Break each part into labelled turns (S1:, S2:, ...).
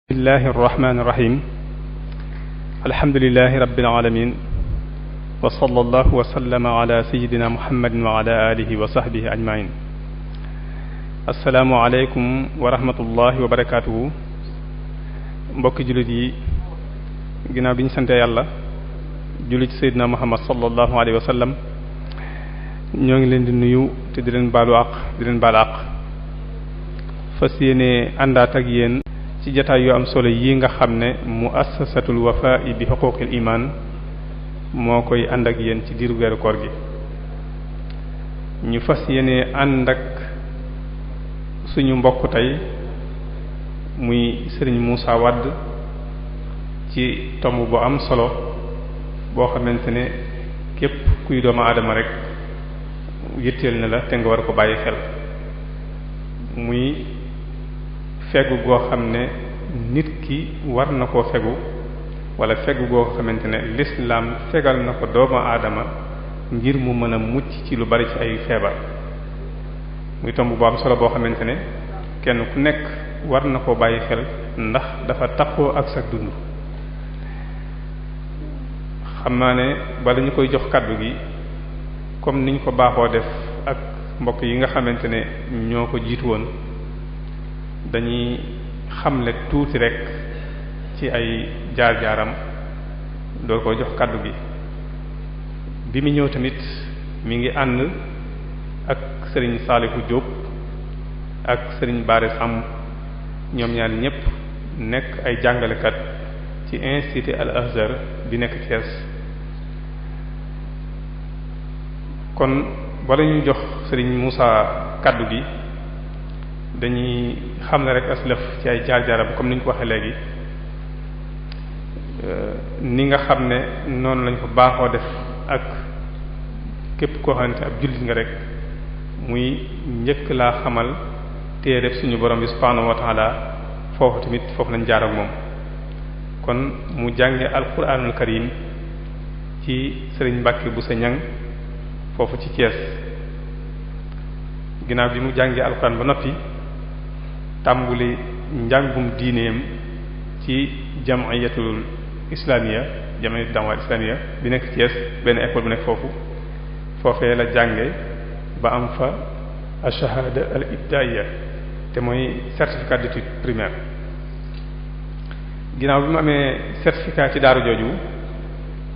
S1: bismillahi irrahmani irrahim alhamdulilahi rabbil alamin wa sallallahu wa sallama ala sayidina muhammadin wa ala alihi wa sahbihi ajmain assalaamu aleykum wa rahmatullahi wa barakatuhu mbokki jullit yi ginnaaw bi ñu sante yàlla jullit sayidina muhammad sallallahu alayhi wa sallam ñoo ngi leen di nuyu te di leen baalu àq di leen baal àq fas yéene àndaat ak yéen ci jataay yu am solo yi nga xam ne muassasatul wafa'i bi huquqil iman moo koy ànd ak yéen ci diiru weeru koor gi ñu fas yéene ànd ak suñu mbokk tey muy sëriñ Moussa Wade ci tomb bu am solo boo xamante ne képp kuy doomu aadama rek yitteel na la te nga war ko bàyyi xel muy fegu goo xam ne nit ki war na koo fegu wala fegu goo xamante ne lislaam fegal na ko doomu aadama ngir mu mën a mucc ci lu bari ci ay feebar muy tomb bu am solo boo xamante ne kenn ku nekk war na koo bàyyi xel ndax dafa takkoo ak sa dund. xam naa ne bala ñu koy jox kàddu gi comme niñ ko baaxoo def ak mbokk yi nga xamante ne ñoo ko jiitu woon dañuy xamle tuuti rek ci ay jaar-jaaram doo ko jox kàddu gi bi mu ñëw tamit mi ngi ànd ak sëriñ Saalihu Diop ak sëriñ Baare Samb ñoom ñaar ñépp nekk ay jàngalekat ci institut Al Azhar bi nekk Thiès. kon wala ñu jox sëriñ Moussa kàddu gi dañuy xam ne rek aslëf ci ay jaar-jaaram comme ni ñu ko waxee léegi ni nga xam ne noonu lañ ko baaxoo def ak képp koo xamante ab jullit nga rek muy njëkk laa xamal téere suñu borom bi subhaanahu wa ta'ala foofu tamit foofu lañ jaar ak moom kon mu jànge alquranul karim ci sëriñ Mbàkke bu sa ñang foofu ci Thiès ginnaaw bi mu jàngee alquran ba noppi tàmbuli njàngum diineem ci jamiyatul islamiya jamiyatul da'wa islamiya bi nekk Thiès benn école bu nekk foofee la jànge ba am fa ash-shahada al-ibtidaiya te mooy certificat d'études primaires ginnaaw bi mu amee certificat ci daaru jooju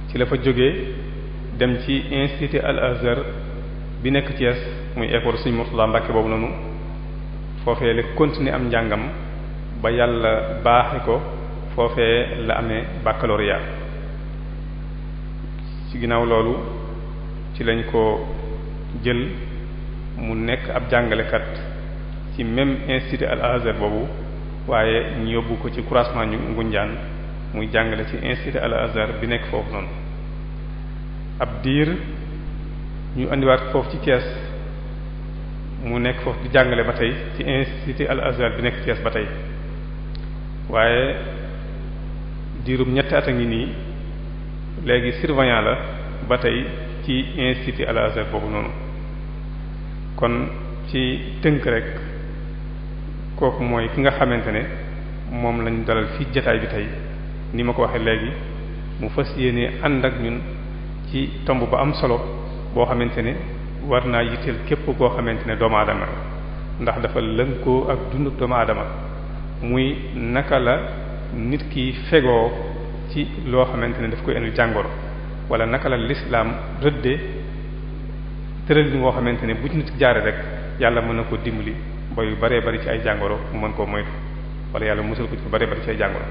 S1: ci la fa jógee dem ci institut Al Azhar bi nekk Thiès muy école Sëriñ Murtada Mbàkke boobu noonu foofee la continuer am njàngam ba yàlla baaxe ko foofee la amee baccalauréat ci ginnaaw loolu ci lañ ko jël mu nekk ab jàngalekat ci même institut Al Azhar boobu waaye ñu yóbbu ko ci croisement ñu Ngunjaan muy jàngale ci institut Al Azhar bi nekk foofu noonu ab diir ñu andiwaat foofu ci Thiès mu nekk foofu di jàngale ba tey ci institut Al Azhar bi nekk Thiès ba tey waaye diirum ñetti at a ngi nii léegi surveillant la ba tey ci institut Al Azhar boobu noonu kon ci tënk rek kooku mooy ki nga xamante ne moom lañ dalal fii jataay bi tey ni ma ko waxee léegi mu fas yéene ànd ak ñun ci tomb ba am solo boo xamante ne war naa yitteel képp koo xamante ne doomu aadama ndax dafa lënkoo ak dundu doomu aadama muy naka la nit ki fegoo ci loo xamante ne daf koy indi jàngoro wala naka la lislaam rëdde tëral bi ngoo xamante ne bu ci nit jaare rek yàlla mën na ko dimbali ba yu baree bari ci ay jàngoro mu mën koo moytu wala yàlla musal ko ci baree bari ci ay jàngoro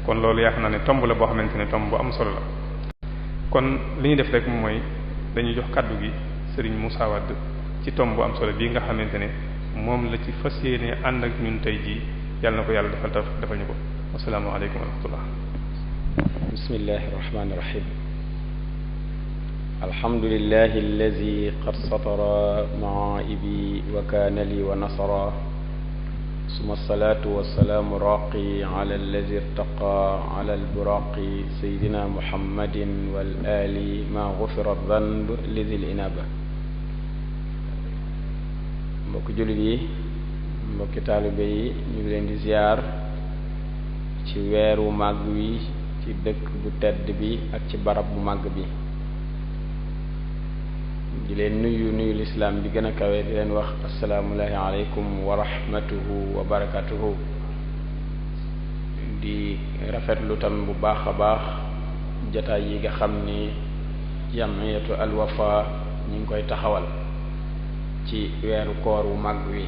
S1: kon loolu yaakaar naa ne tomb la boo xamante ne tomb bu am solo la kon li ñu def rek mooy dañuy jox kàddu gi Serigne Moussa Wade ci tomb bu am solo bii nga xamante ne moom la ci fas yéene ànd ak ñun tey jii yàlla na ko yàlla defal ñu ko assalaamu alaykum wa rahmatullah
S2: bismillahi rahmaani rahim alhamdulillahi allazi qad satara ma'ibi wa kana li wa nasara summa salaatu wa salaamu raaqi ala allazi irtaqa ala alburaqi sayyidina muhammadin wal ali ma ghufira dhanb lidhil inaba mbokki jullit yi mbokki taalibe yi ñu ngi leen di ziyaar ci weeru màgg wi ci dëkk bu tedd bi ak ci barab bu màgg bi di leen nuyu lislaam bi gën a kawe di leen wax asalaamullahi aleykum wa rahmatuhu wa barakatuhu di rafetlu tam bu baax a baax jataay yi nga xam ni jamiyatu Al Wafa ñi ngi koy taxawal ci weeru koor wu màgg wi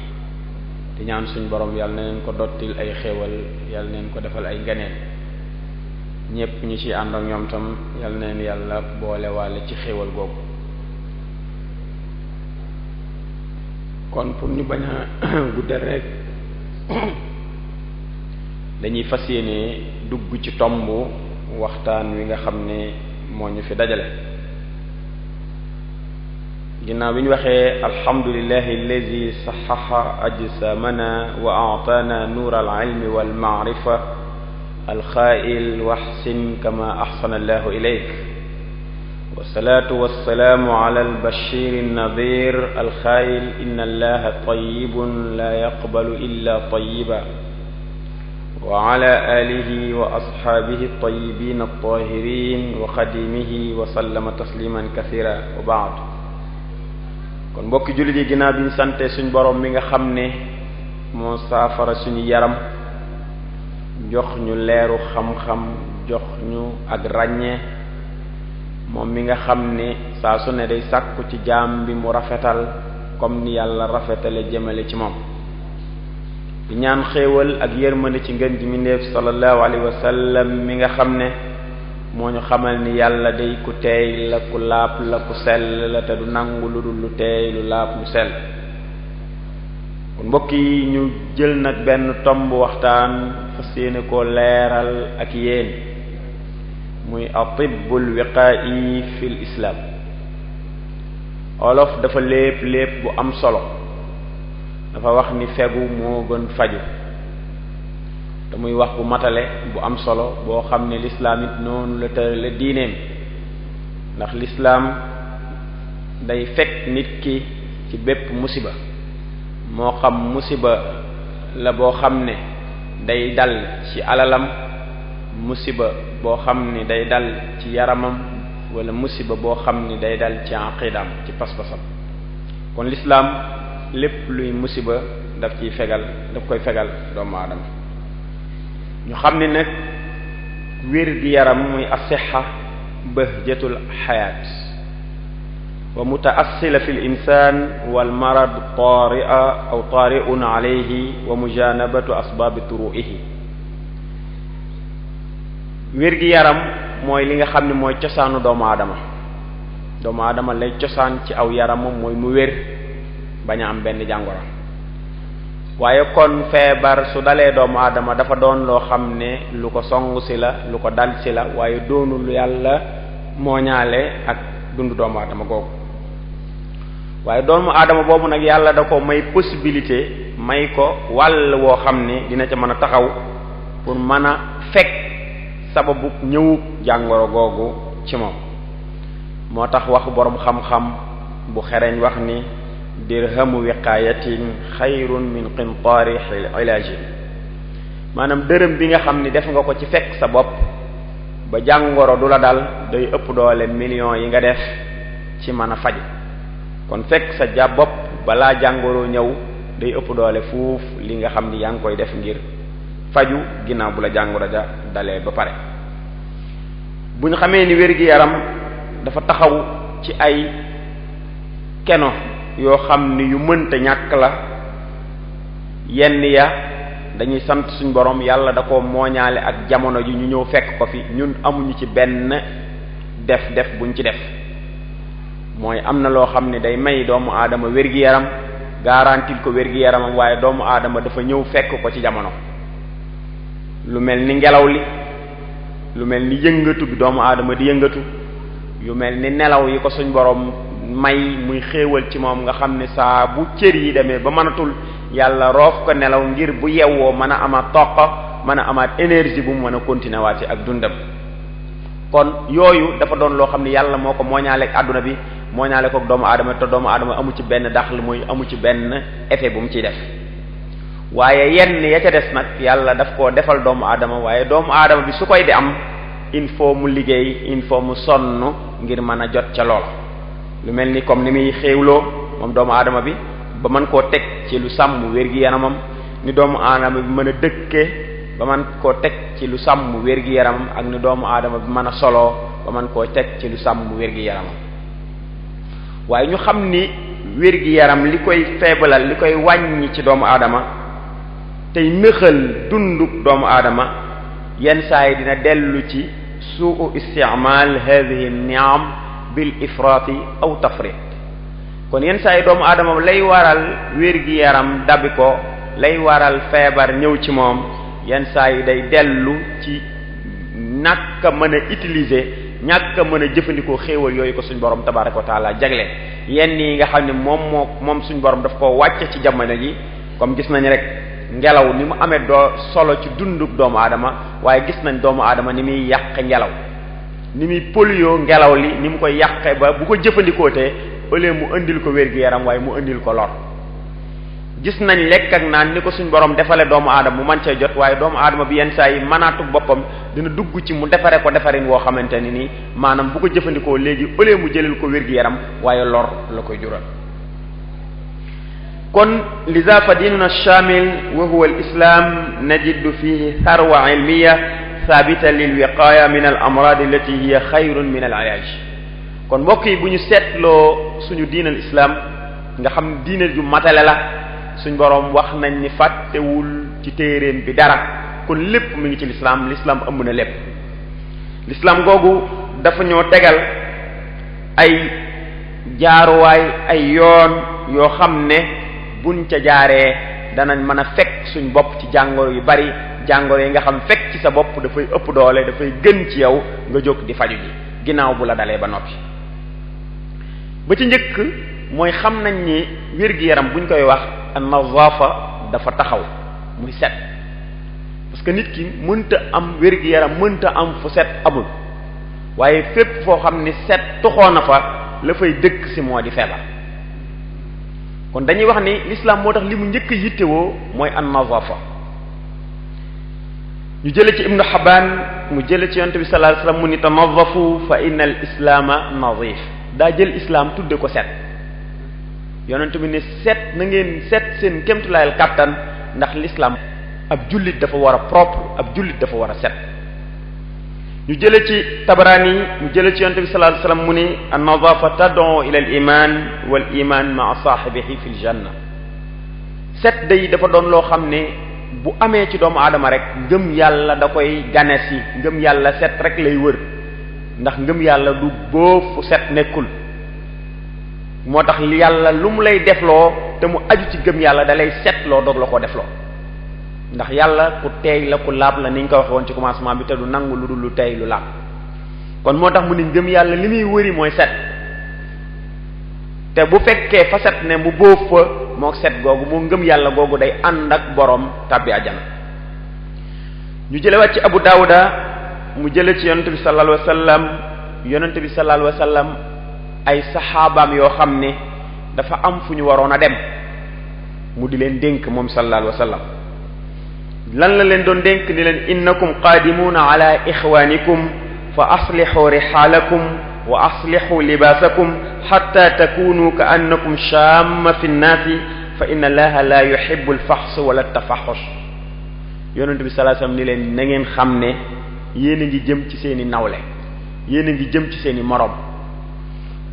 S2: di ñaan suñ borom yàlla na leen ko dottil ay xéewal yàlla na leen ko defal ay nganeel ñépp ñu ci ànd ak ñoom tam yàlla na leen yàlla boole waale ci xéewal googu. kon pour ñu bañ a guddal rek dañuy fas yéene dugg ci tomb waxtaan wi nga xam ne moo ñu fi dajale ginnaaw bi ñu waxee alhamdulillahi allazi saxaxa ajsamana wa aataana nuur alilmi walmaarifa alxaail waxsin kama axsana allahu ilayk wasalaatu wasalaamu ala albashir alnadir alxaail inna allaha tayibun la yaqbalu illa tayiba wa ala alihi wa asxaabihi altayibin altahirin wa xadimihi wa sallama tasliman kathira wa baad kon mbokki jullit yi ginnaaw bi ñu sante suñ borom mi nga xam ne moo saafara suñu yaram jox ñu leeru xam-xam jox ñu ak ràññee moom mi nga xam ne saa su ne day sàkku ci jaam bi mu rafetal comme ni yàlla rafetale jëmale ci moom di ñaan xéewal ak yërmande ci ngën ji mindeef sallallahu alayhi wa sallam mi nga xam ne moo ñu xamal ni yàlla day ku teey la ku laab la ku sell la te du nangu lu dul lu teey lu laab lu sell kon mbokk yi ñu jël nag benn tomb waxtaan fas yéene koo leeral ak yéen muy atibul wiqaa'i fil islam olof dafa lépp bu am solo dafa wax ni fegu moo gën faju te muy wax bu matale bu am solo boo xam ne lislaam it noonu la tërale diineem ndax lislaam day fekk nit ki ci bépp musiba moo xam musiba la boo xam ne day dal ci alalam musiba boo xam ni day dal ci yaramam wala musiba boo xam ni day dal ci aqidaam ci pas-pasam kon lislaam lépp luy musiba daf koy fegal doomu aadama ñu xam ne nag wér gi yaram muy asixa bahjatul xayaat wa mutaassila fi l insan wal marad taria aw tariun alayhi wa mujanabatu asbaabi turuihi wér gi yaram mooy li nga xam ne mooy cosaanu doomu aadama lay cosaan ci aw yaramam mooy mu wér bañ a am benn jàngoro waaye kon feebar su dalee doomu aadama dafa doon loo xam ne lu ko song si la lu ko dal si la waaye doonul yàlla mooñaale ak dundu doomu aadama googu waaye doomu aadama boobu nag yàlla da ko may possibilité may ko wàll woo xam ne dina ca mën a taxaw pour mën a fekk sababu ñëwu jàngoro googu ci moom moo tax wax boroom xam-xam bu xereñ wax ni dirhamu wiqaayatin xayrun min qintaari ilaajin maanaam dërëm bi nga xam ni def nga ko ci fekk sa bopp ba jàngoro du la dal day ëpp doole millions yi nga def ci mën a faju kon fekk sa bopp balaa jàngoro ñëw day ëpp doole fuuf li nga xam ni yaa ngi koy def ngir faju ginnaaw bu la jàngoro ja dalee ba pare bu ñu xamee ni wér-gi-yaram dafa taxaw ci ay keno yoo xam ni yu mënta ñàkk la yenn ya dañuy sant suñ borom yàlla da ko mooñaale ak jamono ji ñu ñëw fekk ko fi ñun amuñu ci benn def buñ ci def mooy am na loo xam ne day may doomu aadama wér-gi-yaram garantil ko wér-gi-yaramam waaye doomu aadama dafa ñëw fekk ko ci jamono lu mel ni ngelaw li lu mel ni yëngatu bi doomu aadama di yëngatu yu mel ni nelaw yi ko suñ borom may muy xéewal ci moom nga xam ne saa bu cër yi demee ba mënatul yàlla roof ko nelaw ngir bu yewwoo mën a amaat toq mën a amaat énergie bu mu mën a continuer waat ak dundam kon yooyu dafa doon loo xam ne yàlla moo ko mooñaaleeg àdduna bi mooñaale ko doomu aadama te doomu aadama amu ci benn daxal mooy amu ci benn effet bu mu ciy def waaye yenn ya ca des nag yàlla daf koo defal doomu aadama waaye doomu aadama bi su koy di am il faut mu liggéey il faut mu sonn ngir mën a jot ca loola lu mel ni comme ni muy xéewloo moom doomu aadama bi ba mën koo teg ci lu sàmm wér-gi-yaramam ni doomu aadama bi mën a dëkke ba mën koo teg ci lu sàmm wér-gi-yaramam ak ni doomu aadama bi mën a soloo ba mën koo teg ci lu sàmm wér-gi-yaramam waaye ñu xam ni wér-gi-yaram li koy feebalal li koy wàññi ci doomu aadama tey nëxal dunduk doomu aadama yenn saa yi dina dellu ci suu istimal hadhihi ni'am bil ifraati aw tafrit kon yenn saa yi doomu aadama lay waral wér-gi-yaram dabi ko lay waral feebar ñëw ci moom yenn saa yi day dellu ci ñàkk a mën a utiliser ñàkk a mën a jëfandikoo xéewal yooyu ko suñ borom tabaraka wa taala jagle yenn yi nga xam ne moom suñ borom daf koo wàcce ci jamono ji comme gis nañ rek ngelaw ni mu amee solo ci dunduk doomu aadama waaye gis nañ doomu aadama ni muy yàq ngelaw ni muy polluer ngelaw li ni mu koy yàqee ba bu ko jëfandikoo te au lieu mu indil ko wér-gi-yaram waaye mu indil ko lor gis nañ lekk ak naan ni ko suñ borom defale doomu aadama mu mën cee jot waaye doomu aadama bi yenn saa yi mënaatu boppam dina dugg ci mu defare ko defarin woo xamante ni nii maanaam bu ko jëfandikoo léegi au lieu mu jëlil ko wér-gi-yaram waaye lor la koy jural kon liza fa dinuna shamil wa huwa al islam najidu fihi tharwa ilmiya thabita lil wiqaya min al amrad allati hiya khayrun min al ilaj kon mbokk yi bu ñu seetloo suñu diinal islam nga xam diine ju matale la suñ boroom wax nañ ni fàttewul ci téeréem bi dara kon lépp mu ngi ci l'islam ëmb na lépp l'islam googu dafa ñoo tegal ay jaaruwaay ay yoon yoo xam ne buñ ca jaaree danañ mën a fekk suñ bopp ci jàngoro yu bari jàngoro yi nga xam fekk ci sa bopp dafay ëpp doole dafay gën ci yow nga jóg di faju ji ginnaaw bu la dalee ba noppi ba ci njëkk mooy xam nañ ni wér-gi-yaram buñ koy wax an-nazafa dafa taxaw muy set parce que nit ki mënta am wér-gi-yaram mënta am fu set amul waaye fépp foo xam ni set tuxoo na fa la fay dëkk si moo di feebar kon dañuy wax ni l'islam moo tax li mu njëkk yittewoo mooy an-nazafa ñu jële ci ibnu xabaan mu jële ci yonent bi sallallahu alayhi wasallam mu ni tanazafu fa inna al islaama nazif daa jël islam tudde ko set yonent bi ne set na ngeen set seen kémtulaayal kàttan ndax l'islam ab jullit dafa war a propre ab jullit dafa war a set ñu jële ci Tabarani mu jële ci yonent bi sallallahu alayhi wasallam mu ni an-nazafa tad'u ila al-iman wal iman ma'a sahibihi fil janna set day dafa doon loo xam ne bu amee ci doomu aadama rek ngëm yàlla da koy ganes yi ngëm yàlla set rek lay wër ndax ngëm yàlla du boofu set nekkul moo tax yàlla lu mu lay defloo te mu aju ci gëm yàlla da lay setloo doog la ko defloo ndax yàlla ku teey la ku laab la ni ñu ko waxee woon ci commencement bi te du nangu lu dul lu teey lu laab kon moo tax mu ni ngëm yàlla li muy wëri mooy set te bu fekkee fa set ne mu bóof fa moo set googu moo ngëm yàlla googu day ànd ak borom tàbbi ajana ñu jëlewaat ci Abu Daawuda mu jële ci yonente bi sallallahu alayhi wasallam yonente bi sallallahu alayhi wasallam ay saxaabaam yoo xam ne dafa am fu ñu waroon a dem mu di leen dénk moom sallallahu alayhi wasallam lan la leen doon dénk ni leen innakum qaadimuuna ala ixwaanikum fa aslihu rixaalakum wa aslihu libaasakum xatta takunu ka annakum shaamma fi nnaasi fa inna allaha la yuhibbu alfaxs wala tafaxush yonente bi sallallahu alayhi wasallam ni leen na ngeen xam ne yéen a ngi jëm ci seeni nawle yéen a ngi jëm ci seeni moroom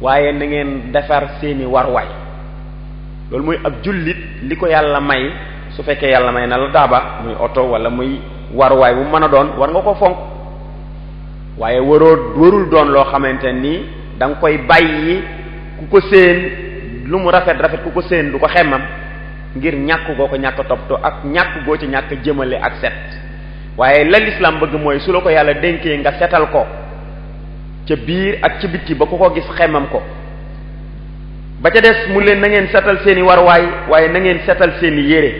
S2: waaye na ngeen defar seeni warwaay loolu mooy ab jullit li ko yàlla may su fekkee yàlla may na la daaba muy oto wala muy warwaay bu mën a doon war nga ko fonk waaye warul doon loo xamante ni da nga koy bàyyi ku ko séen lu mu rafet rafet ku ko séen du ko xemmam ngir ñàkk goo ko ñàkk toppatoo ak ñàkk goo ci ñàkk jëmale ak set waaye la l'islam bëgg mooy su la ko yàlla dénkee nga setal ko ca biir ak ca bitti ba ku ko gis xemmam ko ba ca des mu leen na ngeen setal seeni warwaay waaye na ngeen setal seeni yére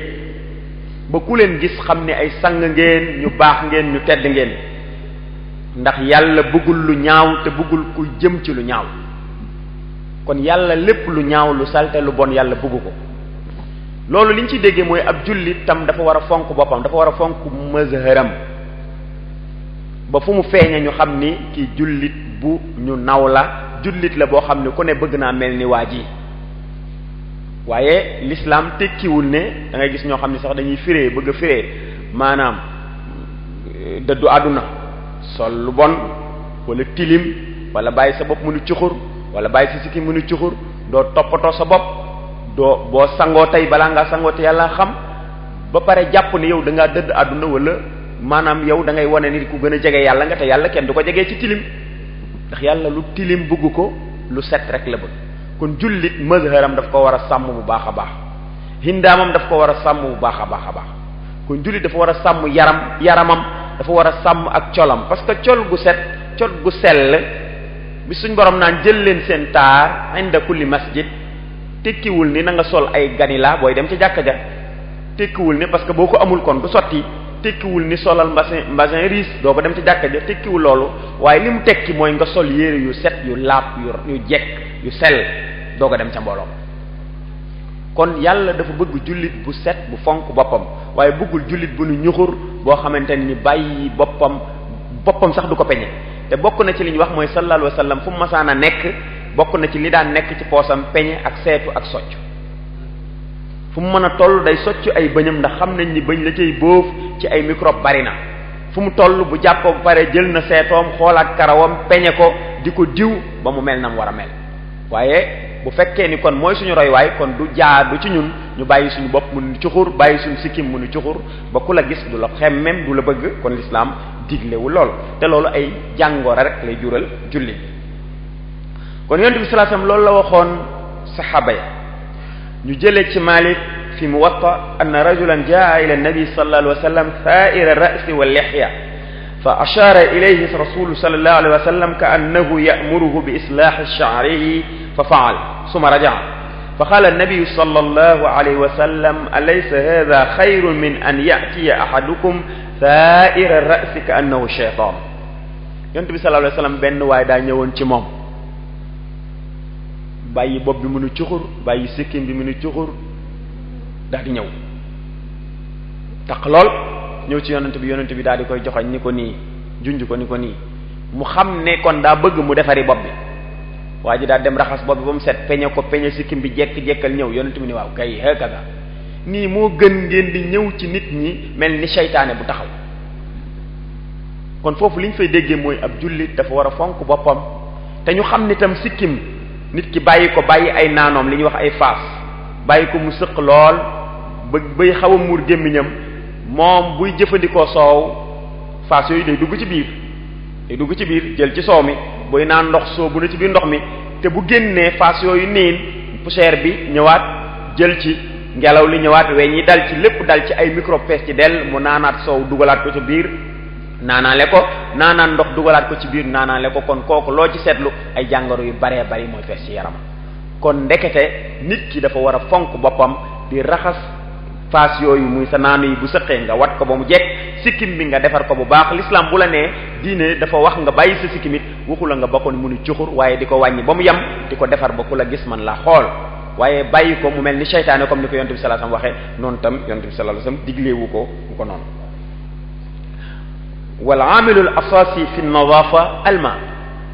S2: ba ku leen gis xam ne ay sang ngeen ñu baax ngeen ñu tedd ngeen ndax yàlla bëggul lu ñaaw te bëggul ku jëm ci lu ñaaw kon yàlla lépp lu ñaaw lu salte lu bon yàlla bëggu ko loolu liñ ci déggee mooy ab jullit tam dafa war a fonk boppam, dafa war a fonk mazharam ba fu mu feeñe ñu xam ni kii jullit bu ñu naw la, jullit la boo xam ne ku ne bëgg naa mel ni waa ji. waaye l'islam tekkiwul ne da ngay gis ñoo xam ne sax dañuy firee bëgg a firee maanaam dëddu àdduna, sol lu bon wala tilim wala bàyyi sa bopp mu nu cuxur wala bàyyi sa sikki mu nu cuxur, doo toppatoo sa bopp, doo boo sangoo tey balaa ngaa sangoo te yàlla xam, ba pare jàpp ne yow da ngaa dëdd àdduna wala maanaam yow da ngay wane ni ku gën a jege yàlla nga te yàlla kenn du ko jegee ci tilim, ndax yàlla lu tilim bëgg ko, lu set rek la bëgg. kon jullit mazharam daf ko war a sàmm bu baax a baax, hindaamam daf ko war a sàmm bu baax a baax a baax. kon jullit dafa war a sàmm yaramam dafa war a sàmm ak colam, parce que col gu set, col gu sell bi suñ borom naan jël leen seen taar inda kulli masjid tekkiwul ni na nga sol ay ganila booy dem ci jàkka ja, tekkiwul ni parce que boo ko amul kon du sotti, tekkiwul ni solal mbasin riis doo ko dem ci jàkka ja, tekkiwul loolu, waaye li mu tekki mooy nga sol yére yu set yu laab yu jekk yu sell doo ko dem ca mbooloo. kon yàlla dafa bëgg jullit bu set bu fonk boppam, waaye bëggul jullit bu nu ñuxur boo xamante ni bàyyi boppam sax du ko peñe. te bokk na ci li ñu wax mooy sallallahu alayhi wa sallam fu mu masaan a nekk bokk na ci li daan nekk ci poosam peñe ak seetu ak socc, fu mu mën a toll day socc ay bëñam ndax xam nañ ni bëñ la cay bóof ci ay microbe bari na, fu mu toll bu jàppoo bu pare jël na seetoom xoolaat karawam peñe ko di ko diw ba mu mel na mu war a mel. waaye bu fekkee ni kon mooy suñu roywaay kon du jaadu ci ñun ñu bàyyi suñu bopp mu nu cuxur, bàyyi suñu sikkim mu nu cuxur ba ku la gis du la xemmem du la bëgg. kon l'islam diglewu lool, te loolu ay jàngoro rek lay jural julli. kon yonent bi sallallahu alayhi wasallam loolu la waxoon saxaaba ya. ñu jëlee ci Malik fi Muwatta anna rajulan jaa ila nabi sallallahu alayhi wasallam tha'ira ar-ra'si wal lihya fa ashara ilayhi rasulu sallallahu alayhi wasallam ka annahu ya'muruhu bi islahi sha'rihi fa fa'al summa raja'a fa qala an-nabi sallallahu alayhi wasallam alaysa hadha khayrun min an ya'tiya ahadukum tha'ira ar-ra'si ka annahu shaytan. yonent bi sallallahu alayhi wasallam benn waay daa ñëwoon ci moom bàyyi bopp bi mënu cuxur, bàyyi sikkim bi mënu cuxur, daal di ñëw taq lool ñëw ci yonent bi daal di koy joxoñ ni ko nii, junj ko ni ko nii, mu xam ne kon daa bëgg mu defari bopp bi. waa ji daal dem raxas bopp bi ba mu set, peñe ko, peñe sikkim bi jekk-jekkal ñëw. yonent bi ni waaw kay hakaza nii moo gën ngeen di ñëw ci nit ñi mel ni seytaane bu taxaw. kon foofu li ñu fay déggee mooy ab jullit dafa war a fonk boppam, te ñu xam ni tam sikkim nit ki bàyyi ay naanoom li ñuy wax ay faas, bàyyi ko mu sëq lool ba bay xaw a muur gémmiñam, moom buy jëfandikoo soow faas yooyu day dugg ci biir jël ci soow mi, buy naan ndox soo bu na ci biir ndox mi, te bu génnee faas yooyu niin poussière bi ñëwaat jël ci, ngelaw li ñëwaat, weñ yi dal ci, lépp dal ci, ay microbe fees ci del, mu naanaat soow dugalaat ko ci biir, naanaale ko, naanaan ndox dugalaat ko ci biir, naanaale ko. kon kooku loo ci seetlu ay jàngoro yu baree bari mooy fees ci yaram. kon ndekete nit ki dafa war a fonk boppam di raxas faas yooyu muy sa naanu yi bu sëqee nga wat ko ba mu jekk, sikkim bi nga defar ko bu baax. l'islam bu la nee diine dafa wax nga bàyyi sa sikkimit, waxu la nga bokkoon mënu cuxur, waaye di ko wàññi ba mu yem, di ko defar ba ku la gis man la xool, waaye bàyyi ko mu mel ni seytaane comme ni ko yonent bi sallallahu alayhi wasallam waxee noonu tam yonent bi sallallahu alayhi wasallam digleewu ko noonu. wal amilul asasi fi nadafa alma,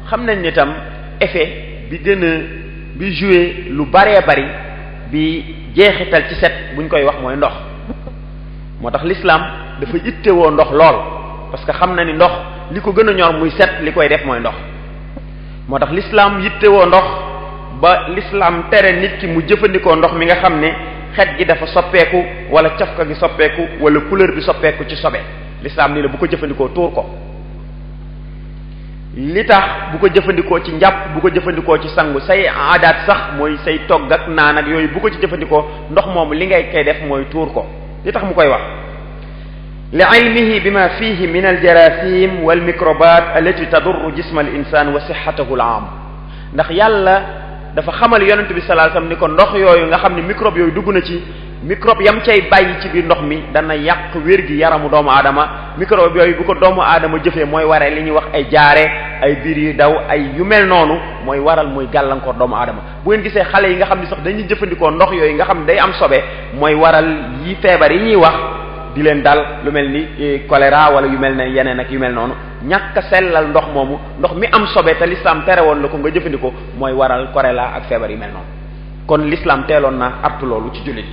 S2: xam nañ ni tam effet bi gën a bi joué lu baree bari bi jeexital ci set buñ koy wax mooy ndox. moo tax l'islam dafa ittewoo ndox lool, parce que xam na ni ndox li ko gën a ñor muy set li koy def mooy ndox. moo tax l'islam yittewoo ndox ba l'islam tere nit ki mu jëfandikoo ndox mi nga xam ne xet gi dafa soppeeku wala cafka gi soppeeku wala couleur bi soppeeku ci sobe. l'islam nii la bu ko jëfandikoo tuur ko. li tax bu ko jëfandikoo ci njàpp, bu ko jëfandikoo ci sangu, say aadaat sax mooy say togg ak naan ak yooyu bu ko ci jëfandikoo, ndox moomu li ngay koy def mooy tuur ko. li tax mu koy wax li ilmihi bima fihi min aljarathim wal microbat allati tadurru jisma al insan wa sihhatahu al am. ndax yàlla dafa xamal yonent bi sallallahu alayhi wasallam ni ko ndox yooyu nga xam ne microbe yooyu dugg na ci microbe yam cay bàyyi ci biir ndox mi dana yàq wér gi yaramu doomu aadama. microbe yooyu bu ko doomu aadama jëfee mooy waree li ñuy wax ay jaare ay biir yu daw ay yu mel noonu mooy waral muy gàllankoor doomu aadama. bu ngeen gisee xale yi nga xam ne sax dañuy jëfandikoo ndox yooyu nga xam ne day am sobe mooy waral yi feebar yi ñuy wax di leen dal lu mel ni choléra wala yu mel ne yeneen ak yu mel noonu ñàkk a sellal ndox moomu ndox mi am sobe te l'islam tere woon la ko nga jëfandikoo mooy waral choléra ak feebar yu mel noonu kon l'islam teeloon na artu loolu ci jullit.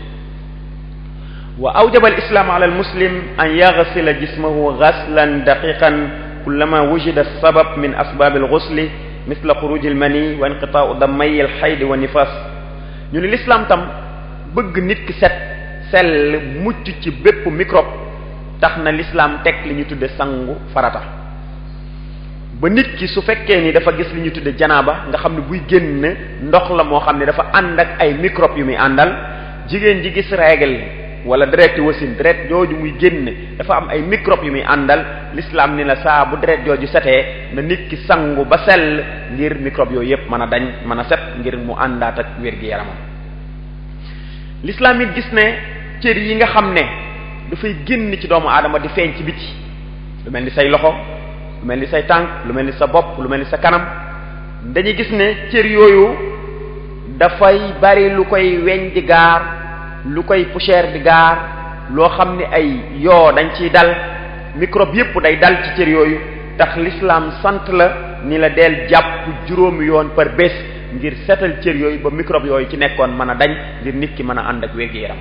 S2: wa awjaba al islam ala al muslim an yaghsila jismahu ghaslan daqiqan kullama wujida sabab min asbab al ghusli mithla khuruj al mani wa inqita'u dammay al hayd wa nifas. ñu ne l'islam tam bëgg nit ki set sell mucc ci bépp microbe tax na l'islam teg li ñu tudde sangu farata ba nit ki su fekkee ni dafa gis li ñu tudde janaaba nga xam ne buy génn ndox la moo xam ne dafa ànd ak ay microbe yu muy àndal. jigéen ji gis règle wala deret wasin deret jooju muy génn dafa am ay microbe yu muy àndal l'islam ni la saa bu deret jooju setee na nit ki sangu ba sell ngir microbe yooyu yépp mën a dañ mën a set ngir mu àndaat ak wér-gi-yaramam. l'islam it gis ne cër yi nga xam ne dafay génn ci doomu aadama di feeñ ci biti lu mel ni say loxo lu mel ni say tànk lu mel ni sa bopp lu mel ni sa kanam dañuy gis ne cër yooyu dafay bari lu koy weñ di gaar lu koy poussière di gaar loo xam ne ay yoo dañ ciy dal microbe yépp day dal ci cër yooyu tax l'islam sant la ni la del jàpp juróomi yoon par bés ngir seetal cër yooyu ba microbe yooyu ci nekkoon mën a dañ ngir nit ki mën a ànd ak wér-gi-yaram.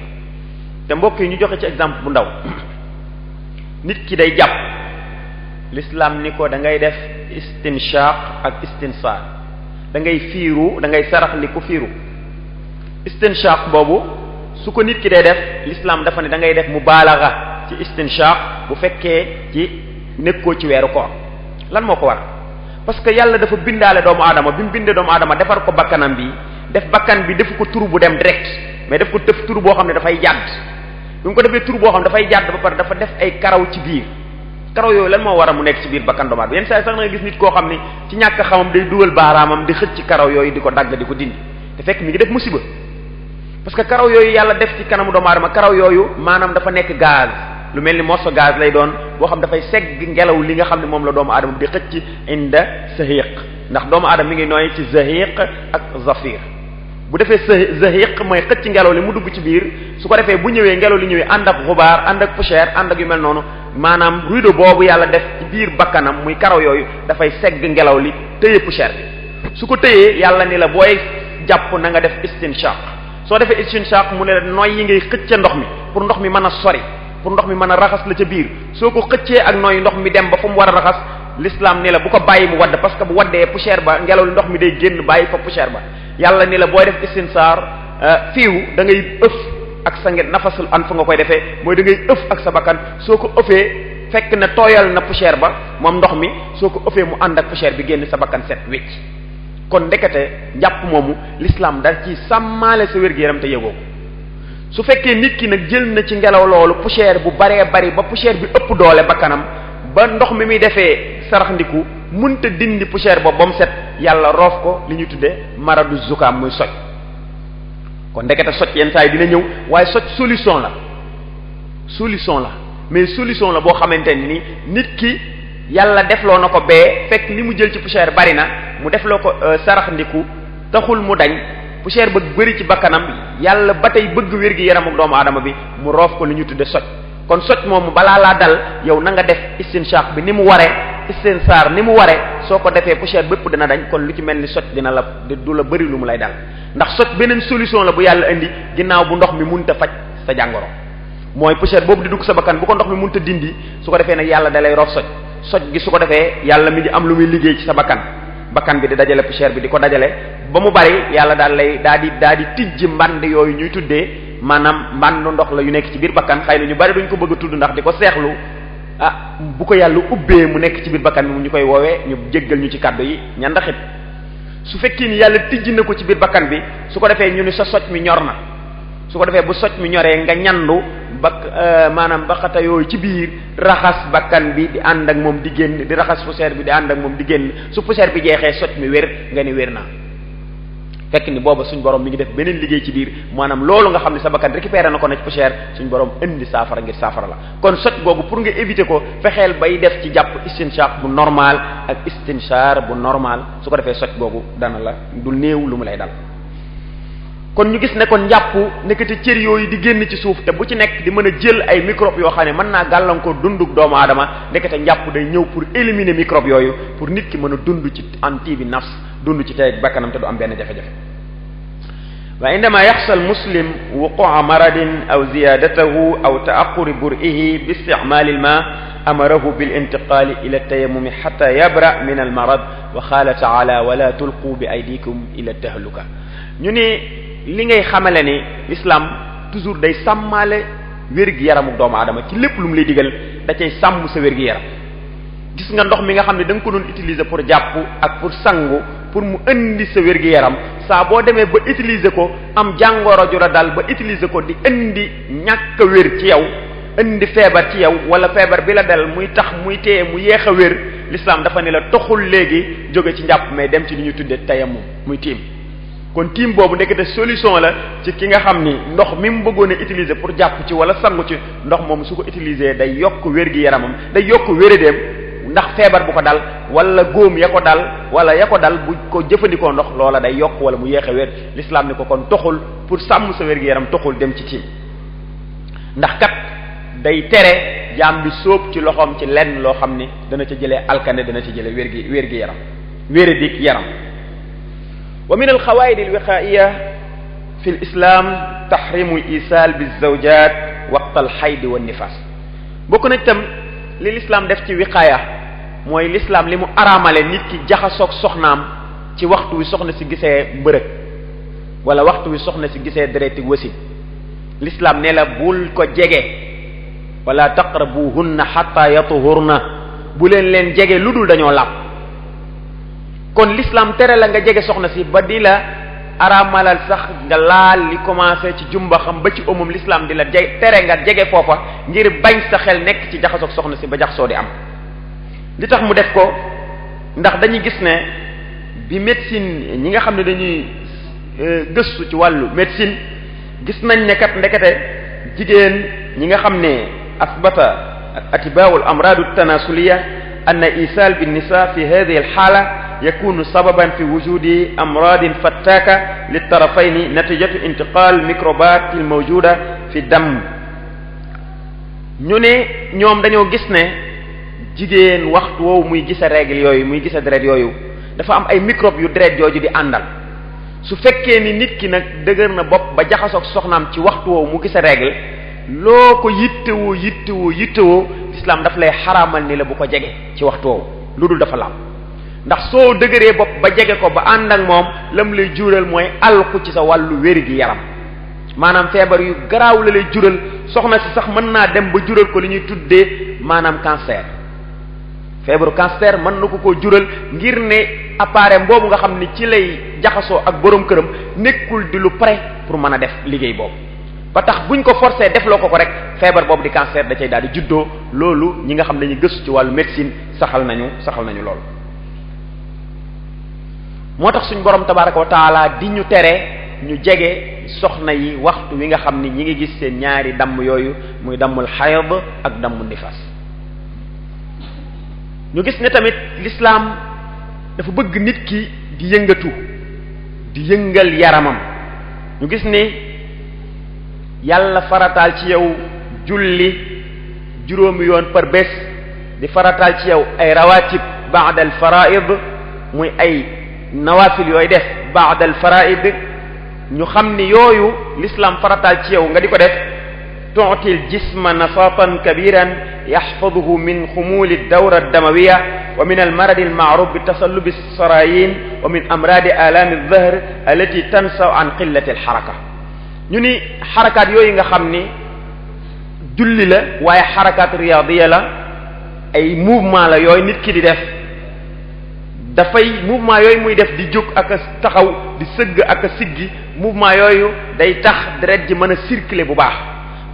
S2: te mbokk yi ñu joxe ci exemple bu ndaw nit ki day jàpp l'islam ni ko da ngay def istinshaq ak istinsaar da ngay fiiru da ngay sarax li ko fiiru. istinshaq boobu su ko nit ki day def l'islam dafa ne da ngay def mubaalaga ci istinshaq bu fekkee ci nekkoo ci weeru koor. lan moo ko war parce que yàlla dafa bindaale doomu aadama bi mu bindee doomu aadama defar ko bakkanam bi def bakkan bi defu ko tur bu dem direct mais def ko tëf tur boo xam ne dafay jàdd bi mu ko defee tur boo xam ne dafay jàdd ba pare dafa def ay karaw ci biir karaw yooyu lan moo war a mu nekk ci biir bakkan doomu aadama yenn saa yi sax nga gis nit koo xam ne ci ñàkk xamam day dugal baaraamam di xëcc ci karaw yooyu di ko dagg di ko dindi te fekk mi ngi def musiba parce que karaw yooyu yàlla def ci kanamu doomu aadama karaw yooyu maanaam dafa nekk gaz lu mel ni morceau gaz lay doon boo xam dafay segg ngelaw li nga xam ne moom la doomu aadama di xëcc inda sahiq ndax doomu aadama mi ngi nooy ci zahiq ak zafir bu defee zahiq mooy xëcc ngelaw li mu dugg ci biir su ko defee bu ñëwee ngelaw li ñëwee ànd ak xubaar ànd ak poussière ànd ak yu mel noonu maanaam rideau boobu yàlla def ci biir bakkanam muy karaw yooyu dafay segg ngelaw li tëye poussière bi su ko tëyee yàlla ni la booy jàpp na nga def istinshaq soo defee istinshaq mu ne la nooy yi ngay xëcc ndox mi pour ndox mi mën a sori pour ndox mi mën a raxas la ca biir soo ko xëccee ak nooy ndox mi dem ba fu mu war a raxas l'islam ni la bu ko bàyyi mu wadd parce que bu waddee poussière ba ngelaw li ndox mi day génn bàyyi fa poussière ba yàlla ni la booy def istinsaar fiiw da ngay ëf ak sa nget nafasul an fa nga koy defee mooy da ngay ëf ak sa bakkan soo ko ëfee fekk ne tooyal na poussière ba moom ndox mi soo ko ëfee mu ànd ak poussière bi génn sa bakkan set wécc kon ndekete njàpp moomu l'islam dal ci sàmmaale sa wér-gu-yaram te yëgoo ko su fekkee nit ki nag jël na ci ngelaw loolu poussière bu baree bari ba poussière bi ëpp doole bakkanam ba ndox mi muy defee saraxndiku munta dindi poussière boobu ba mu set yàlla roof ko li ñu tuddee maradu zukaam muy soj kon ndekete soj yenn saa yi dina ñëw waaye soj solution la mais solution la boo xamante ni nit ki yàlla defloo na ko bee fekk li mu jël ci poussière bari na mu defloo ko saraxndiku taxul mu dañ poussière ba bëri ci bakkanam yàlla ba tey bëgg wér gi yaram ak doomu aadama bi mu roof ko li ñu tudde soj kon soj moomu balaa laa dal yow na nga def istinshaq bi ni mu waree istinsaar ni mu waree soo ko defee poussière bépp dina dañ kon lu ci mel ni soj dina la du la bëri lu mu lay dal ndax soj beneen solution la bu yàlla indi ginnaaw bu ndox mi munta faj sa jàngoro mooy poussière boobu di dugg sa bakkan bu ko ndox mi munta dindi su ko defee nag yàlla da lay roof soj gi su ko defee yàlla mi ngi am lu muy liggéey ci sa bakkan bi di dajale poussière bi di ko dajale ba mu bari yàlla daal lay daa di tijj mband yooyu ñuy tuddee maanaam mbandu ndox la yu nekk ci biir bakkan xëy na ñu bari duñ ko bëgg a tudd ndax di ko seexlu bu ko yàlla ubbee mu nekk ci biir bakkan bi mu ñu koy woowee ñu jéggal ñu ci kàddu yi ñandaxit su fekkee ni yàlla tijj na ko ci biir bakkan bi su ko defee ñu ni sa soj mi ñor na su ko defee bu soj mi ñoree nga ñandu maanaam baqata yooyu ci biir raxas bakkan bi di ànd ak moom di génn di raxas poussière bi di ànd ak moom di génn su poussière bi jeexee soj mi wér nga ni wér naa fekk ni booba suñ borom mi ngi def beneen liggéey ci biir maanaam loolu nga xam ne sa bakkan récupéré na ko na ci poussière suñ borom indi saafara ngir saafara la kon soj boobu pour nga éviter ko fexeel bay def ci jàpp istinshaq bu normal ak istinshar bu normal su ko defee soj boobu dana la du néew lu mu lay dal. kon ñu gis ne kon njàpp nekkati cër yooyu di génn ci suuf te bu ci nekk di mën a jël ay microbe yoo xam ne mën naa gàllankoor dunduk doomu aadama nekkati njàpp day ñëw pour éliminer microbe yooyu pour nit ki mën a dund ci anti bi nafs dund ci tey bakkanam te du am benn jafe-jafe. wa indama yaxsha al muslim wuqua maradin aw ziyadatahu aw taaquri bur'ihi bi isticmaali al ma amarahu bil intiqali ila tayammumi xata yabra min al marad wa qaala taala wala tulqu bi aydikum ila tahluka. ñu ne li ngay xamale ni l'islam toujours day sàmmaale wér-gi-yaramu doomu aadama ci lépp lu mu lay digal da cay sàmm sa wér-gi-yaram. gis nga ndox mi nga xam ne da nga ko doon utiliser pour jàpp ak pour sangu pour mu indi sa wér-gi-yaram saa boo demee ba utiliser ko am jàngoro ju la dal ba utiliser ko di indi ñàkk a wér ci yow indi feebar ci yow wala feebar bi la dal muy tax muy téye mu yéex a wér l'islam dafa ne la toxul léegi jóge ci njàpp mais dem ci li ñuy tuddee tayammum muy tiim. kon tiim boobu nekkate solution la ci ki nga xam ni ndox mi mu bëggoon a utiliser pour jàpp ci wala sangu ci ndox moom su ko utiliser day yokk wér-gi-yaramam day yokk wéradéem ndax feebar bu ko dal wala góom ya ko dal wala ya ko dal bu ko jëfandikoo ndox loola day yokk wala mu yéex a wér l'islam ni ko kon toxul pour sàmm sa wér-gi-yaram toxul dem ci tiim ndax kat day tere jaam bi sóob ci loxoom ci lenn loo xam ni dana ca jëlee alkane dana ca jëlee wér-gi-yaram wéradik yaram. wa min alxawaid alwiqaiya fi lislam tahrimu isal bizawjat waqta alxayd wa nifas. bokk na itam li l'islam def ci wiqaaya mooy l'islam li mu araamale nit ki jaxasoog soxnaam ci waxtu wi soxna si gisee mbërëg wala waxtu wi soxna si gisee dereti wasin l'islam ne la bul ko jege wala taqrabuhunna hatta yatuhurna bu leen jege lu dul dañoo làpp. kon l'islam tere la nga jege soxna si ba di la araamalal sax nga laal li commencé ci jumba xam ba ci ëmmam l'islam di la tere nga jege foofa ngir bañ sa xel nekk ci jaxasoog soxna si ba jaxasoo di am. li tax mu def ko ndax dañuy gis ne bi médecine ñi nga xam ne dañuy gëstu ci wàllu médecine gis nañ ne kat ndekete jigéen ñi nga xam ne asbata atibaa'ul amradu tanasuliya anna isal bin nisa fi hadhihi al hala yakunu sababan fi wujudi amradin fattaka litarafayni natijatu intiqal microbat al mawjuda fi dam. ñu ne ñoom dañoo gis ne jigéen waxtu woowu muy gisa règle yooyu muy gisa deret yooyu dafa am ay microbe yu deret jooju di àndal su fekkee ni nit ki nag dëgër na bopp ba jaxasoog soxnaam ci waxtu woowu mu gisa règle loo ko yittewoo islam daf lay xaraamal ni la bu ko jege ci waxtu woowu lu dul dafa laam ndax soo dëgëree bopp ba jege ko ba ànd ak moom lam lay jural mooy alku ci sa wàllu wér gi yaram maanaam feebar yu garaaw la lay jural soxna si sax mën naa dem ba jural ko li ñuy tuddee maanaam cancer. feebaru cancer mën na ko koo jural ngir ne appareil boobu nga xam ni ci lay jaxasoo ak borom këram nekkul di lu prêt pour mën a def liggéey boobu ba tax buñ ko forcé def loo ko rek feebar boobu di cancer da cay daal di juddoo loolu ñi nga xam ne dañuy gëstu ci wàllu médecine saxal nañu loolu. moo tax suñ borom tabaraka wa taala di ñu tere ñu jege soxna yi waxtu wi nga xam ni ñi ngi gis seen ñaari damm yooyu muy dammul xayd ak dammu nifas. ñu gis ne tamit l'islam dafa bëgg nit ki di yëngatu di yëngal yaramam. ñu gis ne yàlla farataal ci yow julli juróomi yoon par bés di farataal ci yow ay rawatib ba'da al fara'id muy ay nawafil yooyu def ba'da al fara'id ñu xam ni yooyu l'islam farataal ci yow nga di ko def tu'ti al jisma nasatan kabiran yaxfaduhu min xumuli ad-dawra ad-damawiyya wa min al-marad al-ma'ruf bi tasallubi as-sarayin wa min amradi alami adh-dhahr allati tansaw an qillati al-haraka. ñu ni xarakaat yooyu nga xam ni julli la waaye xarakaat riyadiya la ay mouvement la yooyu nit ki di def dafay mouvement yooyu muy def di jóg ak a taxaw di sëgg ak a siggi mouvement yooyu day tax deret ji mën a circuler bu baax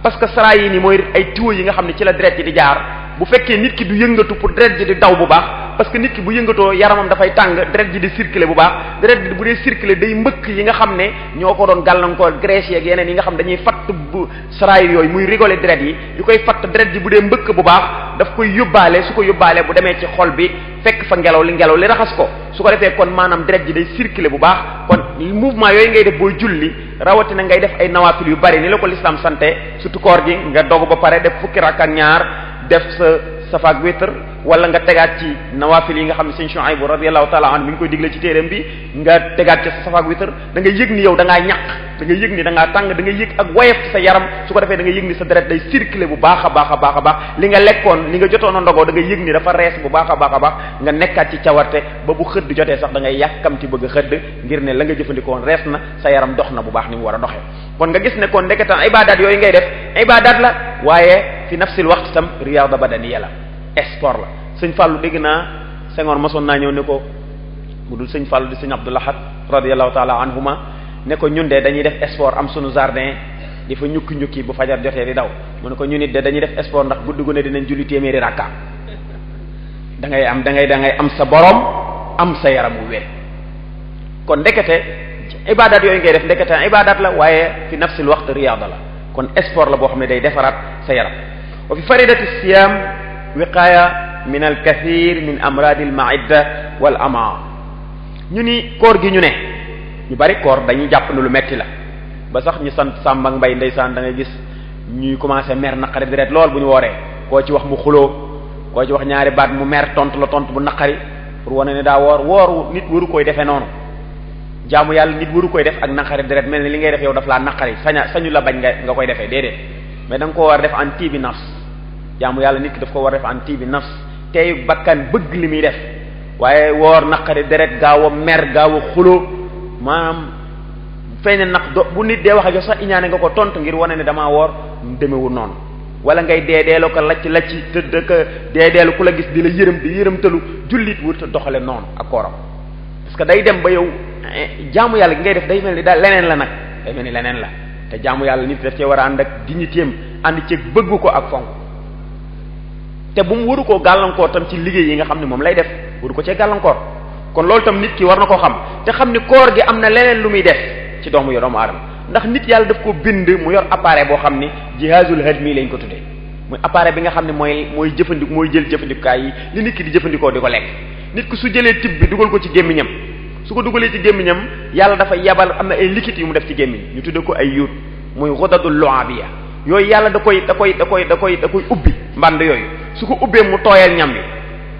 S2: parce que sarayin yi mooy ay tuyaux yi nga xam ne ci la deret ji di jaar bu fekkee nit ki du yëngatu pour deret ji di daw bu baax parce que nit ki bu yëngatoo yaramam dafay tàng deret ji di circuler bu baax deret ji bu dee circuler day mbëkk yi nga xam ne ñoo ko doon gàllankoor graisse yeeg yeneen yi nga xam dañuy fatt bu saraayir yooyu muy rigoler deret yi koy fatt deret ji bu dee mbëkk bu baax daf koy yóbbaale su ko yóbbaalee bu demee ci xol bi fekk fa ngelaw li raxas ko su ko defee kon maanaam deret ji day circuler bu baax kon mouvement yooyu ngay def booy julli rawatina ngay def ay nawaafil yu bari ni la ko l'islam santé surtout koor gi nga dogu ba pare def fukki rakk ak ñaar def sa safaak witr wala nga tegaat ci nawaafil yi nga xam ne sëñ Shuayb radiyallahu ta'ala anhu mi ngi koy digle ci téereem bi nga tegaat ci sa safaak witr da nga yëg ni yow da ngaa ñaq da nga yëg ni da ngaa tàng da nga yëg ak woyef ci sa yaram su ko defee da nga yëg ni sa deret day circuler bu baax a baax li nga lekkoon li nga jotoon a ndogoo da nga yëg ni dafa rees bu baax a baax nga nekkaat ci cawarte ba bu xëdd jotee sax da ngay yàkkamti bëgg a xëdd ngir ne la nga jëfandikoon rees na sa yaram dox na bu baax ni mu war a doxee kon nga gis ne kon ndeketaan ibadat yooyu ngay def ibadat la waaye fi nafsil waxtu tam riyaada badaniya la sport la sëñ Fallou dégg naa Senghor mosoon naa ñëw ne ko mu dul sëñ Fallou di sëñ Abdou Lahad radiyallahu ta'ala anhuma ne ko ñun de dañuy def sport am sunu jardin di fa ñukki bu fajar jotee di daw mu ne ko ñun it de dañuy def sport ndax guddi gu ne dinañ julli téeméeri rakka da ngay am sa borom am sa yaram wu wér kon ndekete ibadat yooyu ngay def ndekete ibadat la waaye fi nafsil waqt riyaada la kon sport la boo xam ne day defaraat sa yaram wa fi faridati siyam wiqaaya min al kathir min amradil maidda wal ama ñu ni koor gi ñu ne ñu bari koor dañuy jàpp ne lu metti la ba sax ñu sant Samba ak Mbay ndeysaan da ngay gis ñuy commencé mer naqari deret lool bu ñu wooree koo ci wax mu xuloo koo ci wax ñaari baat mu mer tontu la tontu bu naqari pour wane ne daa wooru nit waru koy defee noonu jaamu yàlla nit waru koy def ak naqari deret mel ni li ngay def yow daf laa naqari sañu la bañ nga koy defee déedéet mais da nga koo war def en tibi nafs jaamu yàlla nit ki daf ko war def en tibi nafs tey bakkan bëgg li muy def waaye woor naqari deret gaaw a mer gaaw a xuloo maanaam feeñ nag bu nit dee wax ak yow sax iñaane nga ko tontu ngir wane ne damaa woor demewul noonu wala ngay deedeelu ko lacc tëdd ka deedeelu ku la gis di la yërëmtalu jullit wurta doxale noonu ak kooram parce que day dem ba yow jaamu yàlla gi ngay def day mel ni daal leneen la nag day mel ni leneen la te jaamu yàlla nit daf cee war a ànd ak dignitéem ànd ceeg bëgg ko ak fonk te bu mu waru koo gàllankoor tam ci liggéey yi nga xam ne moom lay def waru ko cee gàllankoor kon loolu tam nit ki war na ko xam te xam ni koor gi am na leneen lu muy def ci doomu aadama ndax nit yàlla daf ko bind mu yor appareil boo xam ni jihazul hadmi lañ ko tuddee muy appareil bi nga xam ne mooy jël jëfandikukaay yi li nit ki di jëfandikoo di ko lekk nit ki su jëlee tib bi dugal ko ci gémmiñam su ko dugalee ci gémmiñam yàlla dafa yabal am na ay liquide yu mu def ci gémmiñ ñu tuddee ko ay yuut muy ghadadul lu'abiyya yooyu yàlla da koy ubbi mbànd yooyu su ko ubbee mu tooyal ñam wi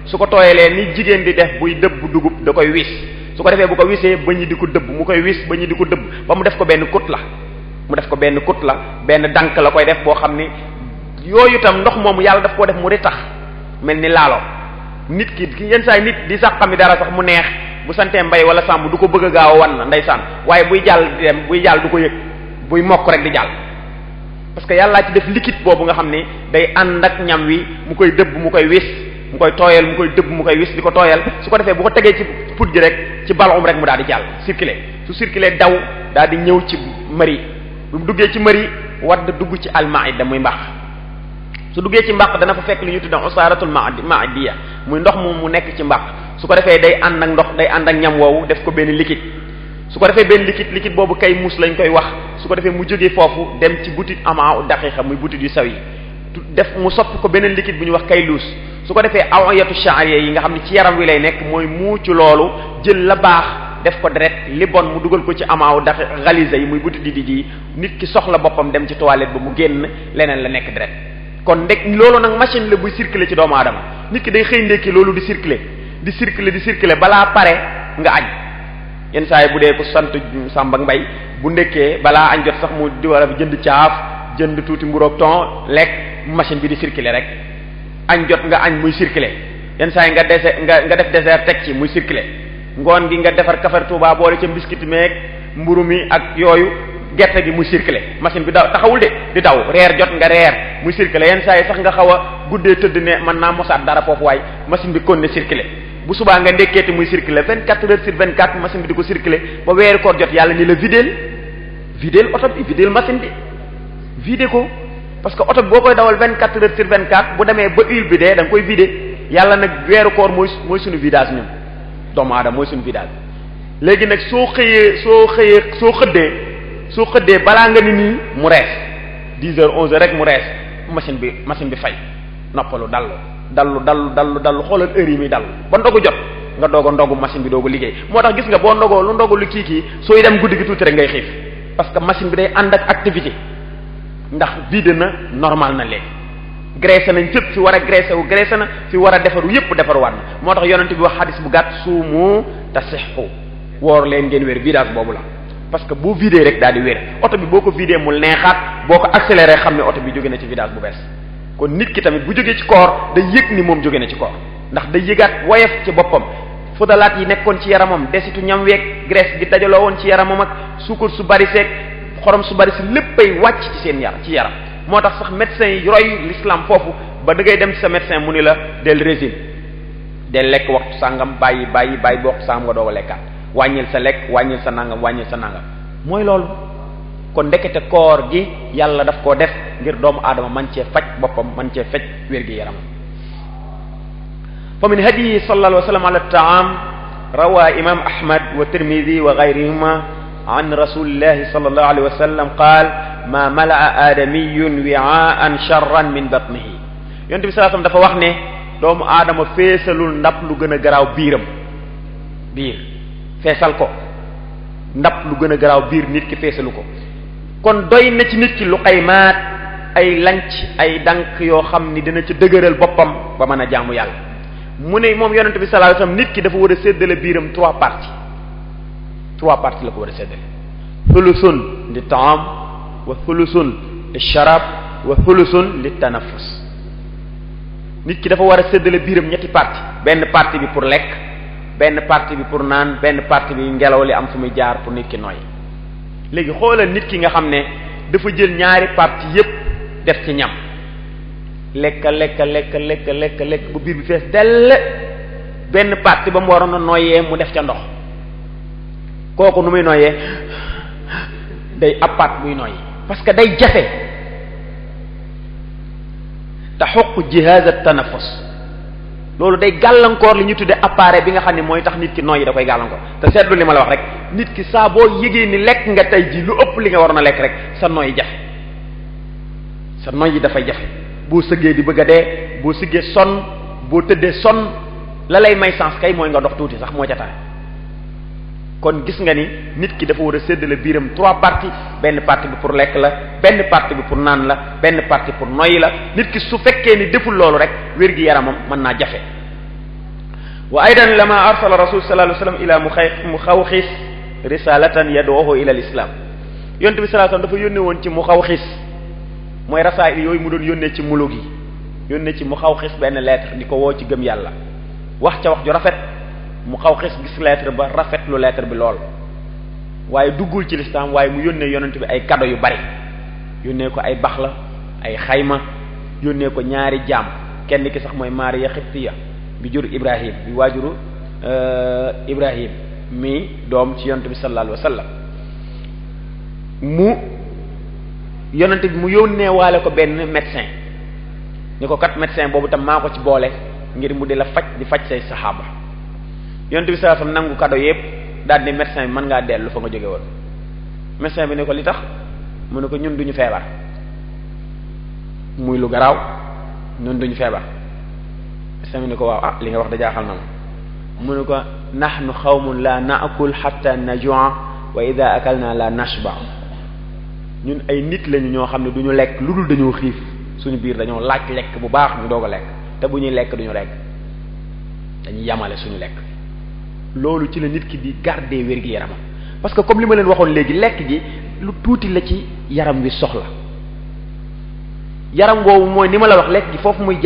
S2: su ko tooyalee ni jigéen di def buy dëbb dugub da koy wis su ko defee bu ko wisee ba ñi di ko dëbb mu koy wis ba ñi di ko dëbb ba mu def ko benn kut la benn dank la koy def boo xam ni yooyu tam ndox moomu yàlla daf koo def mu di tax mel ni laalo nit ki yenn saa yi nit di sax xam ni dara sax mu neex bu santee mbay wala sàmm du ko bëgg a gaaw a wan na ndeysaan waaye buy jàll du ko yëg buy mokk rek di jàll parce que yàllaa ci def liquide boobu nga xam ni day ànd ak ñam wi mu koy dëbb mu koy wis mu koy tooyal mu koy dëbb mu koy wis di ko tooyal su ko defee bu ko tegee ci put gi rek ci balum rek mu daal di jàll circuler su circuler daw daal di ñëw ci mëri bu duggee ci mëri wadd dugg ci almaida muy mbaax su duggee ci mbaq dana fa fekk li ñu tudda usaratul ma'diya muy ndox mu nekk ci mbaq su ko defee day ànd ak ndox day ànd ak ñam woowu def ko benn liquide su ko defee benn liquide boobu kay mus lañ koy wax su ko defee mu jógee foofu dem ci butit ama daqiqa muy butit yu saw yi def mu sopp ko beneen liquide bu ñuy wax kay luus su ko defee awiyatu sha'riya yi nga xam ne ci yaram wi lay nekk mooy muucu loolu jël la baax def ko deret li bon mu dugal ko ci amaaw dax xalisa yi muy butit di ji nit ki soxla boppam dem ci toilette ba mu génn leneen la nekk deret kon ndek loolu nag machine la buy circuler ci doomu aadama nit ki day xëy ndekki loolu di circuler balaa pare nga añ yenn saa yi bu dee ko sant Samba ak Mbay bu ndekkee balaa añ jot sax mu di war a jënd caaf jënd tuuti mburoog ton lekk machine bi di circuler rek añ jot nga añ muy circuler yenn saa yi nga def dessert teg ci muy circuler ngoon gi nga defar kafar Touba boole ca biscuit meeg mburu mi ak yooyu gerte gi muy circuler machine bi daw taxawul de di daw reer jot nga reer muy circuler yenn saa yi sax nga xaw a guddee tëdd ne mën naa mosaat dara foofu waaye machine bi kon ne circuler bu subaa nga ndekkeeti muy circuler 24 heures sur 24 machine bi di ko circuler ba weeru koor jot yàlla ni la vidéel oto bi vidéel machine bi vidé ko parce que oto bi boo koy dawal 24 heures sur 24 bu demee ba huile bi dee da nga koy vidé yàlla nag weeru koor mooy suñu vidage ñun doomu aadama mooy suñu vidage léegi nag soo xëddee balaa nga ni nii mu rees 10 heures 11 heures rek mu rees machine bi fay noppalu dallu xoolal heure yi muy dallu ba ndogu jot nga doog a ndogu machine bi doogu liggéey moo tax gis nga boo ndogoo lu ndogu lu kii sooy dem guddi gi tuuti rek ngay xiif parce que machine bi day ànd ak activité ndax vide na normal na léegi graissé nañ fépp fi war a graissé na fi war a defaru yépp defaruwaat na moo tax yonent bi wax xadis bu gàtt suumu tasihhu woor leen ngeen wér vidage boobu la parce que boo vidé rek daal di wér oto bi boo ko vidé mu neexaat boo ko accéléré xam ne oto bi jóge na ci vidage bu bees kon nit ki tamit bu jógee ci koor day yëg ni moom jóge na ci koor ndax day yëgaat woyof ci boppam fudalaat yi nekkoon ci yaramam desitu ñam weeg graisse gi dajaloo woon ci yaramam ak suukar su bari seeg xorom su bari si léppay wàcc ci seen yaram moo tax sax médecin yi roy l'islam foofu ba da ngay dem ci sa médecin mu ni la del régime del lekk waxtu sàngam bàyyi ba waxtu sàngam nga doog a lekkaat wàññil sa lekk wàññil sa nangam mooy loolu kon ndekete koor gi yàlla daf koo def ngir doomu aadama man cee faj boppam man cee faj wér gi yaramam fa min hadiyi sallallahu alayhi wa sallam ala taam rawa imam ahmad wa tirmidi wa gayrihima an rasulillahi sallallahu alayhi wa sallam qaal ma malaa aadamiyun wi'aan sharran min batnihi yonent bi sallallahu alayhi wa sallam dafa wax ne doomu aadama feesalul ndab lu gën a garaaw biir feesal ko ndab lu gën a garaaw biir nit ki feesalu ko kon doy na ci nit ki lu qaymaat ay lanc ay dank yoo xam ni dina ci dëgëral boppam ba mën a jaamu yàlla mu ne moom yonent bi sallallahu alayhi wasallam nit ki dafa war a séddale biiram trois parties la ko war a séddale thuluthun li taam wa thuluthun li sharab wa thuluthun li tanaffus nit ki dafa war a séddale biiram ñetti partie benn partie bi pour lekk benn partie bi pour naan benn partie bi ngelaw li am fu muy jaar pour nit ki nooy léegi xoolal nit ki nga xam ne dafa jël ñaari partie yépp def ci ñam lekk bu biir bi fees dell benn partie ba mu waroon a noyyee mu def ca ndox kooku nu muy noyyee day appaat muy noyyi parce que day jafe taxuq jihaz at-tanaffus loolu day gàllankoor li ñu tuddee appareil bi nga xam ne mooy tax nit ki noyyi da koy gàllankoor te seetlu li ma la wax rek nit ki saa boo yëgee ni lekk nga tey ji lu ëpp li nga waroon a lekk rek sa noyyi jafe sa noyyi dafay jafe boo sëggee di bëgg a dee boo siggee sonn boo tëddee sonn la lay may sens kay mooy nga dox tuuti sax moo ca tane kon gis nga ni nit ki dafa war a séddale biiram trois parties benn partie bi pour lekk la benn partie bi pour naan la benn partie pour noyyi la nit ki su fekkee ni deful loolu rek wér gi yaramam mën naa jafe wa aydan lama arsala rasul sallallahu alayhi wasallam ila muxawxis risalatan yad'uhu ila al-islam yonent bi sallallahu alayhi wasallam dafa yónnee woon ci muxawxis mooy rasail yooyu mu doon yónnee ci muluk yi yónnee ci muxawxis benn lettre di ko woo ci gëm yàlla wax ca wax ju rafet muxawxis gis lettre ba rafetlu lettre bi lool waaye duggul ci lislaam waaye mu yónnee yonent bi ay cadeau yu bari yónnee ko ay baxla ay xayma yónnee ko ñaari jaam kenn ki sax mooy Maariya Xibtiya bi jur Ibrahim bi waajuru Ibrahim mi doom ci yonent bi sallallahu alayhi wa sallam mu yonent bi mu yónnee waale ko benn médecin ni ko kat médecin boobu tam maa ko ci boole ngir mu di la faj di faj say saxaaba yonent bi sallallahu alayhi wasallam nangu cadeau yépp daal ne médecin bi mën ngaa dellu fa nga jóge woon médecin bi ne ko li tax mu ne ko ñun duñu feebar muy lu garaaw ñun duñu feebar médecin bi ne ko waaw li nga wax da jaaxal na ma mu ne ko nahnu xawmun la naakul hatta najua wa ida akalna la nashba ñun ay nit lañu ñoo xam ne duñu lekk lu dul dañoo xiif suñu biir dañoo laaj lekk bu baax ñu doog a lekk te bu ñuy lekk duñu lekk dañuy yamale suñu lekk loolu ci la nit ki di garder wér gi yaramam parce que comme li ma leen waxoon léegi lekk gi lu tuuti la ci yaram wi soxla yaram woowu mooy ni ma la wax lekk gi foofu muy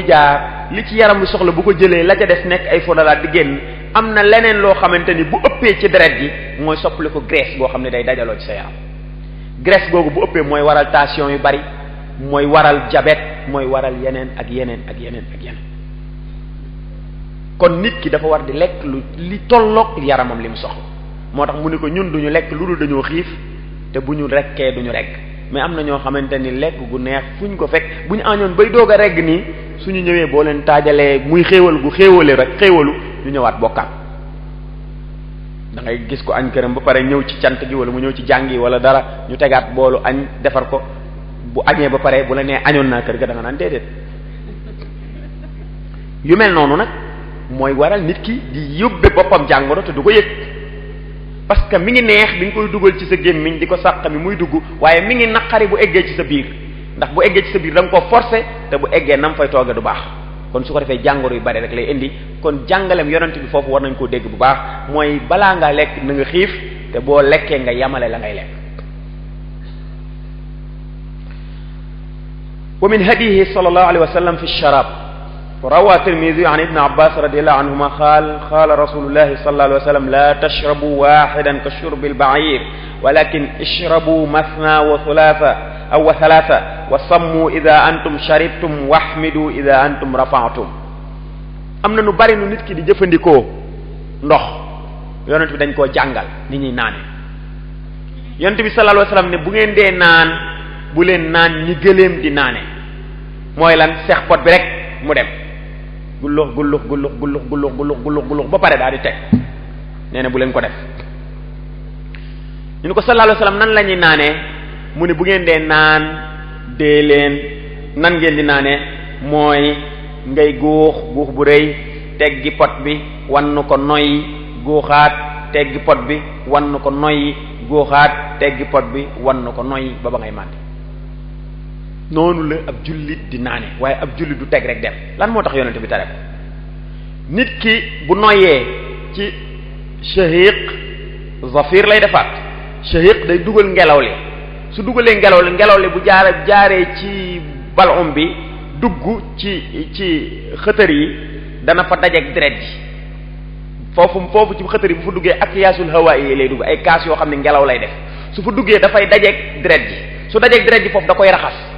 S2: jaar li ci yaram wi soxla bu ko jëlee la ca des nekk ay fodalaat di génn am na leneen loo xamante ni bu ëppee ci deret gi mooy soppali ko graisse goo xam ne day dajaloo ci sa yaram graisse googu bu ëppee mooy waral tension yu bari mooy waral diabète mooy waral yeneen ak yeneen kon nit ki dafa war di lekk li tolloog yaramam li mu soxla moo tax mu ne ko ñun duñu lekk lu dul dañoo xiif te bu ñu rekkee duñu rekk mais am na ñoo xamante ni lekk gu neex fu ñu ko fekk bu ñu añoon bay doog a regg nii suñu ñëwee boo leen taajalee muy xéewal gu xéewale rek xéewalu ñu ñëwaat bokkaat. da ngay gis ko añ këram ba pare ñëw ci cant gi wala mu ñëw ci jàng yi wala dara ñu tegaat boolu añ defar ko bu añee ba pare bu la nee añoon naa kër ga da nga naan déedéet. yu mel noonu nag mooy waral nit ki di yóbbe boppam jàngoro te du ko yëg parce que mi ngi neex bi nga koy dugal ci sa gémmiñ di ko sàq mi muy dugg waaye mi ngi naqari bu eggee ci sa biir ndax bu eggee ci sa biir da nga ko forcer te bu eggee nam fay tooge du baax kon su ko defee jàngoro yu bari rek lay indi kon jàngalem yonent bi foofu war nañ koo dégg bu baax mooy balaa ngaa lekk na nga xiif te boo lekkee nga yamale la ngay lekk. wa min hadihi sallallahu alayhi wa sallam fi sharab روى الترمذي عن ابن عباس رضي الله عنهما قال رسول الله صلى الله عليه وسلم لا تشربوا واحدا كشرب البعير ولكن اشربوا مثنى وثلاثة أو ثلاثة وصموا إذا أنتم شربتم واحمدوا إذا أنتم رفعتم. am na nu bari nu nit ki di jëfandikoo ndox yonent bi dañ koo jàngal ni ñuy naane yonent bi sallallahu alayhi wasallam ne bu ngeen dee naan bu leen naan ni gëléem di naane mooy lan seex pot bi rek mu dem gullux gullux gullux gullux gullux gullux gullux gullux ba pare daal di teg nee na bu leen ko def. ñu ne ko sallallahu alayhi wasallam nan la ñuy naanee mu ne bu ngeen dee naan dee leen nan ngeen di naanee mooy ngay guux guux bu rëy teggi pot bi wann ko noyyi guuxaat teggi pot bi wann ko noyyi guuxaat teggi pot bi wann ko noyyi ba ba ngay màndi. noonu la ab jullit di naane waaye ab jullit du teg rek dem lan moo tax yonent bi tere ko nit ki bu noyyee ci shahiq zafir lay defaat shahiq day dugal ngelaw li su dugalee ngelaw li bu jaaree ci balum bi dugg ci xëtër yi dana fa dajeek deret ji foofu ci xëtër yi bu fa duggee ak yaasul hawa yi lay dugg ay kaas yoo xam ne ngelaw lay def su fa duggee dafay dajeek deret ji su dajeek deret ji foofu da koy raxas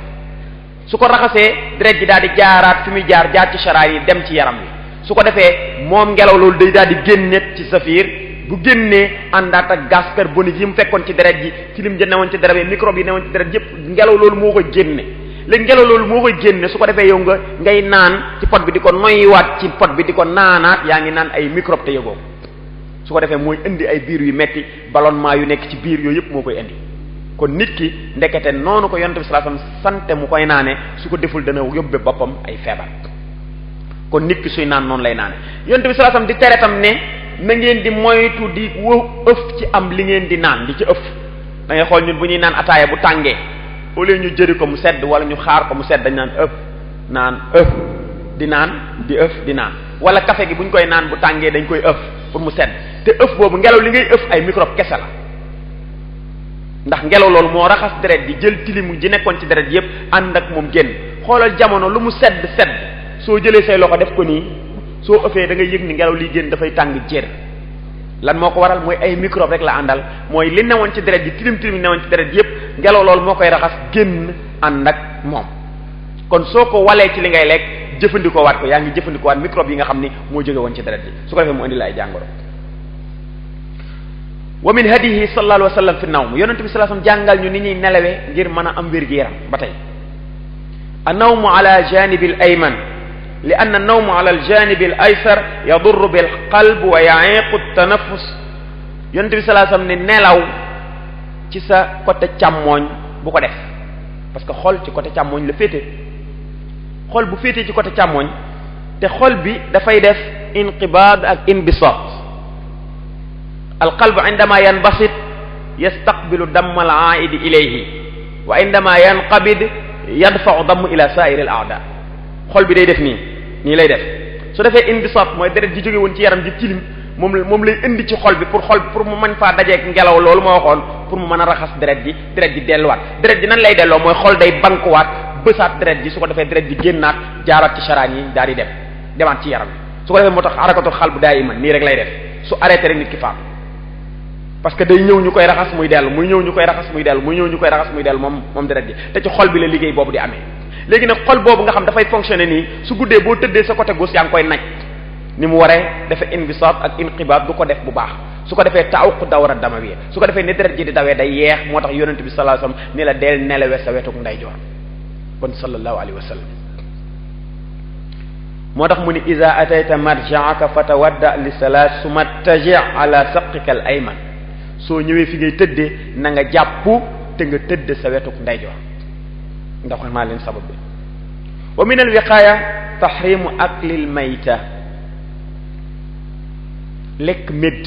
S2: su ko raxasee deret ji daal di jaaraat fi muy jaar ci sharaay yi dem ci yaram wi su ko defee moom ngelaw loolu day daal di génneet ci safiir bu génnee àndaat ak gaz carbonique yi mu fekkoon ci deret ji tilim ja newoon ci deret bi microbe yi newoon ci deret yépp ngelaw loolu moo koy génne léegi ngelaw loolu moo koy génne su ko defee yow ngay naan ci pot bi di ko noyyiwaat ci pot bi di ko naanaat yaa ngi naan ay microbe te yëgoo su ko defee mooy indi ay biir yu metti ballonnement yu nekk ci biir yooyu yépp moo koy indi kon nit ki ndekete noonu ko yonent bi sallallahu alayhi wasallam sante mu koy naane su ko deful dana yóbbe boppam ay feebar kon nit ki suy naan noonu lay naane yonent bi sallallahu alayhi wasallam di tere tam ne na ngeen di moytu di ëf ci am li ngeen di naan di ci ëf da ngay xool ñun bu ñuy naan ataaya bu tàngee au lieu ñu jëri ko mu sedd wala ñu xaar ko mu sedd dañ naan ëf di naan di ëf di naan wala café gi bu ñu koy naan bu tàngee dañ koy ëf pour mu sedd te ëf boobu ngelaw li ngay ëf ay microbe kese la ndax ngelaw loolu moo raxas deret di jël tilimu ji nekkoon ci deret yépp ànd ak moom génn xoolal jamono lu mu sedd soo jëlee say loxo def ko nii soo ëffee da ngay yëg ni ngelaw liy génn dafay tàng jër lan moo ko waral mooy ay microbe rek la àndal mooy li newoon ci deret ji tilim yi newoon ci deret yépp ngelaw loolu moo koy raxas génn ànd ak moom kon soo ko walee ci li ngay lekk jëfandikoo waat ko yaa ngi jëfandikoo waat microbe yi nga xam ni moo jóge woon ci deret ji su ko defee mu indi la ay jàngoro. wa min hadihi sallallahu alayhi wa sallam fi nawm yonent bi sallallahu alayhi wa sallam jàngal ñu ni ñuy nelawee ngir mën a am wér-gu-yaram ba tey an-nawmu ala janibi al-ayman li anna an-nawmu ala al-janibi al-aysar yadurru bil qalb wa ya'iqu at-tanaffus yonent bi sallallahu alayhi wa sallam ne nelaw ci sa côté càmmooñ bu ko def parce que xol ci côté càmmooñ la féete xol bu féetee ci côté càmmooñ te xol bi dafay def inqibaad ak inbisaat القلب عندما ينبسط يستقبل دم العائد إليه وعندما ينقبض يدفع دم إلى سائر الأعضاء xol bi day def nii lay def su defee inbisaat mooy deret ji jóge woon ci yaram ji tilim moom lay indi ci xol bi pour mu mën faa dajeek ngelaw loolu ma waxoon pour mu mën a raxas deret ji delluwaat deret ji nan lay delloo mooy xol day bankuwaat bësaat deret ji su ko defee deret ji génnaat jaaraat ci saraan yi daal di demaat ci yaram bi su ko defee moo tax harakatul xalb daayiman nii rek lay def su arrêté rek nit ki faatu parce que day ñëw ñu koy raxas muy dellu muy ñëw ñu koy raxas muy dellu muy ñëw ñu koy raxas muy dellu moom deret ji te ci xol bi la liggéey boobu di amee léegi nag xol boobu nga xam dafay fonctionner nii su guddee boo tëddee sa côté gauche yaa ngi koy naj ni mu waree dafa inbisaat ak inqibaat du ko def bu baax su ko defee ta'awuq dawra damawiya su ko defee ni deret ji di dawee day yeex moo tax yonent bi sallallahu alayhi wasallam ni la del nelawe sa wetuk ndeyjoor kon sallallahu alayhi wa sallam moo tax mu ni iza atayta marja'aka fatawadda li salat summa taji' ala saqika al ayman soo ñëwee fi ngay tëddee na nga jàpp te nga tëdd sa wetuk ndeyjoor ndax wax naa leen sabab bi wa min al wiqaaya tahrimu aklil mayta lekk médd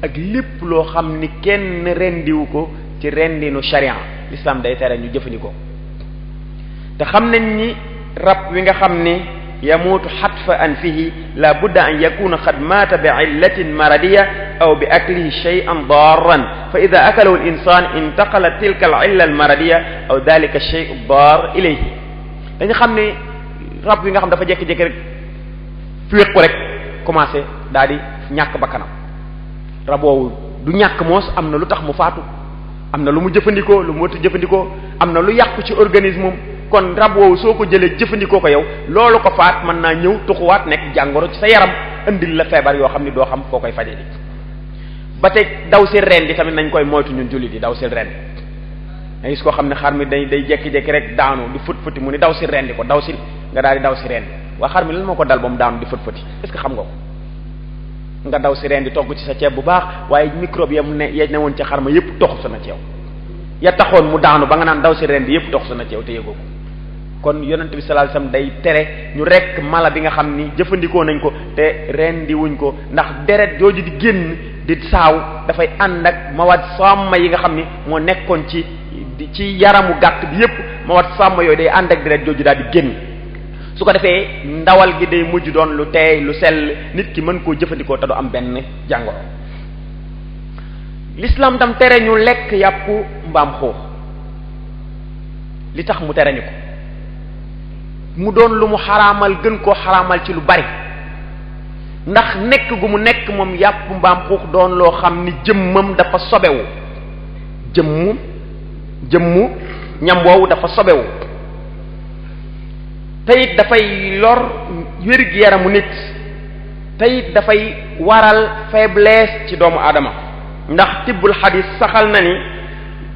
S2: ak lépp loo xam ni kenn rendiwu ko ci rendinu sharia l'islam day tere ñu jëfandikoo te xam nañ ni rab wi nga xam ni yamuutu xatfa anfihi la budda an yakuna qad maata bi illatin maradiya aw bi aklihi shay'an darran fa ida akalahu al insan intaqala tilka al illa al maradiya aw dalika shay'u dar ilayhi dañu xam ne rab wi nga xam dafa jékki-jékki rek féeq ko rek commencé daal di ñàkk bakkanam rab woowu du ñàkk moos am na lu tax mu faatu am na lu mu jëfandikoo lu mu wëtu jëfandikoo am na lu yàqu ci organisme kon rab woowu soo ko jëlee jëfandikoo ko yow loolu ko faat mën naa ñëw tuxuwaat nekk jàngoro ci sa yaram indil la feebar yoo xam ni doo xam foo koy faje di ba tey daw si ren di tamit nañ koy moytu ñun jullit yi daw si ren nga gis koo xam ne xar mi day jekki-jekki rek daanu di fët-fëti mu ni daw si ren di ko daw si nga daal di daw si ren waa xar mi lan moo ko dal ba mu daanu di fët-fëti est-ce que xam nga ko nga daw si ren di togg ci sa ceeb bu baax waaye microbe ya mu ne ya ne woon ci xar ma yëpp toxu sa na ci yow ya taxoon mu daanu ba nga naan daw si ren di yëpp toxu sa na ci yow te yëgoo ko kon yonent bi sallallahu alayhi wasallam day tere ñu rekk mala bi nga xam ni jëfandikoo nañ ko te rendi wuñ ko ndax deret jooju di génn di saaw dafay ànd ak mawad sàmma yi nga xam ni moo nekkoon ci yaramu gàtt bi yépp mawad sàmma yooyu day ànd ak deret jooju daal di génn su ko defee ndawal gi day mujj doon lu teey lu sell nit ki mën koo jëfandikoo te du am benn jàngoro. l'islam tam tere ñu lekk yàpp mbaam xuux li tax mu tere ñu ko mu doon lu mu xaraamal gën koo xaraamal ci lu bari ndax nekk gu mu nekk moom yàpp mbaam xuux doon loo xam ni jëmmam dafa sobewu jëmmu ñam woowu dafa sobewu te it dafay lor wér-gi-yaramu nit te it dafay waral faiblesse ci doomu aadama ndax tibbul xadis saxal na ni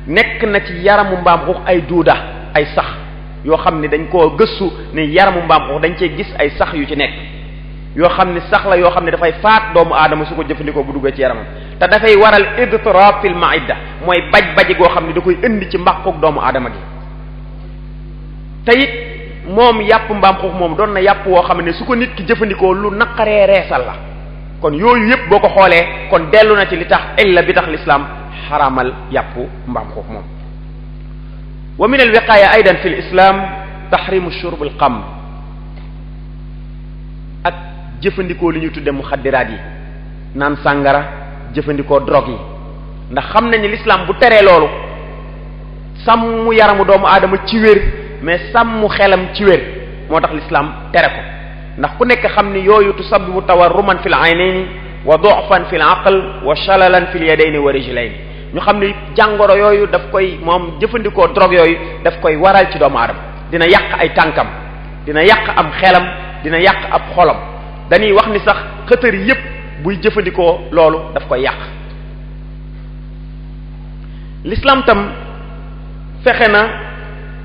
S2: nekk na ci yaramu mbaam xuux ay duuda ay sax yoo xam ne dañ koo gëstu ne yaramu mbaam xuux dañ cee gis ay sax yu ci nekk yoo xam ne sax la yoo xam ne dafay faat doomu aadama su ko jëfandikoo bu duggee ci yaramam te dafay waral idtirab fil maida mooy baj-baji goo xam ne da koy indi ci mbàquk doomu aadama gi te it moom yàpp mbaam xuux moom doon na yàpp woo xam ne su ko nit ki jëfandikoo lu naqaree reesal la kon yooyu yëpp boo ko xoolee kon dellu na ci li tax illa bi tax l'islam xaraamal yàpp mbaam xuux moom wa min alwiqaaya aydan fi lislam tahrimu shurb alxamr ak jëfandikoo li ñu tudde muxaddiraat yi naan sàngara jëfandikoo drogue yi ndax xam nañu l'islam bu teree loolu sàmm yaramu doomu aadama ci wér mais sàmm xelam ci wér moo tax l'islam tere ko ndax ku nekk xam ni yooyu tusabbibu tawarruman fil aynayni wa du'fan fil aql wa shalalan fil yadayni wa rijlayni ñu xam ni jàngoro yooyu daf koy moom jëfandikoo drogue yooyu daf koy waral ci doomu aadama dina yàq ay tànkam dina yàq am xelam dina yàq ab xolam dañuy wax ni sax xëtër yépp buy jëfandikoo loolu daf koy yàq l'islam tam fexe na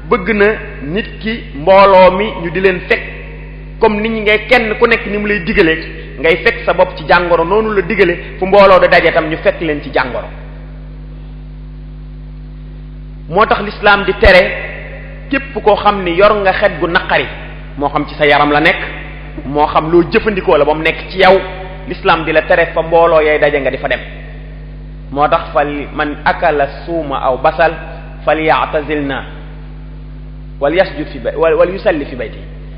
S2: bëgg na nit ki mbooloo mi ñu di leen fekk comme nit ñi ngay kenn ku nekk ni mu lay digalee ngay fekk sa bopp ci jàngoro noonu la digale fu mbooloo da daje tam ñu fekk leen ci jàngoro moo tax l'islam di tere képp koo xam ni yor nga xet gu naqari moo xam ci sa yaram la nekk moo xam loo jëfandikoo la ba mu nekk ci yow l'islam di la tere fa mbooloo yay daje nga di fa dem moo tax fal man akala suuma aw basal falyatazilna wal yasjud fi bay wal yusalli fi bayti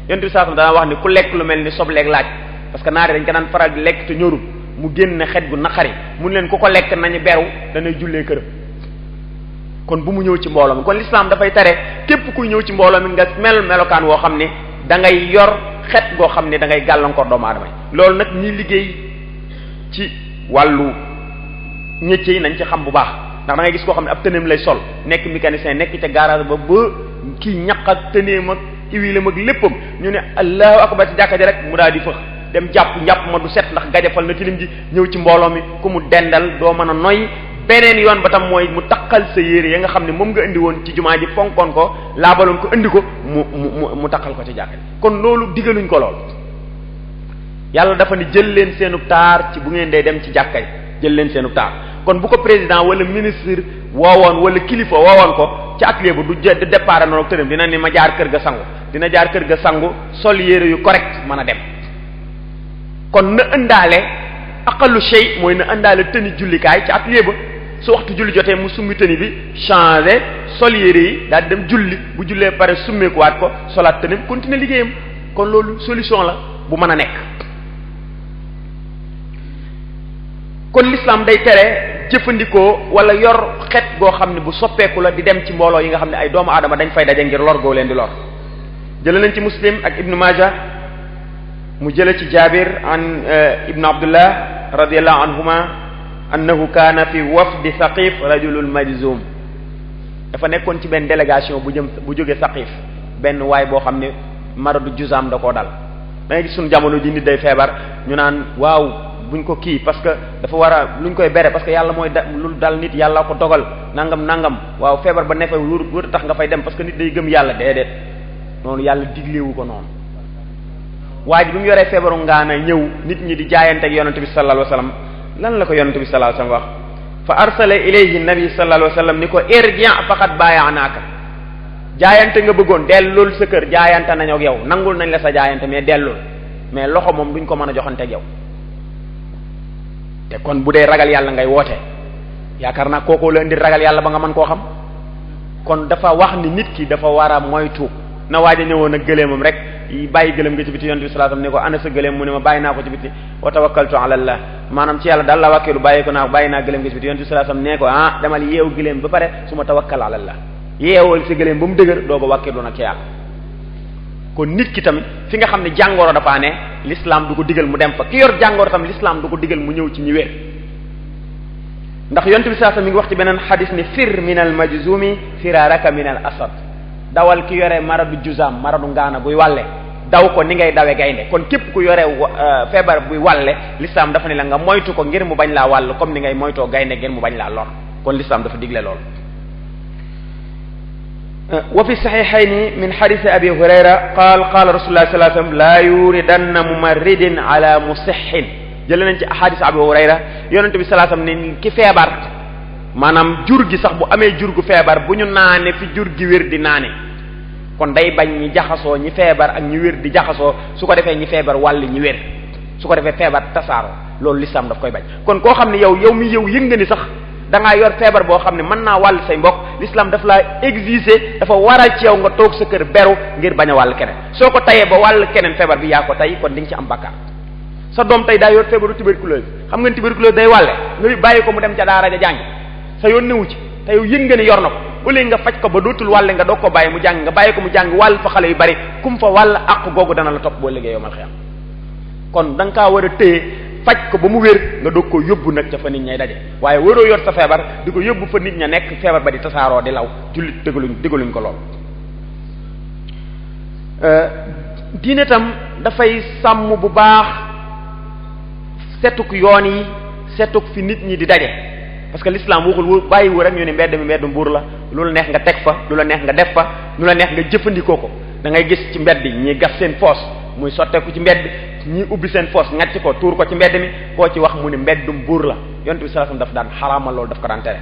S2: yonent bi saasam dana wax ni ku lekk lu mel ni sobleeg laaj parce que naari dañ ko daan faral di lekk te ñorul mu génn xet gu naqari mun leen ku ko lekk nañu beru danay jullee këram kon bu mu ñëw ci mbooloo mi kon l'islam dafay tere képp kuy ñëw ci mbooloo mi nga melokaan woo xam ne da ngay yor xet goo xam ne da ngay gàllankoor doomu aadama yi loolu nag ñi liggéey ci wàllu métier yi nañ ci xam bu baax ndax da ngay gis koo xam ne ab tëneem lay sol nekk mécanicien nekk ca garage ba kii ñaq ak tëneem ak iwilam ak léppam ñu ne allahu akbar ci jàkka ji rek mu daal di fëx dem njàpp ma du set ndax gajafal na tilim ji ñëw ci mbooloo mi ku mu dendal doo mën a noy beneen yoon ba tam mooy mu taqal sa yére ya nga xam ne moom nga indi woon ci jumaa ji fonkoon ko laabaloon ko indi ko mu taqal ko ci jàkka ji kon loolu digaluñ ko lool yàlla dafa ni jël leen seenu taar ci bu ngeen dee dem ci jàkkay jël leen seenu taar kon bu ko président wala ministre woowoon wala kilifa woowoon ko ci atelier bu du départ noonu ak tërëm dina ni ma jaar kër ga sangu dina jaar kër ga sangu sol yére yu correct mën a dem kon na ëndaale aqallu shay mooy na ëndaale tëni jullikaay ci atelier ba su waxtu julli jotee mu summi tëni bi changé sol yére yi daal di dem julli bu jullee pare summeekuwaat ko solaat tëni continuer liggéeyam kon loolu solution la bu mën a nekk kon l'islam day tere jëfandikoo wala yor xet goo xam ne bu soppeeku la di dem ci mbooloo yi nga xam ne ay doomu aadama dañ fay daje ngir lor goo leen di lor jële nañ ci muslim ak ibnu maaja mu jële ci jaabir an ibnu abdullah radiallahu anhuma annahu kaana fi wafdi saqif rajulul majzum dafa nekkoon ci benn délégation bu jóge saqif benn waay boo xam ne maradu juzaam da koo dal da ngay gis suñu jamono ji nit day feebar ñu naan waaw buñ ko kii parce que dafa war a luñ koy bere parce que yàlla mooy lu dal nit yàlla ko dogal nangam waaw feebar ba ne fa wër tax nga fay dem parce que nit day gëm yàlla déedéet noonu yàlla diglewu ko noonu waa ji bi mu yoree feebaru ngaana ñëw nit ñi di jaayante ak yonente bi sallallahu alayhi wasallam lan la ko yonente bi sallallahu alayhi wasallam wax fa arsala ilayhi nabi sallallahu alayhi wasallam ni ko irji' faqad baayaanaaka jaayante nga bëggoon dellul sa kër jaayante nañu ak yow nangul nañ la sa jaayante mais dellul mais loxo moom duñ ko mën a joxante ak yow te kon bu dee ragal yàlla ngay woote yaakaar naa kookoo la indi ragal yàlla ba nga mën koo xam kon dafa wax ni nit ki dafa war a moytu na waaja ñëwoon ak gëléemam rek bàyyi gëléem nga ci biti yonent bi sallallahu alayhi wasallam ne ko ana sa gëléem mu ne ma bàyyi naa ko ci biti wa tawakkaltu ala Allah maanaam ci yàlla daal la wàkkeelu bàyyi ko naa bàyyi naa gëléem nga ci biti yonent bi sallallahu alayhi wasallam ne ko demal yeewu gëléem ba pare su ma tawakkal ala Allah yeewal sa gëléem ba mu dëgër doo ko wàkkeelu nag ci yàlla kon nit ki tamit fi nga xam ne jàngoro dafa ne l'islam du ko digal mu dem fa ki yor jàngoro tam l'islam du ko digal mu ñëw ci ñi wér ndax yonent bi sallallahu alayhi wasallam mi ngi wax ci beneen xadis ni fir min al majzumi firaraka min al asad dawal ki yore maradu juzam maradu ngaana buy wàlle daw ko ni ngay dawe gaynde kon képp ku yore feebar buy wàlle l'islam dafa ne la nga moytu ko ngir mu bañ laa wàll comme ni ngay moytoo gaynde ngir mu bañ laa lor kon l'islam dafa digle lool wa fi sahihayni min hadith abi hurayra qala rasulullah sallallahu alayhi wasallam la yuridanna mumarridin ala musihhin jël nañ ci hadith abi hurayra yonent bi sallallahu alayhi wasallam ne ki feebar maanaam jur gi sax bu amee jur gu feebar bu ñu naane fi jur gi wér di naane kon day bañ ñi jaxasoo ñi feebar ak ñi wér di jaxasoo su ko defee ñi feebar wàll ñi wér su ko defee feebar tasaaroo loolu l'islam daf koy bañ kon koo xam ne yow yëg nga ni sax da ngaa yor feebar boo xam ne mën naa wàll say mbokk l'islam daf laa exiger dafa waral ci yow nga toog sa kër beru ngir bañ a wàll keneen soo ko tayee ba wàll keneen feebar bi yaa ko tay kon di nga ci am bakkaar sa doom tey daa yor feebaru tuberculose xam nga tuberculose day wàlle nga bàyyi ko mu dem ca daara ja jàngi sa yoon newu ci te yow yëg nga ni yor na ko au lieu nga faj ko ba dootul wàlle nga doog ko bàyyi mu jàng nga bàyyi ko mu jàng wàll fa xale yu bari kum fa wàll àq googu dana la topp boo liggéey yomal xiyam kon da nga kaa war a téye faj ko ba mu wér nga doog ko yóbbu nag ca fa nit ñay daje waaye waroo yor sa feebar di ko yóbbu fa nit ña nekk feebar ba di tasaaroo di law jullit dégluñ ko lool diine tam dafay sàmm bu baax setuk yoon yi setuk fi nit ñi di daje parce que l'islam waxul bàyyiwu rek ñu ne mbedd mi mbedd mbuur la lu la neex nga teg fa lu la neex nga def fa lu la neex nga jëfandikoo ko da ngay gis ci mbedd yi ñi gas seen foos muy sotteeku ci mbedd ñi ubbi seen foos ngacc ko tuur ko ci mbedd mi koo ci wax mu ne mbeddum buur la yonent bi sallallahu alayhi wasallam daf daan xaraamal loolu daf ko daan tere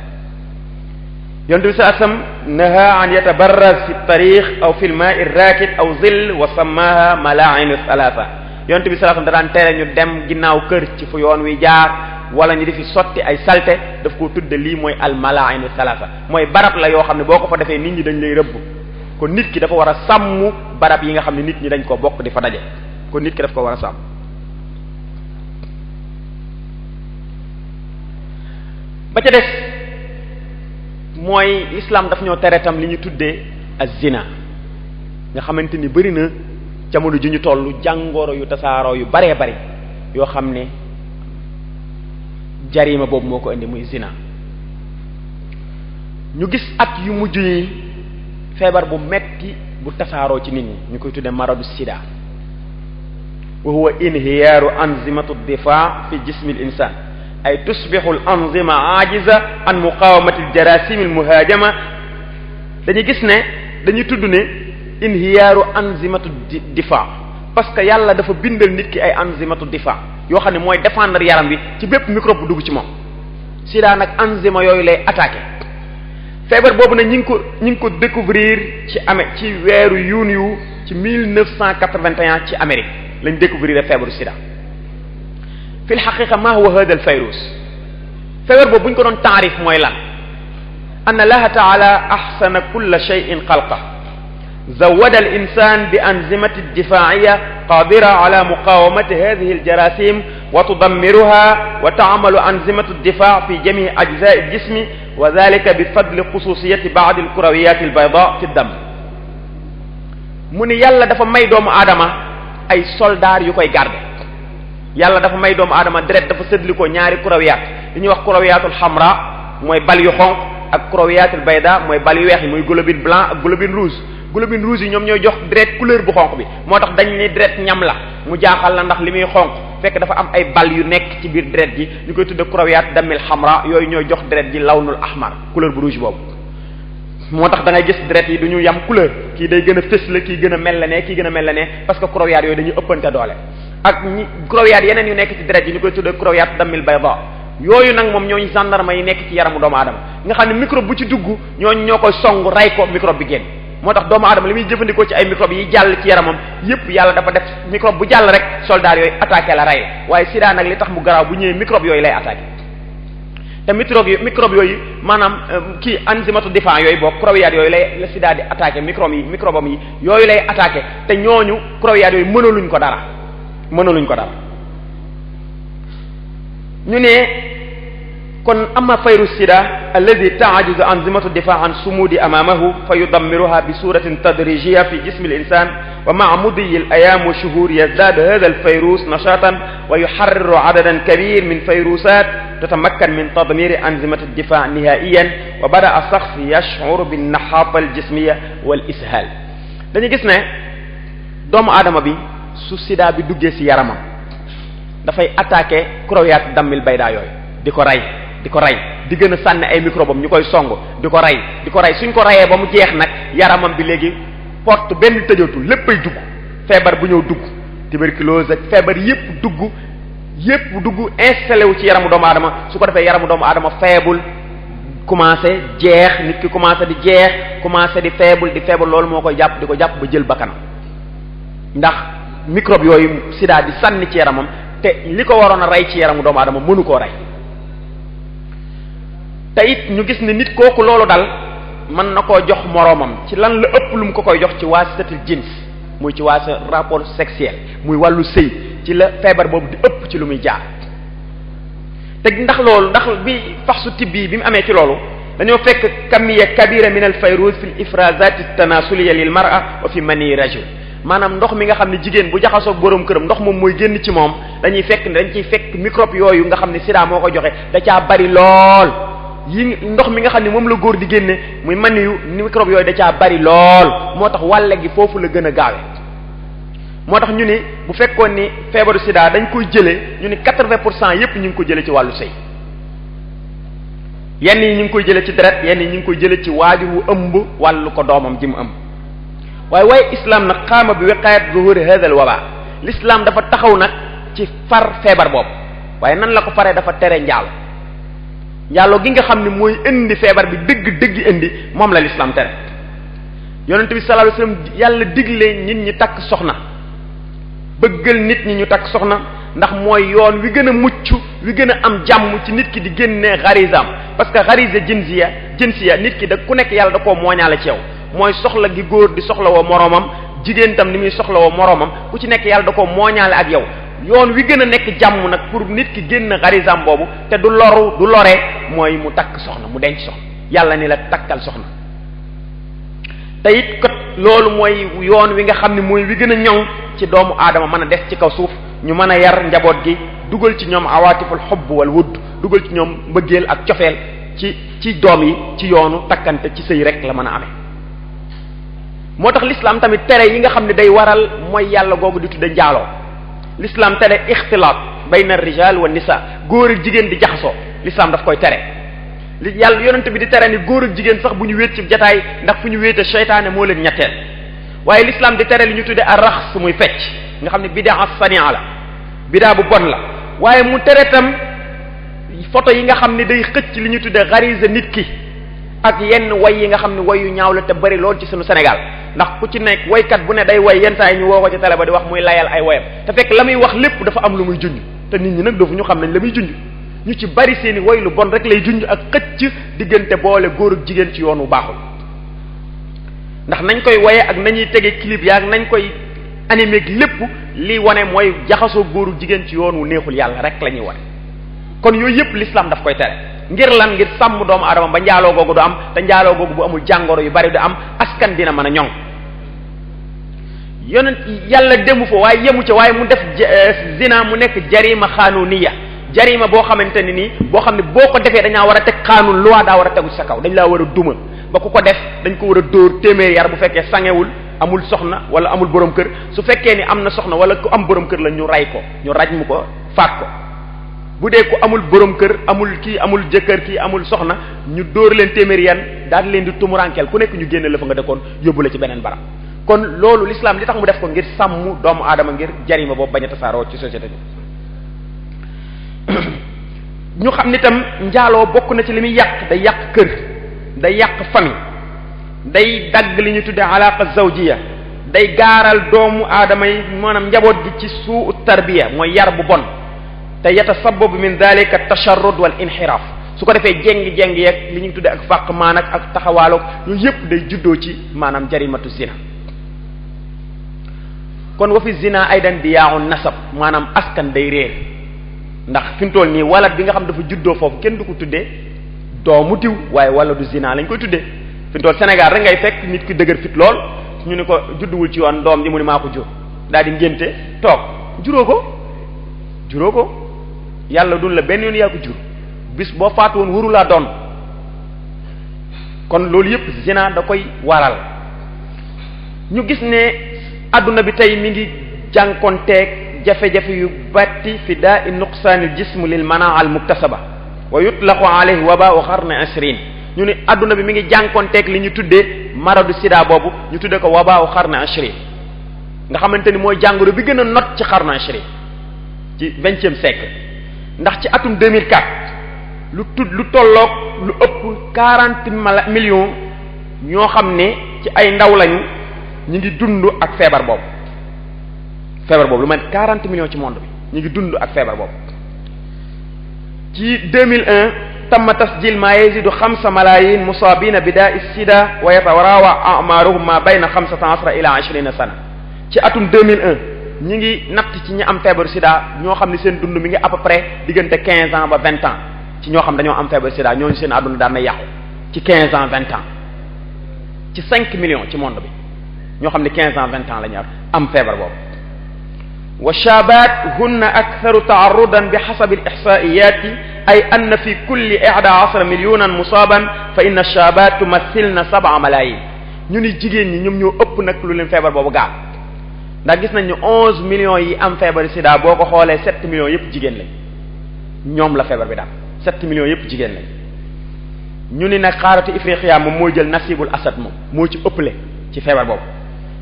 S2: yonent bi sallallahu alayhi wasallam naha an yatabarraz fi tariq aw fi lmaai rakid aw zill wa sammaha malaa'inu thalatha yonent bi sallallahu alayhi wasallam da daan tere ñu dem ginnaaw kër ci fu yoon wi jaar wala ñu di fi sotti ay salte daf koo tudde lii mooy al malaa'inu thalatha mooy barab la yoo xam ne boo ko fa defee nit ñi dañ lay rëbb kon nit ki dafa war a sàmm barab yi nga xam ne nit ñi dañ koo bokk di fa daje kon nit ki daf ko war a sàmm ba ca des mooy l'islam daf ñoo tere tam li ñu tuddee az-zina nga xamante ni bari na jamono ju ñu toll jàngoro yu tasaaroo yu baree bari yoo xam ne jarima boobu moo ko indi muy zina ñu gis at yu mujj yi feebar bu metti bu tasaaroo ci nit ñi ñu koy tuddee maradu sida wa huwa inhiyaaru anzimatu difaa fi jismi al insan ay tusbixu al anzima ajiza an muqawamati al jarasim al muhajama dañuy gis ne dañuy tudd ne inhiyaaru anzimatu difaa parce que yàlla dafa bindal nit ki ay enzymatu difa yoo xam ne mooy défendre yaram bi ci bépp microbe bu dugg ci moom. sida nag enzyme yooyu lay attaqué feebar boobu nag ñi ngi ko découvrir ci weeru yuuniyu ci 1981 ci Amérique lañ découvrir feebaru sida. fi l xaqiqa ma huwa hada al fayrus feebar boobu bu ñu ko doon taarif mooy lan anna allaha taala ahsana kulla shay'in xalqa zawada al insan bi anzimati difaiya qadira ala muqawamati hadihi al jarasim wa tudammiruha wa taamalu anzimatu difa fi jami ajzai al jismi wa dhalika bi fadli xususiyati ba'd al kurawiyat al bayda fi dam mu ni yàlla dafa may doomu aadama ay soldats yu koy garder yàlla dafa may doomu aadama deret dafa séddli ko ñaari kurawiyaat li ñuy wax kurawiyatul xamra mooy bal yu xonq ak kurawiyatul bayda mooy bal yu weex yi muy globule blanc ak globule rouge yi ñoom ñooy jox deret couleur bu xonq bi moo tax dañ ni deret ñam la mu jaaxal la ndax li muy xonq fekk dafa am ay bal yu nekk ci biir deret ji ñu koy tudde kurawiyaat damil xamra yooyu ñooy jox deret ji lawnul ahmar couleur bu rouge boobu moo tax da ngay gis deret yi du ñu yam couleur kii day gën a fës la kii gën a mel la ne kii gën a mel la ne parce que kurawiyaat yooyu dañuy ëppante doole ak ñi kurawiyaat yeneen yu nekk ci deret yi ñu koy tudde kurawiyaat damil bayda yooyu nag moom ñooñu gendarme yi nekk ci yaramu doomu aadama nga xam ne microbe bu ci dugg ñooñu ñoo koy song rey ko microbe bi génn moo tax doomu aadama li muy jëfandikoo ci ay microbe yi jàll ci yaramam yépp yàlla dafa def microbe bu jàll rek soldat yooyu attaqué la rey la waaye sida nag li tax mu garaaw bu ñëwee microbe yooyu lay attaqué te microbe yooyu maanaam kii enzymatu difa yooyu boo kurawiyaat yooyu la sida di attaqué microbe yi yooyu lay attaqué te ñooñu kurawiyaat yooyu mënaluñ ko dara ñu ne kon ama fayru sida alladi taajuzu anzimatu difa an sumudi amamahu fa yudammiruha bi suratin tadrijiya fi jismi al insan wa maa mudiyi al ayam wa shuhur yazdadu hada al fayrus nashatan wa yuharriru adadan kabir min fayrusat tatamakkan min tadmiri anzimati difa nihaiyan wa bada shakhs yash'uru bin nahafa al jismiya wal ishal dañu gis ne doomu aadama bi su sida bi duggee ci yaramam dafay attaqué kurawiyaat dammil bayda yooyu di ko rey di gën a sànni ay microbe am ñu koy song di ko rey suñ ko reyee ba mu jeex nag yaramam bi léegi porte benn tëjootul léppay dugg feebar bu ñëw dugg tuberculose ak feebar yépp dugg installé wu ci yaramu doomu aadama su ko defee yaramu doomu aadama faible commencé jeex nit ki commencé di jeex commencé di faible loolu moo koy jàpp di ko jàpp ba jël bakkanam ndax microbe yooyu sida di sànni ci yaramam te li ko waroon a rey ci yaramu doomu aadama mënu koo rey te it ñu gis ne nit kooku loolu dal mën na koo jox moroomam ci lan la ëpp lu mu ko koy jox ci waasitatul jins muy ci waasa rapport sexuel muy wàllu sëy ci la feebar boobu di ëpp ci lu muy jaar te ndax bi faxsu tibbi bi mu amee ci loolu dañoo fekk kamiya kabira min al fayruz fi l ifrazat tanasuliya lil mar'a wa fi mani rajul maanaam ndox mi nga xam ne jigéen bu jaxasoo boroom këram ndox moom mooy génn ci moom dañ ciy fekk microbe yooyu nga xam ne sida moo ko joxe da caa bari lool yi ndox mi nga xam ne moom la góor di génne muy maniyu microbe yooyu da caa bari lool moo tax wàlle gi foofu la gën a gaawe moo tax ñu ni bu fekkoon ni feebaru sida dañ koy jëlee ñu ni 80% yépp ñu ngi ko jëlee ci wàllu sëy yenn yi ñu ngi koy jëlee ci deret yenn yi ñu ngi koy jëlee ci waajur wu ëmb wàllu ko doomam ji mu ëmb waaye islam nag qaama bi wiqayat zuhuri hadha al waba l'islam dafa taxaw nag ci far feebar boobu waaye nan la ko faree dafa tere njaalo gi nga xam ne mooy indi feebar bi dëgg indi moom la l'islam tere yonente bi sallallahu alayhi wasallam yàlla digle nit ñi takk soxna bëggal nit ñi ñu takk soxna ndax mooy yoon wi gën a mucc wi gën a am jàmm ci nit ki di génne xarisam parce que xarisa jinsiya nit ki da ku nekk yàlla da koo mooñaale ci yow mooy soxla gi góor di soxla woo moroomam jigéen tam ni muy soxla woo moroomam ku ci nekk yàlla da koo mooñaale ak yow yoon wi gën a nekk jàmm nag pour nit ki génn xarisam boobu te du lore mooy mu takk soxna mu denc soxna yàlla ni la takkal soxna te it kat loolu mooy yoon wi nga xam ne mooy wi gën a ñoŋ ci doomu aadama mën a des ci kaw suuf ñu mën a yar njaboot gi dugal ci ñoom awaatiful xubb wal wudd dugal ci ñoom mbëggeel ak cofeel ci doom yi ci yoonu takkante ci sëy rek la mën a amee moo tax l'islam tamit tere yi nga xam ne day waral mooy yàlla googu di tudde njaaloo l'islam tere ixtilaat bayna rijal wa nisa góor ak jigéen di jaxasoo l'islam daf koy tere li yàlla yonent bi di tere ni góor ak jigéen sax bu ñu wéet ci jataay ndax fu ñu wéete seytaane moo leen ñetteel waaye l'islam di tere li ñu tudde ar-raxs muy fecc nga xam ne bidaa sania la bidaa bu bon la waaye mu tere tam photo yi nga xam ne day xëcc li ñu tuddee xarisa nit ki ak yenn way yi nga xam ne way yu ñaaw la te bari lool ci sunu Sénégal ndax ku ci nekk waykat bu ne day way yenn saa yi ñu woo ko ci télé ba di wax muy layal ay wayam te fekk la muy wax lépp dafa am lu muy junj te nit ñi nag doofu ñu xam nañ la muy junj ñu ci bari seeni way lu bon rek lay junj ak xëcc diggante boole góor ak jigéen ci yoon wu baaxul ndax nañ koy waye ak nañuy tege clip yaa ak nañ koy animé ak lépp li wane mooy jaxasoo góoru jigéen ci yoon wu neexul yàlla rek la ñuy wane kon yooyu yëpp l'islam daf koy tere ngir lan ngir sàmm doomu adama ba njaaloo googu du am te njaaloo googu bu amul jàngoro yu bari du am askan dina mën a ñoŋ yonent yàlla demu fa waaye yemu ca waaye mu def zina mu nekk jarima xaanuniya jarima boo xamante ne nii boo xam ne boo ko defee dañaa war a teg xaanun loi daa war a tegu ci sa kaw dañ laa war a duma ba ku ko def dañ ko war a dóor téeméer yar bu fekkee sangewul amul soxna wala amul borom kër su fekkee ni am na soxna wala ku am borom kër la ñu ray ko ñu raj mu ko faat ko bu dee ku amul borom kër amul kii amul jëkkër kii amul soxna ñu dóor leen téeméer yan daal leen di tumurankeel ku nekk ñu génne la fa nga dëkkoon yóbbu la ci beneen barab kon loolu l'islam li tax mu def ko ngir sàmm doomu aadama ngir jarima boobu bañ a tasaaroo ci société bi ñu xam ni tam njaaloo bokk na ci li muy yàq day yàq kër day yàq famille day dagg li ñu tuddee alaqa zawjiya day gaaral doomu aadama yi maanaam njaboot gi ci suu tarbiya mooy yar bu bon te yatasababu min dalika tasharrud wal inxiraaf su ko defee jéng-jéng yeeg li ñu tuddee ak fàq maan ak taxawaaloog yooyu yépp day juddoo ci maanaam jarimatu zina kon wa fi zina aydan diyaaun nasab maanaam askan day réer ndax fi mu toll nii walat bi nga xam dafa juddoo foofu kenn du ko tuddee doomu diw waaye wala du zina lañ koy tuddee fi mu toll Sénégal rek ngay fekk nit ki dëgër fit lool ñu ne ko judduwul ci yoon doom ji mu ne maa ko jur daal di ngénte toog juróo ko yàlla dun la benn yoon yaa ko jur bis boo faatu woon waru laa doon kon loolu yépp zina da koy waral ñu gis ne adduna bi tey mi ngi jànkonteeg jafe-jafe yu batti fi daa i nuqsaanil jism lil manaa al muktasaba wa yutlaqu alayhi wabaa'u qarni 20 ñu ne adduna bi mi ngi jànkonteeg li ñu tuddee maradu sida boobu ñu tuddee ko wabaa'u qarni 20 nga xamante ni mooy jàngoro bi gën a not ci qarni 20 ci 20e siècle ndax ci atum 2004 lu tolloog lu ëpp 40 millions ñoo xam ne ci ay ndaw lañu ñu ngi dund ak feebar boobu lu mel 40 millions ci monde bi ñu ngi dund ak feebar boobu ci 2001 tamma tasjil ma yazidu 5 malayin musabina bi da'i sida wa yatawarawa a'maruhum ma bayna 15 ila 20 sana ci atum 2001 ñi ngi natt ci ñi am feebaru sida ñoo xam ne seen dund mi ngi à peu près diggante 15 ans ba 20 ans ci ñoo xam dañoo am feebaru sida ñooñu seen àdduna daan na yàqu ci 15 ans 20 ans ci 5 millions ci monde bi ñoo xam ne 15 ans 20 ans la ñu am feebar boobu wa shabat hunna aktharu ta'arrudan bi hasabi al-ihsa'iyat ay anna fi kulli 11 milyonan musaban fa inna ash-shabat tumathilna 7 malayin ñu ni jigéen ñi ñoom ñoo ëpp nag lu leen feebar boobu gaal ndax gis nañ ñu 11 millions yi am feebar sida boo ko xoolee 7 millions yëpp jigéen lañ ñoom la feebar bi daal 7 millions yëpp jigéen lañ ñu ni nag xaaratu ifriqiya moom mooy jël nasibul asad moom moo ci ëpple ci feebar boobu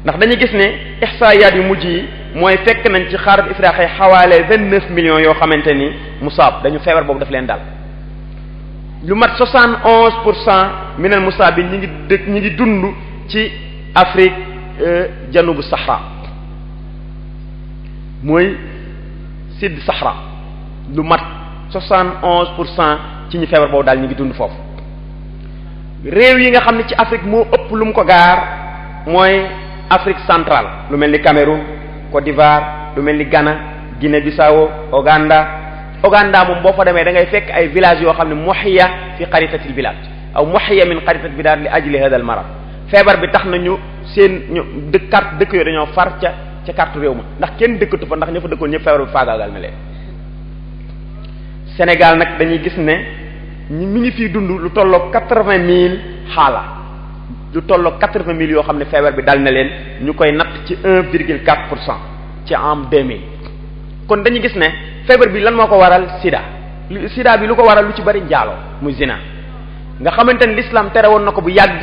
S2: ndax dañuy gis ne ihsaayaat yu mujj yi mooy fekk nañ ci xaaratu ifriqiya xawaale 29 millions yoo xamante ni musaab dañu feebar boobu daf leen daal lu mat 71% minal musaabin ñi ngi dund ci Afrique janubu Sahara mooy Sud Sahara lu mat 71% ci ñi feebar boobu daal ñu ngi dund foofu réew yi nga xam ne ci Afrique moo ëpp lu mu ko gaar mooy Afrique centrale lu mel ni Cameroun Côte d'Ivoire lu mel ni Ghana Guinée-Bissau Ouganda moom boo fa demee da ngay fekk ay villages yoo xam ne muhiya fi qaritatil bilad aw muhiya min qaritatil bilad li ajli hada al marad feebar bi tax nañu seen dëkk yooyu dañoo far ca carte réew ma ndax kenn dëkkatu fa ndax ña fa dëkkoon ñëpp feebar bi faagaagal na leen Sénégal nag dañuy gis ne mi ngi fiy dund lu tolloog 80,000 xaala lu tolloog 80,000 yoo xam ne feebar bi dal na leen ñu koy natt ci 1,4% ci am 2000 kon dañuy gis ne feebar bi lan moo ko waral sida bi lu ko waral lu ci bari njaaloo muy zina nga xamante ne l'islam tere woon na ko bu yàgg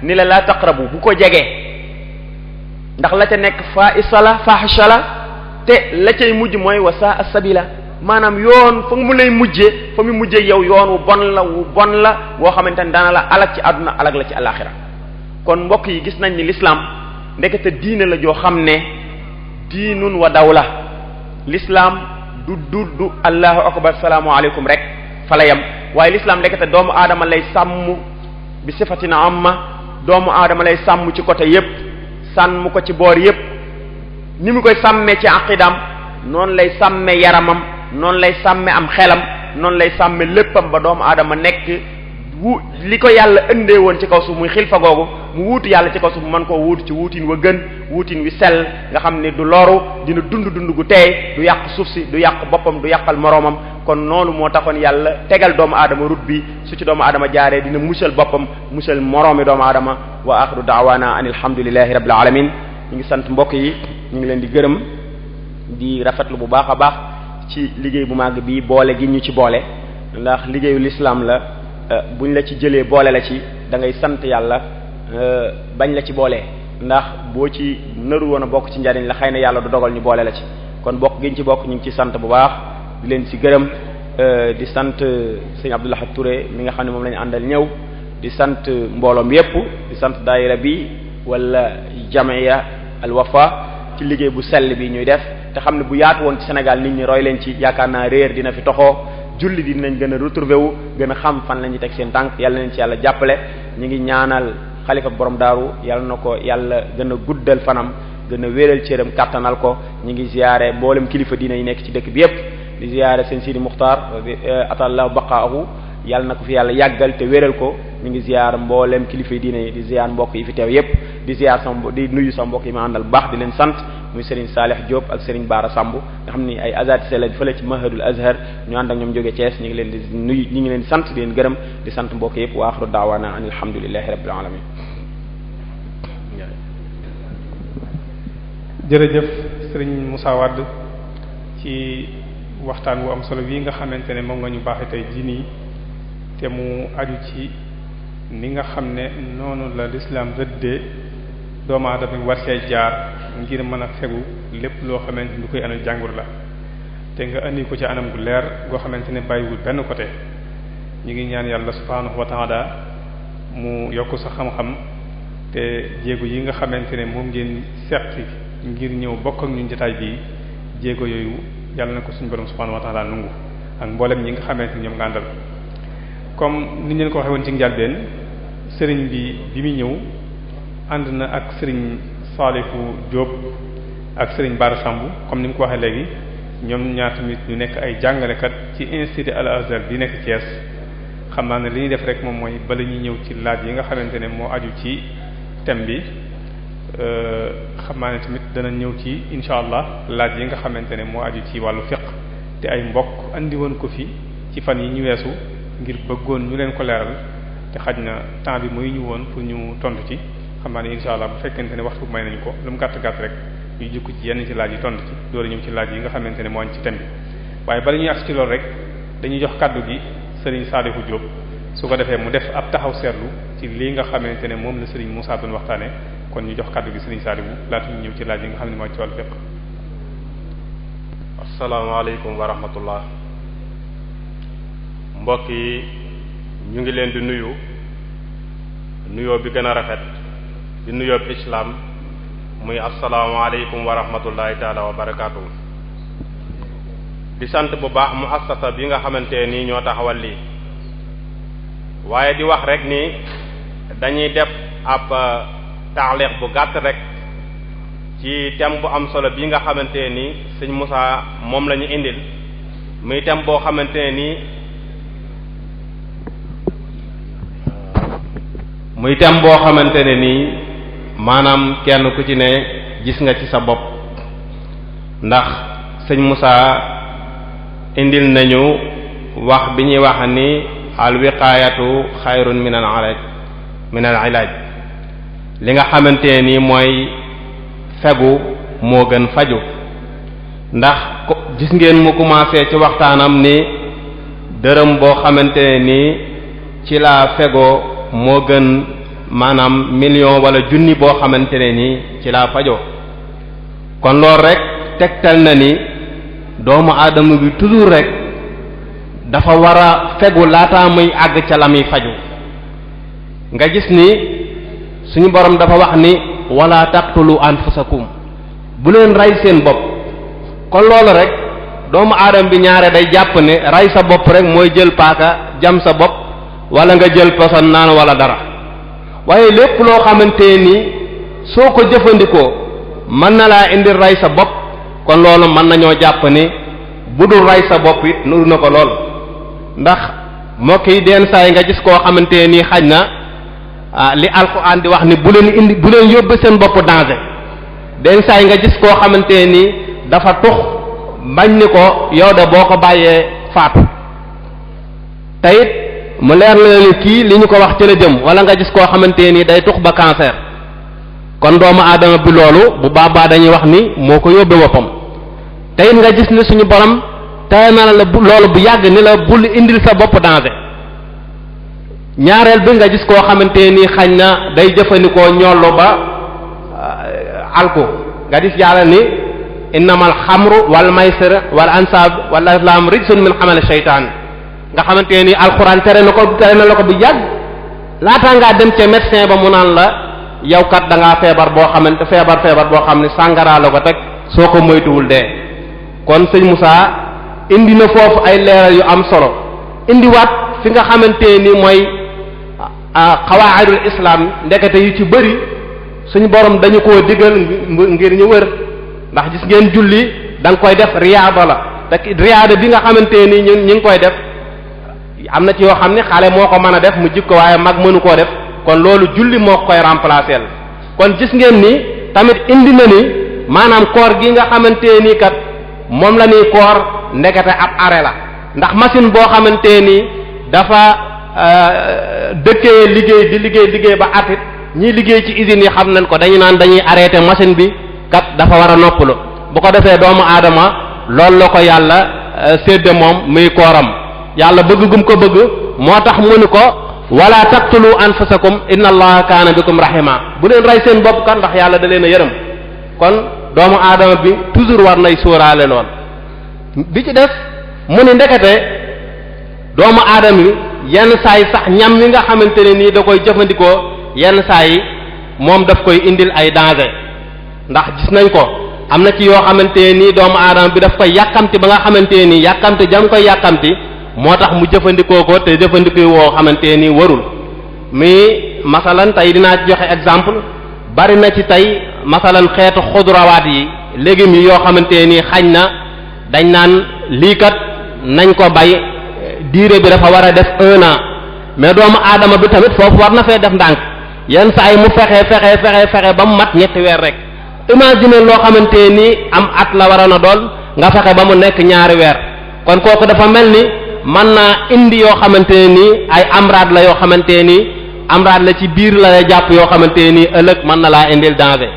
S2: ni la taqrabu bu ko jegee ndax la ca nekk fahisha la te la cay mujj mooy wa saa sabila maanaam yoon fa mu lay mujjee fa mu mujjee yow yoon wu bon la woo xamante ne dana la alag ci àdduna alag la ci alaxira kon mbokk yi gis nañ ni l'islam ndekete diine la joo xam ne diinun wa dawla l'islam du allahu akbar salaamu aleykum rek fa la yem waaye l'islam ndekete doomu aadama lay sàmm bi sifatina amma doomu aadama lay sàmm ci côté yépp sàmm ko ci boor yépp ni mu koy sàmmee ci aqidam noonu lay sàmme yaramam noonu lay sàmme am xelam noonu lay sàmme léppam ba doomu aadama nekk li ko yàlla indee woon ci kaw suuf muy xilfa googu mu wuutu yàlla ci kaw suuf mën koo wuutu ci wuutin wa gën wuutin wi sell nga xam ne du loru dina dund gu teey du yàq suuf si du yàq boppam du yàqal moroomam kon noonu moo taxoon yàlla tegal doomu aadama rut bi su ci doomu aadama jaaree dina musal boppam musal moroomi doomu aadama wa axiru daawaana an alhamdulillahi rabbil alamin ñu ngi sant mbokk yi ñu ngi leen di gërëm di rafetlu bu baax a baax ci liggéey bu màgg bi boole gi ñu ci boole ndax liggéeyu l'islam la buñ la ci jëlee boole la ci da ngay sant yàlla bañ la ci boole ndax boo ci nëru woon a bokk ci njariñ la xëy na yàlla du dogal ñu boole la ci kon bokk giñ ci bokk ñu ngi ci sant bu baax di leen ci gërëm di sant sëñ Abdou Lahad Touré mi nga xam ne moom la ñu àndal ñëw di sant mbooloom yépp di sant daayira bi wala jamiya al wafa ci liggéey bu sell bi ñuy def te xam ne bu yaatu woon ci Sénégal nit ñi roy leen ci yaakaar naa réer dina fi toxoo julli di dinañ gën a retrouver wu gën a xam fan la ñuy teg seen tànk yàlla nañ ci yàlla jàppale ñu ngi ñaanal xalifa borom daaru yàlla na ko yàlla gën a guddal fanam gën a wéeral cëram kàttanal ko ñu ngi ziyaare mboolem kilifa diina yi nekk ci dëkk bi yépp di ziyaare seen Sidi Muxtaar atallahu baqaahu yàlla na ko fi yàlla yàggal te wéral ko ñu ngi ziyaar mboolem kilifa yi diine yi di ziyaar mbokk yi fi teew yépp di ziyaar di nuyu sama mbokk yi ma àndal baax di leen sant muy Serigne Salih Diop ak Serigne Bara Samb nga xam ni ay azatise lañ fële ci mahadul azhar ñu ànd ak ñoom jóge Thiès ñu ngi leen di nuyu ñu ngi leen di sant di leen gërëm di sant mbokk yépp wa axiru daawaana an alhamdulillahi rabbil alamin
S1: jërëjëf Serigne Moussa Wade ci waxtaan wu am solo bii nga xamante ne moom nga ñu baaxee tey jii nii te mu aju ci ni nga xam ne noonu la lislaam rëddee doomu aadama bi war see jaar ngir mën a fegu lépp loo xamante ni lu koy anal jàngur la te nga andi ko ci anam gu leer goo xamante ne bàyyiwul benn côté ñu ngi ñaan yàlla subhaanahu wa ta'ala mu yokk sa xam-xam te jéego yi nga xamante ne moom ngeen seqi ngir ñëw bokk ak ñun jotaay bii jéego yooyu yàlla na ko suñu borom subhaanahu wa ta'ala nungu ak mboolem ñi nga xamante ni ñoom nga àndal comme ni ñu leen ko waxee woon ci njàlbeen sëriñ bi muy ñëw ànd na ak sëriñ Salihu Diop ak sëriñ Bara Samb comme ni mu ko waxee léegi ñoom ñaar tamit ñu nekk ay jàngalekat ci institut Al Azhar bi nekk Thiès xam naa ne li ñuy def rek moom mooy bala ñuy ñëw ci laaj yi nga xamante ne moo aju ci thème bi xam naa ne tamit dana ñëw ci insha allah laaj yi nga xamante ne moo aju ci wàllu fiqh te ay mbokk andi woon ko fi ci fan yi ñu weesu ngir bëggoon ñu leen ko leeral te xaj na temps bi muy ñu woon pour ñu tontu ci xam naa ne insha allah bu fekkente ne waxtu may nañu ko lu mu gàtt gàtt rek ñu jukk ci yenn ci laaj yi tontu ci door a ñëw ci laaj yi nga xamante ne moo añ ci thème bi waaye bala ñuy agsi ci loolu rek dañuy jox kaddu gi Serigne Salihu Diop su ko defee mu def ab taxaw seetlu ci lii nga xamante ne moom la Serigne Moussa doon waxtaane kon ñu jox kaddu gi Serigne Salihu laata ñu ñëw ci laaj yi nga xam ne moo ci wàllu fiqh.
S3: asalaamaaleykum wa rahmatullah mbokk yi ñu ngi leen di nuyu nuyoo bi gën a rafet di nuyoo bi islaam muy asalaamaaleykum wa rahmatullahi taala wa barakaatu. di sant bu baax muassasa bi nga xamante nii ñoo taxawal lii waaye di wax rek ni dañuy def ab taaliq bu gàtt rek ci thème bu am solo bi nga xamante ni sëñ Moussa moom la ñu indil muy thème boo xamante ni muy thème boo xamante ne nii maanaam kenn ku ci ne gis nga ci sa bopp ndax sëñ Moussa indil nañu wax bi ñuy wax ni al wiqaayatu xayrun min al ilaaj li nga xamante ne nii mooy fegu moo gën faju ndax gis ngeen mu commencé ci waxtaanam ni dërëm boo xamante ne nii ci laa fegoo moo gën maanaam million wala junni boo xamante ne nii ci laa fajoo kon loolu rek tegtal na ni doomu aadama bi toujours rek dafa war a fegu laataa muy àgg ca la muy faju nga gis ni suñu borom dafa wax ni wala taqtulu anfusakum bu leen rey seen bopp kon loolu rek doomu aadama bi ñaare day jàpp ne rey sa bopp rek mooy jël paaka jam sa bopp wala nga jël poson naan wala dara waaye lépp loo xamante ni soo ko jëfandikoo mën na laa indi rey sa bopp kon loolu mën nañoo jàpp ni bu dul rey sa bopp it nuru na ko lool ndax moo koy deen saa yi nga gis koo xamante ni xaj na li alxuraan di wax ni bu leen yóbbu seen bopp danger den saa yi nga gis koo xamante ni dafa tux bañ ni ko yow de boo ko bàyyee faatu te it mu leer la ni kii li ñu ko wax ci la jëm wala nga gis koo xamante ni day tux ba cancer kon doomu aadama bi loolu bu baabaa dañuy wax ni moo ko yóbbe boppam te it nga gis ni suñu borom tey na la loolu bu yàgg ni la bul indil sa bopp danger ñaareel bi nga gis koo xamante ni xañ na day jëfandikoo ñollu ba alko nga gis yàlla ni innamal xamru wal maysir wal ansab wal azlam rijsun min xamali shaytaan nga xamante ni alxuraan tere na la ko bu yàgg laataa ngaa dem ca médecin ba mu naan la yow kat da ngaa feebar boo xam ne sàngara la ko teg soo ko moytuwul dee kon sëñ Moussa indi na foofu ay leeral yu am solo indiwaat fi nga xamante ni mooy xawaa'idul islam ndekete yu ci bëri suñu borom dañu koo digal ngir ñu wër ndax gis ngeen julli da nga koy def riyaada la te riyaada bi nga xamante ni ñun ñu ngi koy def am na ci yoo xam ne xale moo ko mën a def mu jikko waaye mag mënu koo def kon loolu julli moo koy remplacer kon gis ngeen ni tamit indi na ni maanaam koor gi nga xamante ni kat moom la ñuy koor ndekete ab arrêt la ndax machine boo xamante ni dafa dëkkee liggéey ba atit ñi liggéey ci usines yi xam nañ ko dañu naan dañuy arrêter machine bi kat dafa war a noppalu bu ko defee doomu aadama loolu la ko yàlla sédde moom muy kooram yàlla bëgg gum ko bëgg moo tax mu ni ko wala taqtulu anfusakum inna allaha kaana bikum rahima bu leen rey seen bopp kan ndax yàlla da leen a yërëm kon doomu aadama bi toujours war nay sóoraale lool bi ci def mu ni ndekete doomu aadama bi yenn saa yi sax ñam yi nga xamante ne nii da koy jëfandikoo yenn saa yi moom daf koy indil ay danger ndax gis nañ ko am na ci yoo xamante nii doomu aadama bi daf koy yàkkamti ba nga xamante nii yàkkamti jam koy yàkkamti moo tax mu jëfandikoo ko te jëfandikoo woo xamante nii warul mi masalan tey dinaa joxe exemple bari na ci tey masalan xeetu xudrawaat yi légumes yi yoo xamante nii xañ na dañ naan lii kat nañ ko bay durée bi dafa war a def 1 an mais doomu aadama bi tamit foofu war na fee def ndànk yenn saa yi mu fexe ba mu mat ñetti weer rek imagine loo xamante ni am at la waroon a doon nga fexe ba mu nekk 2 weer kon kooku dafa mel ni mën naa indi yoo xamante ni ay amraad la yoo xamante ni amraad la ci biir la jàpp yoo xamante ni ëllëg mën na laa indil danger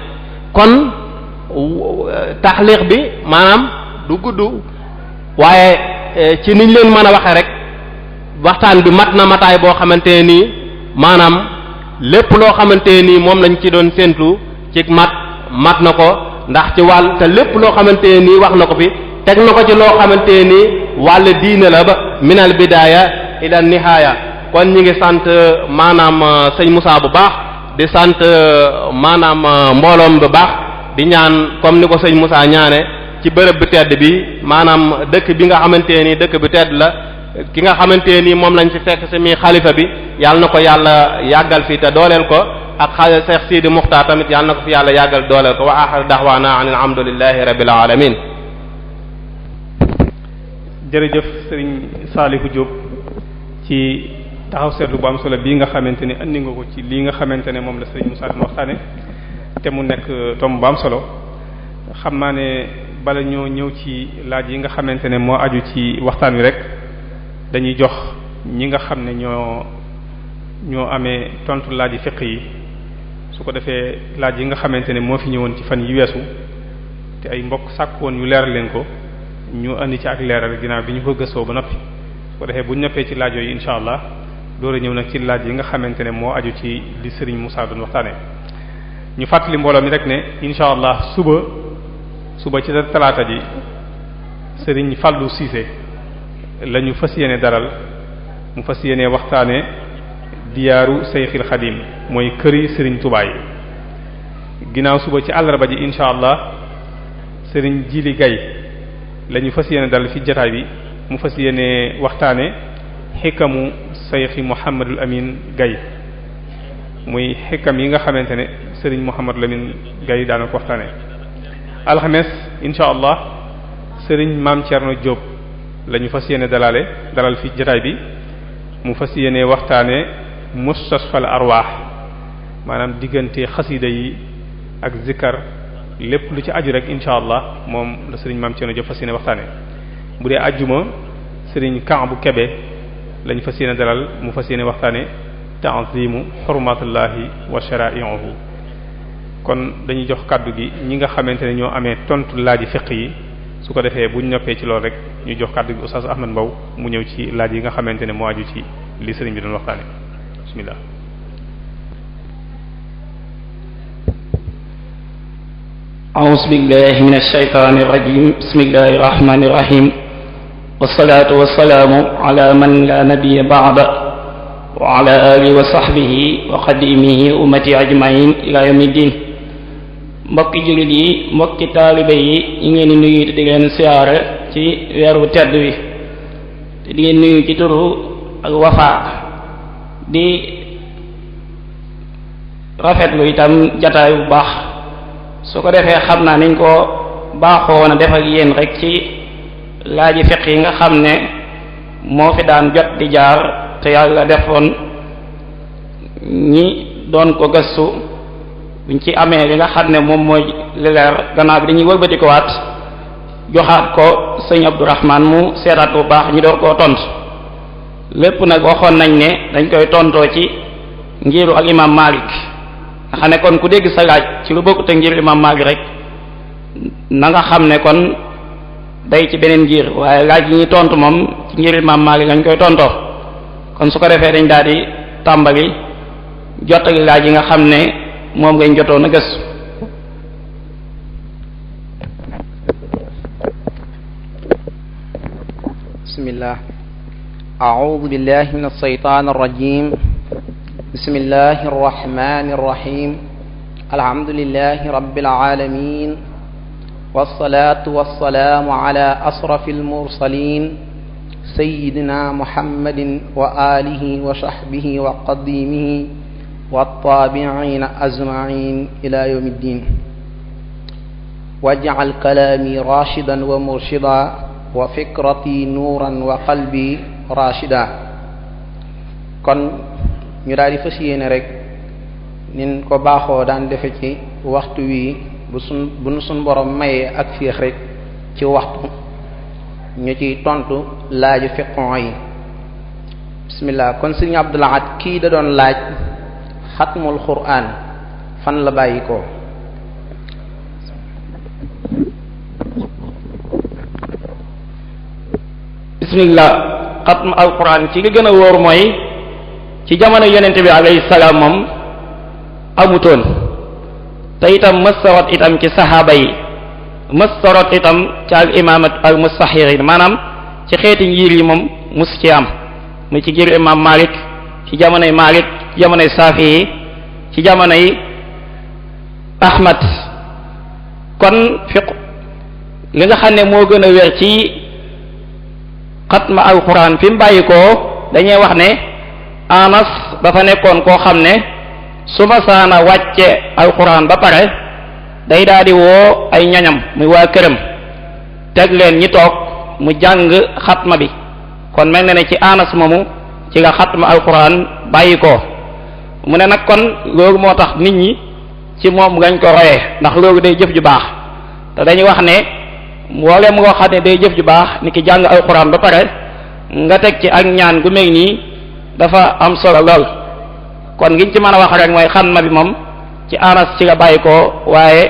S3: kon taxliq bi maanaam du gudd waaye ci niñ leen mën a waxe rek waxtaan bi mat na mataay boo xamante ni maanaam lépp loo xamante ni moom lañ ci doon séentu ci mat na ko ndax ci wàll te lépp loo xamante ni wax na ko fi teg na ko ci loo xamante ni wàll diine la ba minal bidaaya ila nihaaya kon ñi ngi sant maanaam sëñ Moussa bu baax di sant maanaam mbooloom bu baax di ñaan comme ni ko sëñ Moussa ñaane ci bërëb bi tedd bi maanaam dëkk bi nga xamante ni dëkk bi tedd la ki nga xamante ni moom lañ fi fekk si mi xalifa bi yàlla na ko yàlla yàggal fi te dooleel ko ak xale Cheikh Sidi Muxtaar tamit yàlla na ko fi yàlla yàggal dooleel ko wa axir daxwaana an alhamdulillahi rabbil alamin
S1: jërëjëf sëriñ Saalihu Diop ci taxaw seetlu bu am solo bii nga xamante ni andi nga ko ci lii nga xamante ne moom la sëriñ Moussa doon waxtaane te mu nekk tomb bu am solo xam naa ne bala ñoo ñëw ci laaj yi nga xamante ne moo aju ci waxtaan wi rek dañuy jox ñi nga xam ne ñoo amee tontu laaj yi fiq yi su ko defee laaj yi nga xamante ne moo fi ñëwoon ci fan yi weesu te ay mbokk sàkkoon ñu leeral leen ko ñu andi ci ak leeral ginnaaw bi ñu ko gëstoo ba noppi su ko defee bu ñu noppee ci laaj yooyu incha allah door a ñëw nag ci laaj yi nga xamante ne moo aju ci li Serigne Moussa doon waxtaanee ñu fàttali mbooloo mi rek ne incha allah suba suba ci talaata ji sëriñ Fallou Cissé lañu fas yéene dalal mu fas yéene waxtaane diyaaru Seyxil Xadim mooy këri sëriñ Touba yi. ginnaaw suba ci àllarba ji insha allah sëriñ Jili Gay lañu fas yéene dalal fi jataay bi mu fas yéene waxtaane xikamu Seyxi Mouhamadul Amin Gay muy xikam yi nga xamante ne sëriñ Mouhamadul Amin Gay daana ko waxtaane. alxames insha allah sëriñ Maam Cerno Diop lañu fas yéene dalal fi jataay bi mu fas yéene waxtaane mustasfal arwaax maanaam diggante xasida yi ak zikkar lépp lu ci aju rek insha allah moom la sëriñ Maam Cerno Diop fas yéene waxtaane. bu dee ajjuma sëriñ Kaabu Kebe lañu fas yéene dalal mu fas yéene waxtaane ta'zimu hurmatullahi wa shara'i'uhu. kon dañuy jox kàddu gi ñi nga xamante ne ñoo amee tontu laaji fiq yi su ko defee buñ noppee ci loolu rek ñu jox kàddu gi Oustaz Ahmad Mbow mu ñëw ci laaj yi nga xamante ne moo aju ci li sëriñ bi doon waxtaane. bismillah.
S4: a'uuzu billahi minash shaytaanir rajiim bismillahir rahmaanir rahiim wassalaatu wassalaamu ala man laa nabiyya ba'da wa ala aalihi wa sahbihi wa xadimihi ummati ajmain ila yawmiddin. mbokki jullit yi mbokki taalibe yi ñu ngeen di nuyu te di leen siyaare ci weeru tedd wi te di leen nuyu ci turu ak Wafa di rafetlu itam jataay bu baax. su ko defee xam naa niñ ko baaxoon a def ak yéen rek ci laaji fiq yi nga xam ne moo fi daan jot di jaar te yàlla defoon ñi doon ko gëstu buñ ci amee li nga xam ne moom mooy li leer gannaaw bi dañuy wëlbati ko waat joxaat ko sëñ Abdourahman mu seetaat bu baax ñu door koo tontu lépp nag waxoon nañ ne dañ koy tontoo ci ngiru ak imam Malik nga xam ne kon ku dégg sa laaj ci lu bokkut ak ngir imam Malik rek na nga xam ne kon day ci beneen ngir waaye laaj yi ñuy tontu moom ci ngir imam Malik lañ koy tontoo. kon su ko defee dañ daal di tàmbali jottali laaj yi nga xam ne moom ngañ jotoon a gëstu.
S5: bismillah a'uudu billahi minash shaytaanir rajiim bismillahir rahmaanir rahiim alhamdulillahi rabbil aalamiin wassalaatu wassalaamu ala asrafil mursaliin sayyidina muhammadin wa alihi wa sahbihi wa qadimihi wa tabi'ina ajma'in ila yawmiddin waj'al kalami rashidan wa murshida wa fikrati nuuran wa qalbi rashida. kon ñu daal di fas yéene rek nin ko baaxoo daan defe ci waxtu wi bu nu sun borom mayee ak féex rek ci waxtu ñu ci tontu laaju fiqon yi. bismillah. kon sëriñ Abdul Ahad kii da doon laaj xatmul qur'an fan la bàyyi ko.
S4: bismillah. xatmu alquran ci li gën a wóor mooy ci jamono yonent bi alayhi salaam moom amutoon te itam mëstarot itam ci saxaaba yi mëstarot itam ci al imaamat al mustaxirin maanaam ci xeeti ngir yi moom mus ci am mu ci ngir imam Malik ci jamonoy Malik ci jamonoy Saafi yi ci jamonoy Ahmad. kon fiq li nga xam ne moo gën a wér ci xatma alquran fi mu bàyyi ko dañuy wax ne Anas dafa nekkoon koo xam ne su ma saana wàcce alquran ba pare day daal di woo ay ñoñam muy waa këram teg leen ñi toog mu jàng xatma bi kon mel na ne ci Anas moomu ci nga xatma alquran bàyyi ko mu ne nag kon loolu moo tax nit ñi ci moom ngañ ko royee ndax loolu day jëf ju baax te dañuy wax ne mboolem ngoo xam ne day jëf ju baax ni ki jàng alquran ba pare nga teg ci ak ñaan gu mel nii dafa am solo lool. kon ngiñ ci mën a wax rek mooy xatma bi moom ci Anas ci la bàyyi ko waaye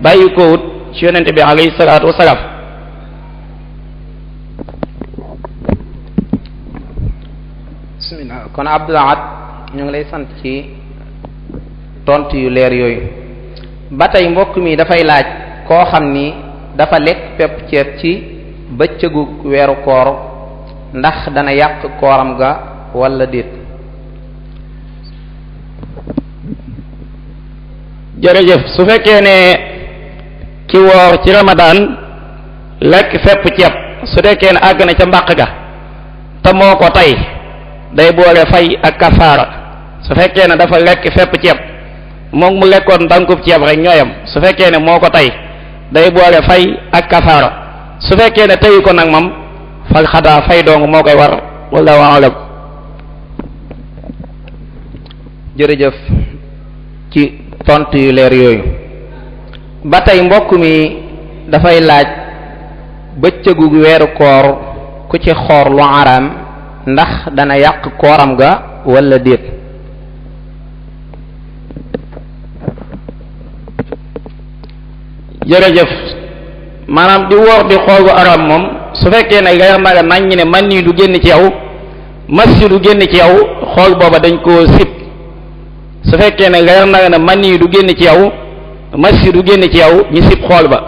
S4: bàyyi ko wut ci yonente bi alayhi salaatu wasalaam.
S5: bismillah. kon Abdul Ahad ñu ngi lay sant ci tontu yu leer yooyu. ba tey mbokk mi dafay laaj koo xam ni dafa lekk pepp ceeb ci bëccëgu weeru koor ndax dana yàq kooram ga walla déet.
S4: jërëjëf su fekkee ne ki woor ci Ramadan lekk fepp ceeb su fekkee ne àgg na ca mbàq ga te moo ko tey day boole fay ak kafaara. su fekkee ne dafa lekk fepp ceeb moom mu lekkoon dankub ceeb rek ñooyam su fekkee ne moo ko tey day boole fay ak kafaara. su fekkee ne teyu ko nag moom fal xadaa fay dong moo koy war wallahu a'lam.
S5: jërëjëf ci tontu yu leer yooyu. ba tey mbokk mi dafay laaj bëccëgu weeru koor ku ci xoor lu araam ndax dana yàq kooram ga walla déet.
S4: jërëjëf maanaam di woor di xool bu araam moom su fekkee ne leer na la nañ ñi ne man nii du génn ci yow massi du génn ci yow xool booba dañ koo sib. su fekkee ne leer na la ne man nii du génn ci yow massi du génn ci yow ñu sib xool ba.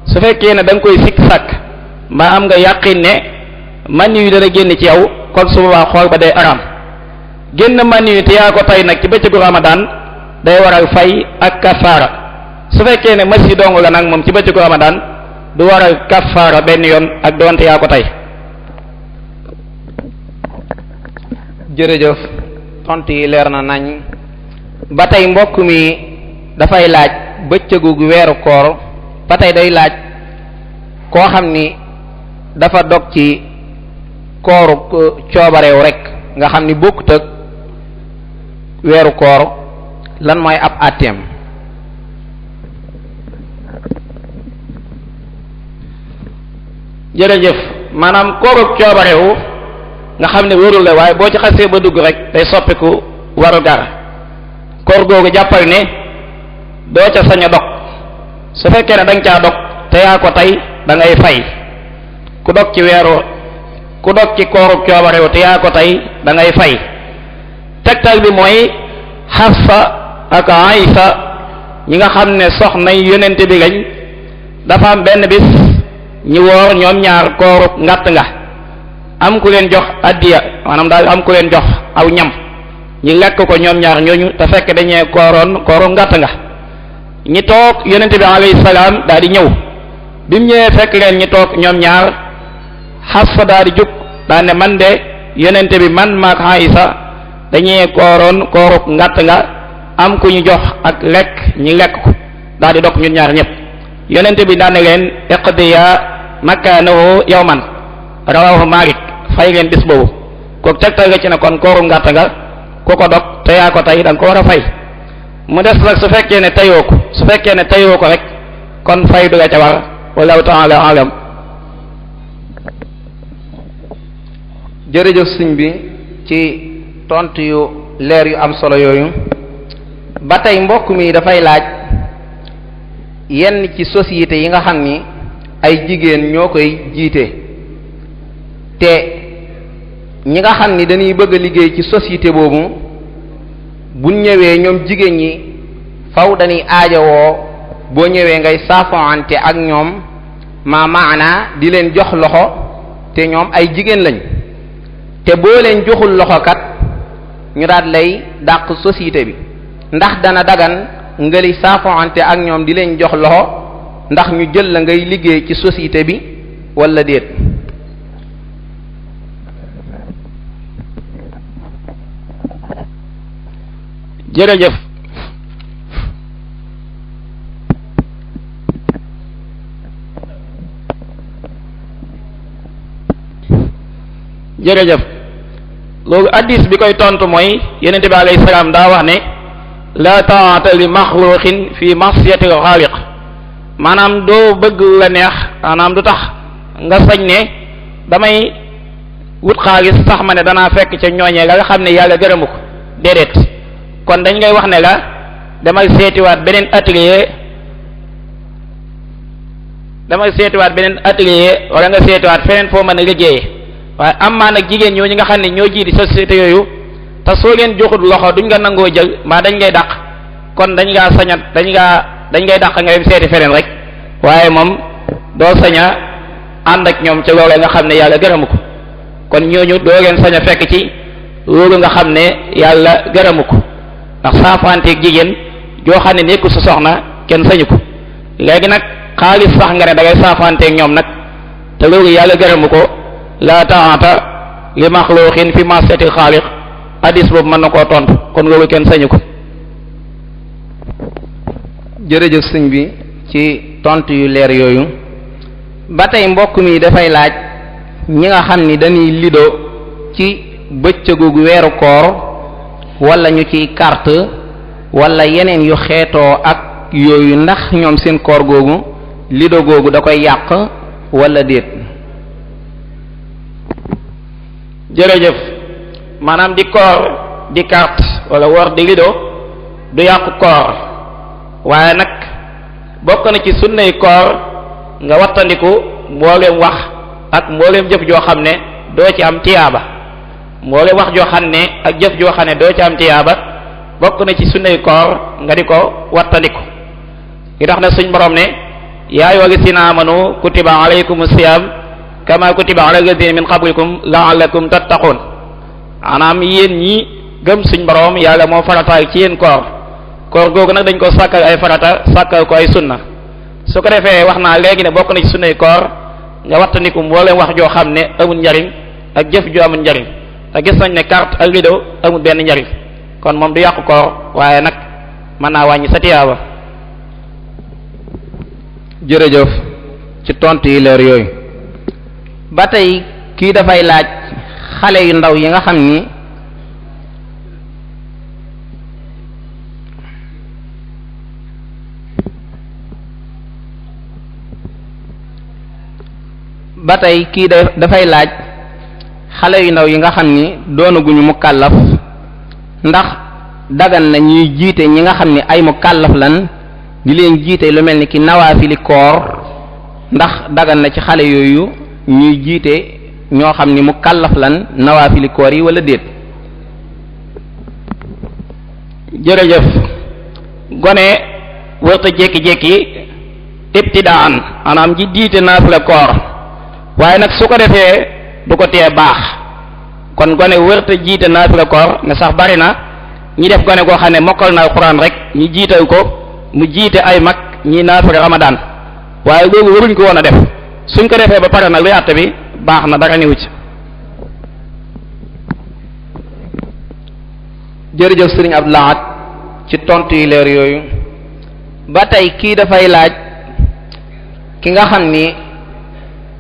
S4: su fekkee ne da nga koy sikk sàkk mbaa am nga yàqin ne man nii dana génn ci yow kon su boobaa xool ba day araam. génn man nii te yaa ko tey nag ci bëccëgu Ramadan day waral fay ak kafaara. su fekkee ne masi dong la nag moom ci bëccëgu Ramadan du waral kafaara benn yoon ak doonte yaa ko tey.
S5: jërëjëf tontu yi leer na nañ. ba tey mbokk mi dafay laaj bëccëgu weeru koor ba tey day laaj koo xam ni dafa dog ci kooru coobareew rek nga xam ni bokkut ak weeru koor lan mooy ab àtteem.
S4: jërëjëf maanaam kooru coobareewu nga xam ne wóorul la waaye boo ci xasee ba dugg rek day soppiku waru gar koor googu jàppal ne doo ca sañ a dog su fekkee ne danga caa dog te yaa ko tey da ngay fay ku dog ci kooru coobareewu te yaa ko tey da ngay fay. tegtal bi mooy Xafsa ak Aysa ñi nga xam ne soxna yonent bi lañ dafa am benn bis ñi woor ñoom ñaar kooru ngàtt nga am ku leen jox addiya maanaam daal am ku leen jox aw ñam ñi lekk ko ñoom ñaar ñooñu te fekk dañee kooru ngàtt nga ñi toog yonent bi alayhi salaam daal di ñëw bi mu ñëwee fekk leen ñi toog ñoom ñaar Xafsa daal di jóg daal ne man de yonent bi man maak Aysa dañee kooru ngàtt nga am ku ñu jox ak lekk ñi lekk ko daal di dog ñun ñaar ñëpp yonent bi daan ne leen iqdiya makanahu yawman rawahu Malik fay leen bis boobu kooku tegtal nga ci ne kon kooru ngàtt nga ku ko dog te yaa ko tey da nga ko war a fay. mu des nag su fekkee ne teyoo ko rek kon fay du la ca war wallahu ta'ala alam.
S5: jërëjëf sëñ bi ci tontu yu leer yu am solo yooyu. ba tey mbokk mi dafay laaj yenn ci société yi nga xam ni ay jigéen ñoo koy jiite te ñi nga xam ni dañuy bëgg a liggéey ci société boobu bu ñëwee ñoom jigéen ñi faw dañuy aajowoo boo ñëwee ngay saafoante ak ñoom maana di leen jox loxo te ñoom ay jigéen lañ te boo leen joxul loxo kat ñu daal lay dàq société bi ndax dana dagan nga li saafoante ak ñoom di leen jox loxo ndax ñu jël la ngay liggéey ci société bi walla déet.
S4: jërëjëf loolu addis bi koy tontu mooy yonent bi alayhi salaam daa wax ne la ta'ata li maxluqin fi ma'siyatil xaaliq maanaam doo bëgg la neex maanaam du tax nga sañ ne damay wut xaalis sax ma ne danaa fekk ca ñooñee la nga xam ne yàlla gërëmu ko déedéet kon dañ ngay wax ne la damay seetiwaat beneen atelier wala nga seetiwaat feneen foo mën a liggéeyee waaye am maa nag jigéen ñooñu nga xam ne ñoo jiiti société yooyu te soo leen joxut loxo duñ nga nangoo jël mbaa dañ ngay dàq kon dañ ngay dàq nga dem seeti feneen rek waaye moom doo sañ a ànd ak ñoom ca loolee nga xam ne yàlla gërëmu ko kon ñooñu doo leen sañ a fekk ci loolu nga xam ne yàlla gërëmu ko ndax saafanteeg jigéen joo xam ne nekkul sa soxna kenn sañu ko léegi nag xaalis sax nga ne da ngay saafanteeg ñoom nag te loolu yàlla gërëmu ko la ta'ata li maxluqin fi ma'siyatil xaaliq hadis boobu mën na koo tontu kon loolu kenn sañu ko.
S5: jërëjëf sëñ bi ci tontu yu leer yooyu ba tey mbokk mi dafay laaj ñi nga xam ni dañuy lido ci bëccëgu weeru koor wala ñu ciy carte wala yeneen yu xeetoo ak yooyu ndax ñoom seen koor googu lido googu da koy yàq wala déet.
S4: jërëjëf maanaam di koor di carte wala woor di lido du yàqu koor waaye nag bokk na ci sunnay koor nga wattandiku mbooleem wax ak mbooleem jëf joo xam ne doo ci am tiyaaba mbooleem wax joo xam ne ak jëf joo xam ne doo ci am tiyaaba bokk na ci sunnay koor nga di ko wattandiku li tax na suñ borom ne yaa ayyuhal lazina amanu kutiba alaykumus siyam kama kutiba alal lazina min qablikum la'allakum tattaqun maanaam yéen ñi gëm suñ borom yàlla moo farataal ci yéen koor googu nag dañ ko sàkkal ay farata sàkkal ko ay sunna su ko defee wax naa léegi ne bokk na ci sunnay koor nga wattandiku mbooleem wax joo xam ne amul njariñ ak jëf ju amul njariñ te gis nañ ne carte ak lido amul benn njariñ kon moom du yàqu koor waaye nag mën naa wàññi sa tiyaaba.
S5: jërëjëf ci tontu yi leer yooyu ba tey kii dafay laaj xale yu ndaw yi nga xam ni ba tey kii dafay laaj xale yu ndaw yi nga xam ni doonaguñu mu kàllaf ndax dagan na ñuy jiite ñi nga xam ni ay mu kàllaf lan di leen jiite lu mel ni ki nawaafili koor ndax dagan na ci xale yooyu ñuy jiite ñoo xam ni mu kàllaf lan nawaafili koor yi wala déet.
S4: jërëjëf gone wërta jékki-jékki ibtidaan maanaam ji jiite naafila koor waaye nag su ko defee du ko tee baax kon gone wërta jiite naafila koor ne sax bari na ñi def gone koo xam ne mokkal na alxuraan rek ñi jiital ko mu jiite ay mag ñi naafila ramadaan waaye loolu waruñ ko woon a def suñ ko defee ba pare nag luy àtte bi baax na dara niwu ci.
S5: jërëjëf sëriñ Abdou Lahad ci tontu yi leer yooyu ba tey kii dafay laaj ki nga xam ni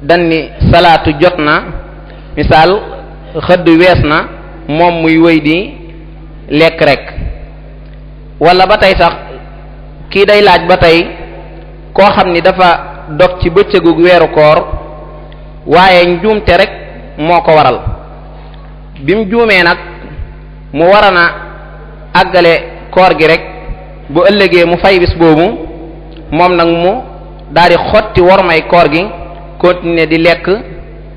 S5: dañ ni salaatu jot na misaal xëdd wees na moom muy wëy di lekk rek wala ba tey sax kii day laaj ba tey koo xam ni dafa dog ci bëccëgu weeru koor waaye njuumte rek moo ko waral bi mu juumee nag mu war na àggale koor gi rek bu ëllëgee mu fay bis boobu moom nag mu daldi xotti wormay koor gi continuer di lekk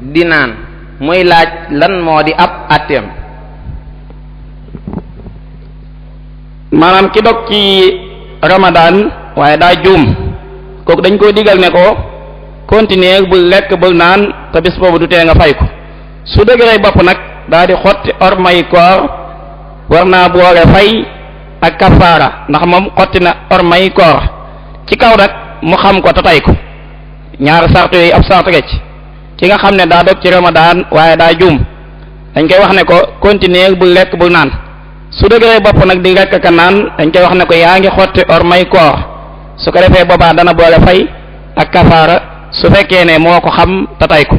S5: di naan muy laaj lan moo di ab àtteem.
S4: maanaam ki dog ci Ramadan waaye daa juum kooku dañ koy digal ne ko continuer bul lekk bul naan te bis boobu du tee nga fay ko su dëgëree bopp nag daa di xotti ormay koor war naa boole fay ak kafaara ndax moom xotti na ormay koor ci kaw nag mu xam ko te tay ko ñaari sart yooyu ab sart ci ki nga xam ne daa dog ci Ramadan waaye daa juum dañ koy wax ne ko continuer bul lekk bul naan su dëgëree bopp nag di lekk ka naan dañ koy wax ne ko yaa ngi xotti ormay koor su ko defee boobaa dana boole fay ak kafaara su fekkee ne moo ko xam te tay ko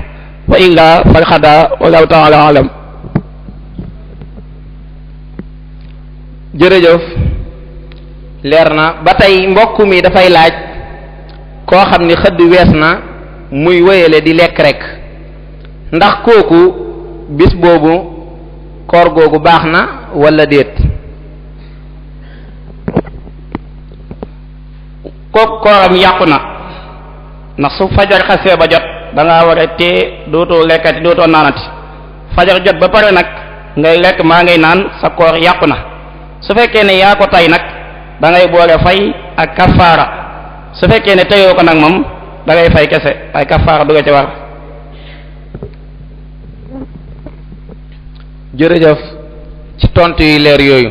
S4: wa illa fal xada wallahu ta'ala alam.
S5: jërëjëf leer na ba tey mbokk mi dafay laaj koo xam ni xëdd wees na muy wéyale di lekk rek ndax kooku bis boobu koor googu baax na wala déet.
S4: kooku kooram yàqu na ndax su fajar xasee ba jot da ngaa war a tee dootoo lekkati dootoo naanati fajar jot ba pare nag ngay lekk maa ngay naan sa koor yàqu na su fekkee ne yaa ko tay nag da ngay boole fay ak kafaara su fekkee ne teyoo ko nag moom da ngay fay kese waaye kafaara du nga ci war.
S5: jërëjëf ci tontu yu leer yooyu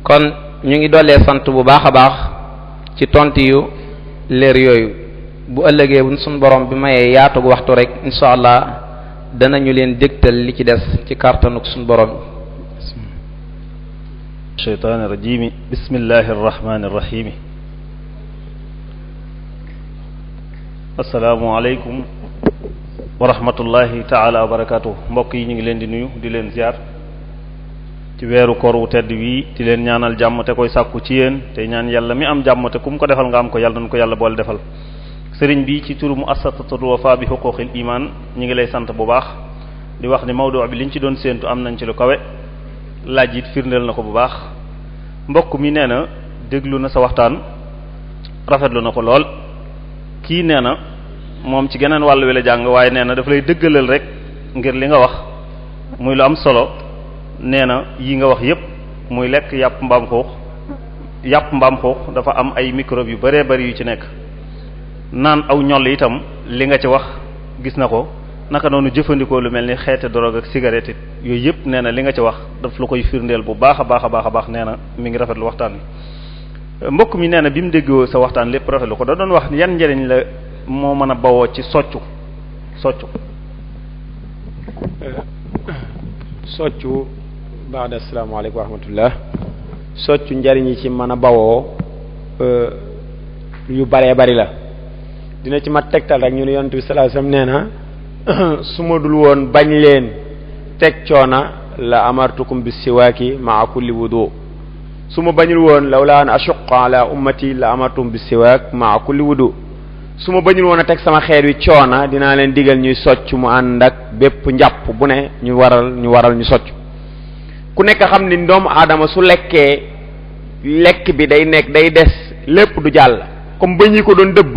S5: kon ñu ngi dollee sant bu baax a baax ci tontu yu leer yooyu bu ëllëgee bu suñ borom bi mayee yaatug waxtu rek insha allah danañu leen dégtal li ci des ci kàttanug suñ borom.
S6: shaytaani rajiim bismillahi rahmaani rahiim. assalaamu aleykum wa rahmatullahi taala wa barakaatu. mbokk yi ñu ngi leen di nuyu di leen ziar ci weeru koor wu tedd wii di leen ñaanal jàmm te koy sàkku ci yéen te ñaan yàlla mi am jàmm te ku mu ko defal nga am ko yàlla nañu ko yàlla boole defal. sëriñ bi ci turu muassasatul Wafa bi xuquqil iman ñu ngi lay sant bu baax di wax ni mawdu bi liñ ci doon séentu am nañ ci lu kawe laaj it firndeel na ko bu baax. mbokk mi nee na déglu na sa waxtaan rafetlu na ko lool kii nee na moom ci geneen wàll wi la jàng waaye nee na dafa lay dëggalal rek ngir li nga wax muy lu am solo. nee na yi nga wax yépp muy lekk yàpp mbaam xuux dafa am ay microbe yu bëree bëri yu ci nekk. naan aw ñoll itam li nga ci wax gis na ko naka noonu jëfandikoo lu mel ni xeete drogue ak cigarette yooyu yëpp nee na li nga ci wax daf la koy firndeel bu baax a baax a baax a baax nee na mi ngi rafetlu waxtaan wi. mbokk mi nee na bi mu déggoo sa waxtaan lépp rafetlu ko da doon wax yan njëriñ la moo mën a bawoo ci soccu.
S2: baada asalaamaaleykum wa rahmatullah. soccu njariñ yi ci mën a bawoo yu baree bari la dina ci mat tegtal rek ñu ne yonent bi sallallahu alayhi wasallam nee na su ma dul woon bañ leen teg coona la amartukum bis siwaaki maa kulli wudu su ma bañul woon lawla an ashuqqa ala ummati la amartukum bis siwaak maa kulli wudu su ma bañul woon a teg sama xeet wi coona dinaa leen digal ñuy socc mu ànd ak bépp njàpp bu ne ñu waral ñu socc. ku nekk xam ni doomu aadama su lekkee lekk bi day des lépp du jàll comme ba ñi ko doon dëbb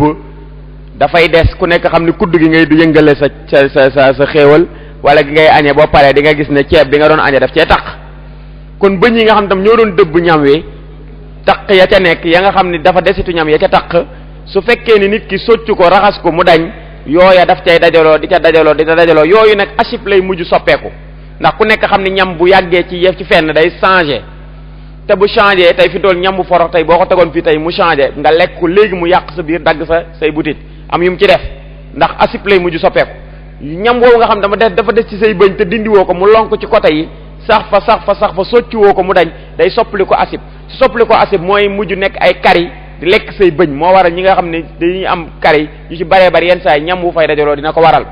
S2: dafay des ku nekk xam ni kudd gi ngay du yëngale sa xéewal wala gi ngay añee boo paree di nga gis ne ceeb bi nga doon añee daf cee taq kon bëñ yi nga xam tam ñoo doon dëbb ñam wi taq ya ca nekk ya nga xam ni dafa desitu ñam ya ca taq su fekkee ni nit ki soccu ko raxas ko mu dañ yooya daf cay dajaloo di ca dajaloo yooyu nag asib lay mujj soppeeku ndax ku nekk xam ni ñam bu yàggee ci yëf ci fenn day changé te bu changé tey fi tool ñam bu forox tey boo ko tegoon fii tey mu changé nga lekk ko léegi mu yàq sa biir dagg say butit am yu mu ci def ndax asib lay mujj soppeeku ñam woowu nga xam dafa des ci say bëñ te dindiwoo ko mu lonk ci côté yi sax fa socci woo ko mu dañ day soppali ko asib su soppali ko asib mooy mujj nekk ay kari di lekk say bëñ moo waral ñi nga xam ne dañuy am kari yu ci baree bari yenn saa yi ñam wu fay dajaloo dina ko waral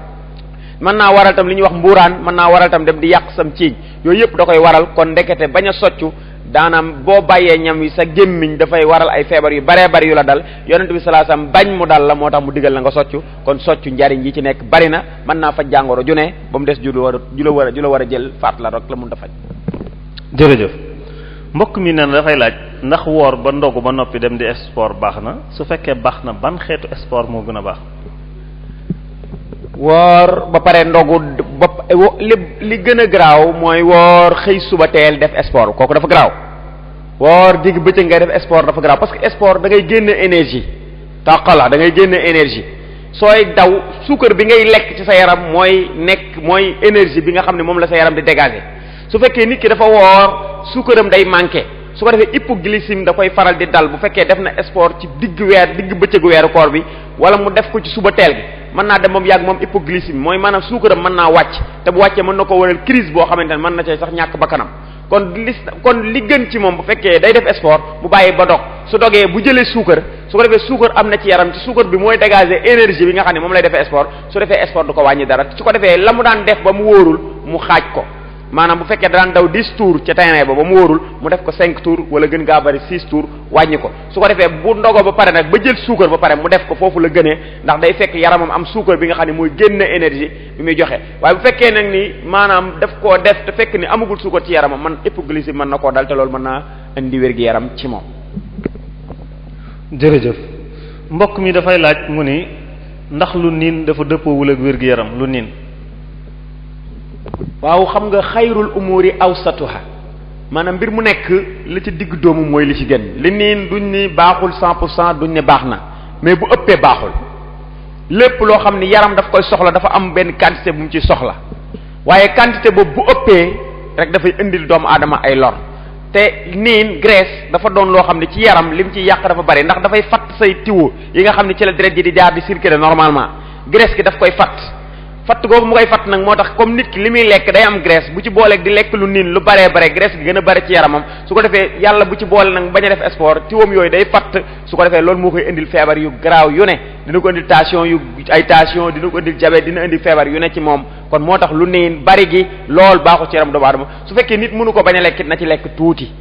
S2: mën naa waral tam li ñuy wax mbuuraan mën naa waral tam dem di yàq sam ciiñ yooyu yëpp da koy waral kon ndekete bañ a soccu daanaam boo bàyyee ñam wi sa gémmiñ dafay waral ay feebar yu baree bari yu la dal yonent bi sallallahu alayhi wasallam bañ mu dal la moo tax mu digal la nga soccu kon soccu njariñ yi ci nekk bari na mën naa faj jàngoro ju ne ba mu des ju la war a jël faat la rek la mun ta faj.
S6: jërëjëf mbokk mi nee na dafay laaj ndax woor ba ndogu ba noppi dem di sport baax na su fekkee baax na ban xeetu sport moo gën a baax.
S2: woor ba pare ndogu ba li gën a garaaw mooy woor xëy suba teel def sport kooku dafa garaaw woor digg bëccëg ngay def sport dafa garaaw parce que sport da ngay génne énergie tàqala da ngay génne énergie sooy daw suukar bi ngay lekk ci sa yaram mooy énergie bi nga xam ne moom la sa yaram di dégager su fekkee nit ki dafa woor suukaram day manqué su ko defee hypoglycémie da koy faral di dal bu fekkee def na sport ci digg bëccëgu weeru koor bi wala mu def ko ci suba teel gi mën naa dem moom yàgg moom hypoglycémie mooy maanaam suukaram mën naa wàcc te bu wàccee mën na ko waral crise boo xamante ne mën na cay sax ñàkk bakkanam kon li gën ci moom bu fekkee day def sport mu bàyyi ba dog su dogee bu jëlee suukar su ko defee suukar am na ci yaram ci suukar bi mooy dégager énergie bi nga xam ne moom lay defee sport su defee sport du ko wàññi dara su ko defee la mu daan def ba mu wóorul mu xaaj ko maanaam bu fekkee daan daw 10 tours ca terrain ba mu wóorul mu def ko 5 tours wala gën gaa bari 6 tours wàññi ko su ko defee bu ndogoo ba pare nag ba jël suukar ba pare mu def ko foofu la gënee ndax day fekk yaramam am suukar bi nga xam ne mooy génne énergie bi muy joxe waaye bu fekkee nag ni maanaam daf koo def te fekk ni amagul suukar ci yaramam man hypoglycémie mën na koo dal te loolu mën naa indi wér-gi-yaram ci moom.
S6: jërëjëf mbokk mi dafay laaj mu ni ndax lu niin dafa dëppoowul ak wér-gi-yaram lu niin.
S2: waaw xam nga xayrul umuri awsatuha maanaam mbir mu nekk li ci digg doomu mooy li ci gën li niin duñ ni baaxul 100% duñ ne baax na mais bu ëppee baaxul
S7: lépp loo xam ni yaram daf koy soxla dafa am benn quantité bu mu ci soxla waaye quantité boobu bu ëppee rek dafay indil doomu aadama ay lor te niin graisse dafa doon loo xam ne ci yaram lim ci yàq dafa bari ndax dafay fatt say tiwo yi nga xam ne ci la deret ji di jaar di circuler normalement graisse gi daf koy fatt googu mu koy fatt nag moo tax comme nit ki li muy lekk day am graisse bu ci booleeg di lekk lu niin lu baree bare graisse gi gën a bari ci yaramam su ko defee yàlla bu ci boole nag bañ a def sport tiwoom yooyu day fatt su ko defee loolu moo koy indil feebar yu garaaw yu ne dina ko indil tension dina ko indil diabète dina indil feebar yu ne ci moom kon moo tax lu niin bari gi lool baaxul ci yaram doomu aadama su fekkee nit mënu ko bañ a lekk na ci lekk tuuti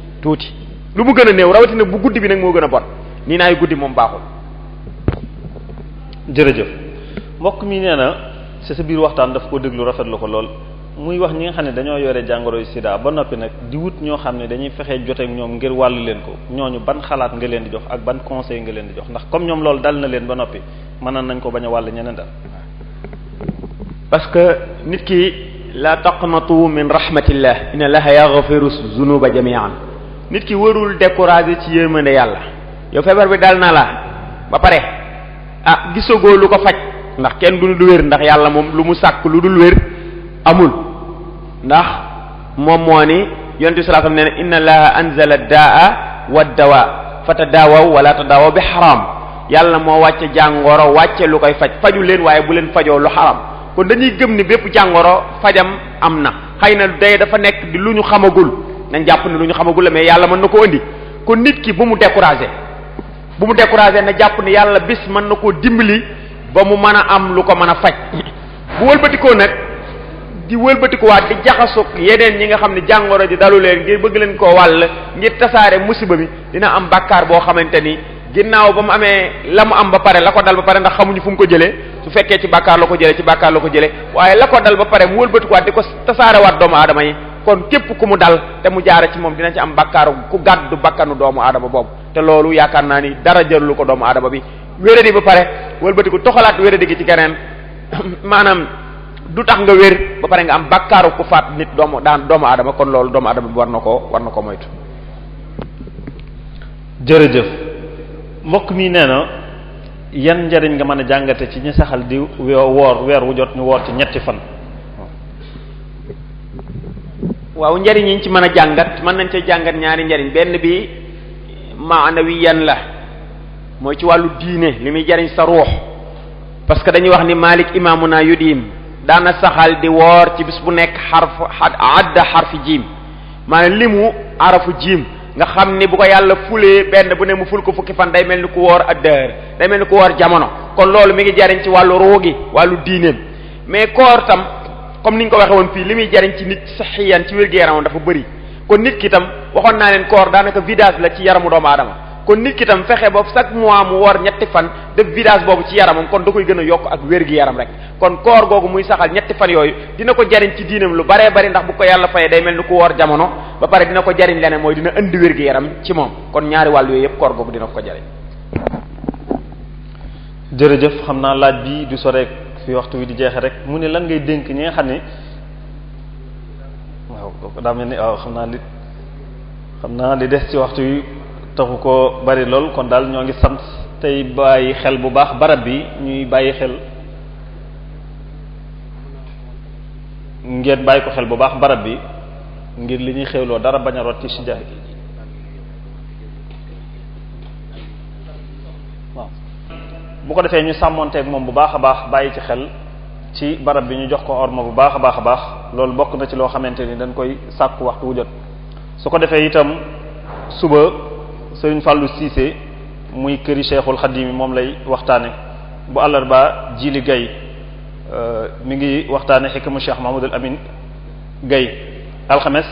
S7: lu mu gën a néew rawatina bu guddi bi nag moo gën a bon nii naay guddi moom baaxul.
S6: jërëjëf mbokk mi nee na ci sa biir waxtaan daf ko déglu rafetlu ko lool muy wax ñi nga xam ne dañoo yore jàngoroy sida ba noppi nag di wut ñoo xam ne dañuy fexee joteek ñoom ngir wàllu leen ko ñooñu ban xalaat nga leen di jox ak ban conseil nga leen di jox ndax comme ñoom loolu dal na leen ba noppi mënoon nañ ko bañ a wàll ñeneen dal.
S7: parce que nit ki la taqnatu min rahmatillah inna allaha yaghfiru zunuba jami'an nit ki warul décourager ci yërmande yàlla yow feebar bi dal na la ba pare gisagoo lu ko faj ndax kenn du lu wér ndax yàlla moom lu mu sàkk lu dul wér amul ndax moom moo ni yonent bi sallallahu alayhi wasallam nee na inna allaha anzala daa wa dawa fatadaawaw wala tadaawaw bi xaram yàlla moo wàcce jàngoro wàcce lu koy faju leen waaye bu leen fajoo lu xaram kon dañuy gëm ni bépp jàngoro fajam am na xëy na day dafa nekk di lu ñu xamagul nañ jàpp ni lu ñu xamagul la mais yàlla mën na koo indi kon nit ki bu mu découragé na jàpp ni yàlla bis mën na koo dimbali ba mu mën a am lu ko mën a faj bu wëlbatikoo nag di wëlbatikuwaat di jaxasoog yeneen ñi nga xam ne jàngoro ji dalu leen ngir bëgg leen koo wàll ngir tasaare musiba bi dina am bàkkaar boo xamante ni ginnaaw ba mu amee la mu am ba pare la ko dal ba pare ndax xamuñu fu mu ko jëlee su fekkee ci bàkkaar la ko jëlee ci bàkkaar la ko jëlee waaye la ko dal ba pare mu wëlbatikuwaat di ko tasaarewaat doomu aadama yi kon képp ku mu dal te mu jaare ci moom dina ci am bàkkaaru ku gàddu bakkanu doomu aadama boobu te loolu yaakaar naa ni dara jëllu ko doomu aadama bi wéradi ba pare wëlbatiku toxalaat wéradi gi ci keneen maanaam du tax nga wér ba pare nga am bakkaaru ku faat nit doomu aadama kon loolu doomu aadama bi war na ko moytu.
S6: jërëjëf mbokk mi nee na yan njariñ nga mën a jàngate ci ñi saxal di woor weer wu jot ñu woor ci ñetti fan.
S7: waaw njariñ yi ñu ci mën a jàngat mën nañ cee jàngat ñaari njariñ benn bi maanawiyan la mooy ci wàllu diine li muy jariñ sa ruux parce que dañuy wax ni Malik imaamuna yudim daana saxal di woor ci bis bu nekk xarfi jiim maanaam limu arafu jiim nga xam ni bu ko yàlla fulee benn bu ne mu ful ko fukki fan day mel ni ku woor ad-dahr day mel ni ku woor jamono kon loolu mi ngi jariñ ci wàllu ruux gi wàllu diineem mais koor tam comme ni ñu ko waxee woon fii li muy jariñ ci nit saxiyan ci wér-gu-yaramam dafa bëri kon nit ki tam waxoon naa leen koor daanaka vidage la ci yaramu doomu aadama kon nit ki tam fexe ba chaque mois mu woor ñetti fan def vidage boobu ci yaramam kon da koy gën a yokk ak wér-gu-yaram rek kon koor googu muy saxal ñetti fan yooyu dina ko jariñ ci diinam lu baree bari ndax bu ko yàlla fayee day mel ni ku woor jamono ba pare dina ko jariñ leneen mooy dina indi wér-gu-yaram ci moom kon ñaari wàll yooyu yëpp koor googu dina ko jariñ.
S6: jërëjëf xam naa laaj bi du soreek fi waxtu wi di jeexe rek mu ne lan ngay dénk ñi nga xam ne waaw daa mel ni waaw xam naa li des ci waxtu wi taxu ko bari lool kon daal ñoo ngi sant tey bàyyi xel bu baax barab bi ñuy bàyyi xel ngeen bàyyi ko xel bu baax barab bi ngir li ñuy xewloo dara bañ a rot ci si jaay waaw bu ko defee ñu sàmmonteeg moom bu baax a baax bàyyi ci xel ci barab bi ñu jox ko orma bu baax a baax a baax loolu bokk na ci loo xamante ni dañ koy sàkku waxtu wu jot su ko defee itam suba Sëriñ Fallou Cissé muy këri Cheikhul Khadim moom lay waxtaane bu àllarba Jili Gaye mi ngi waxtaane xikmu Cheikh Mahmoud al Amin Gaye alxames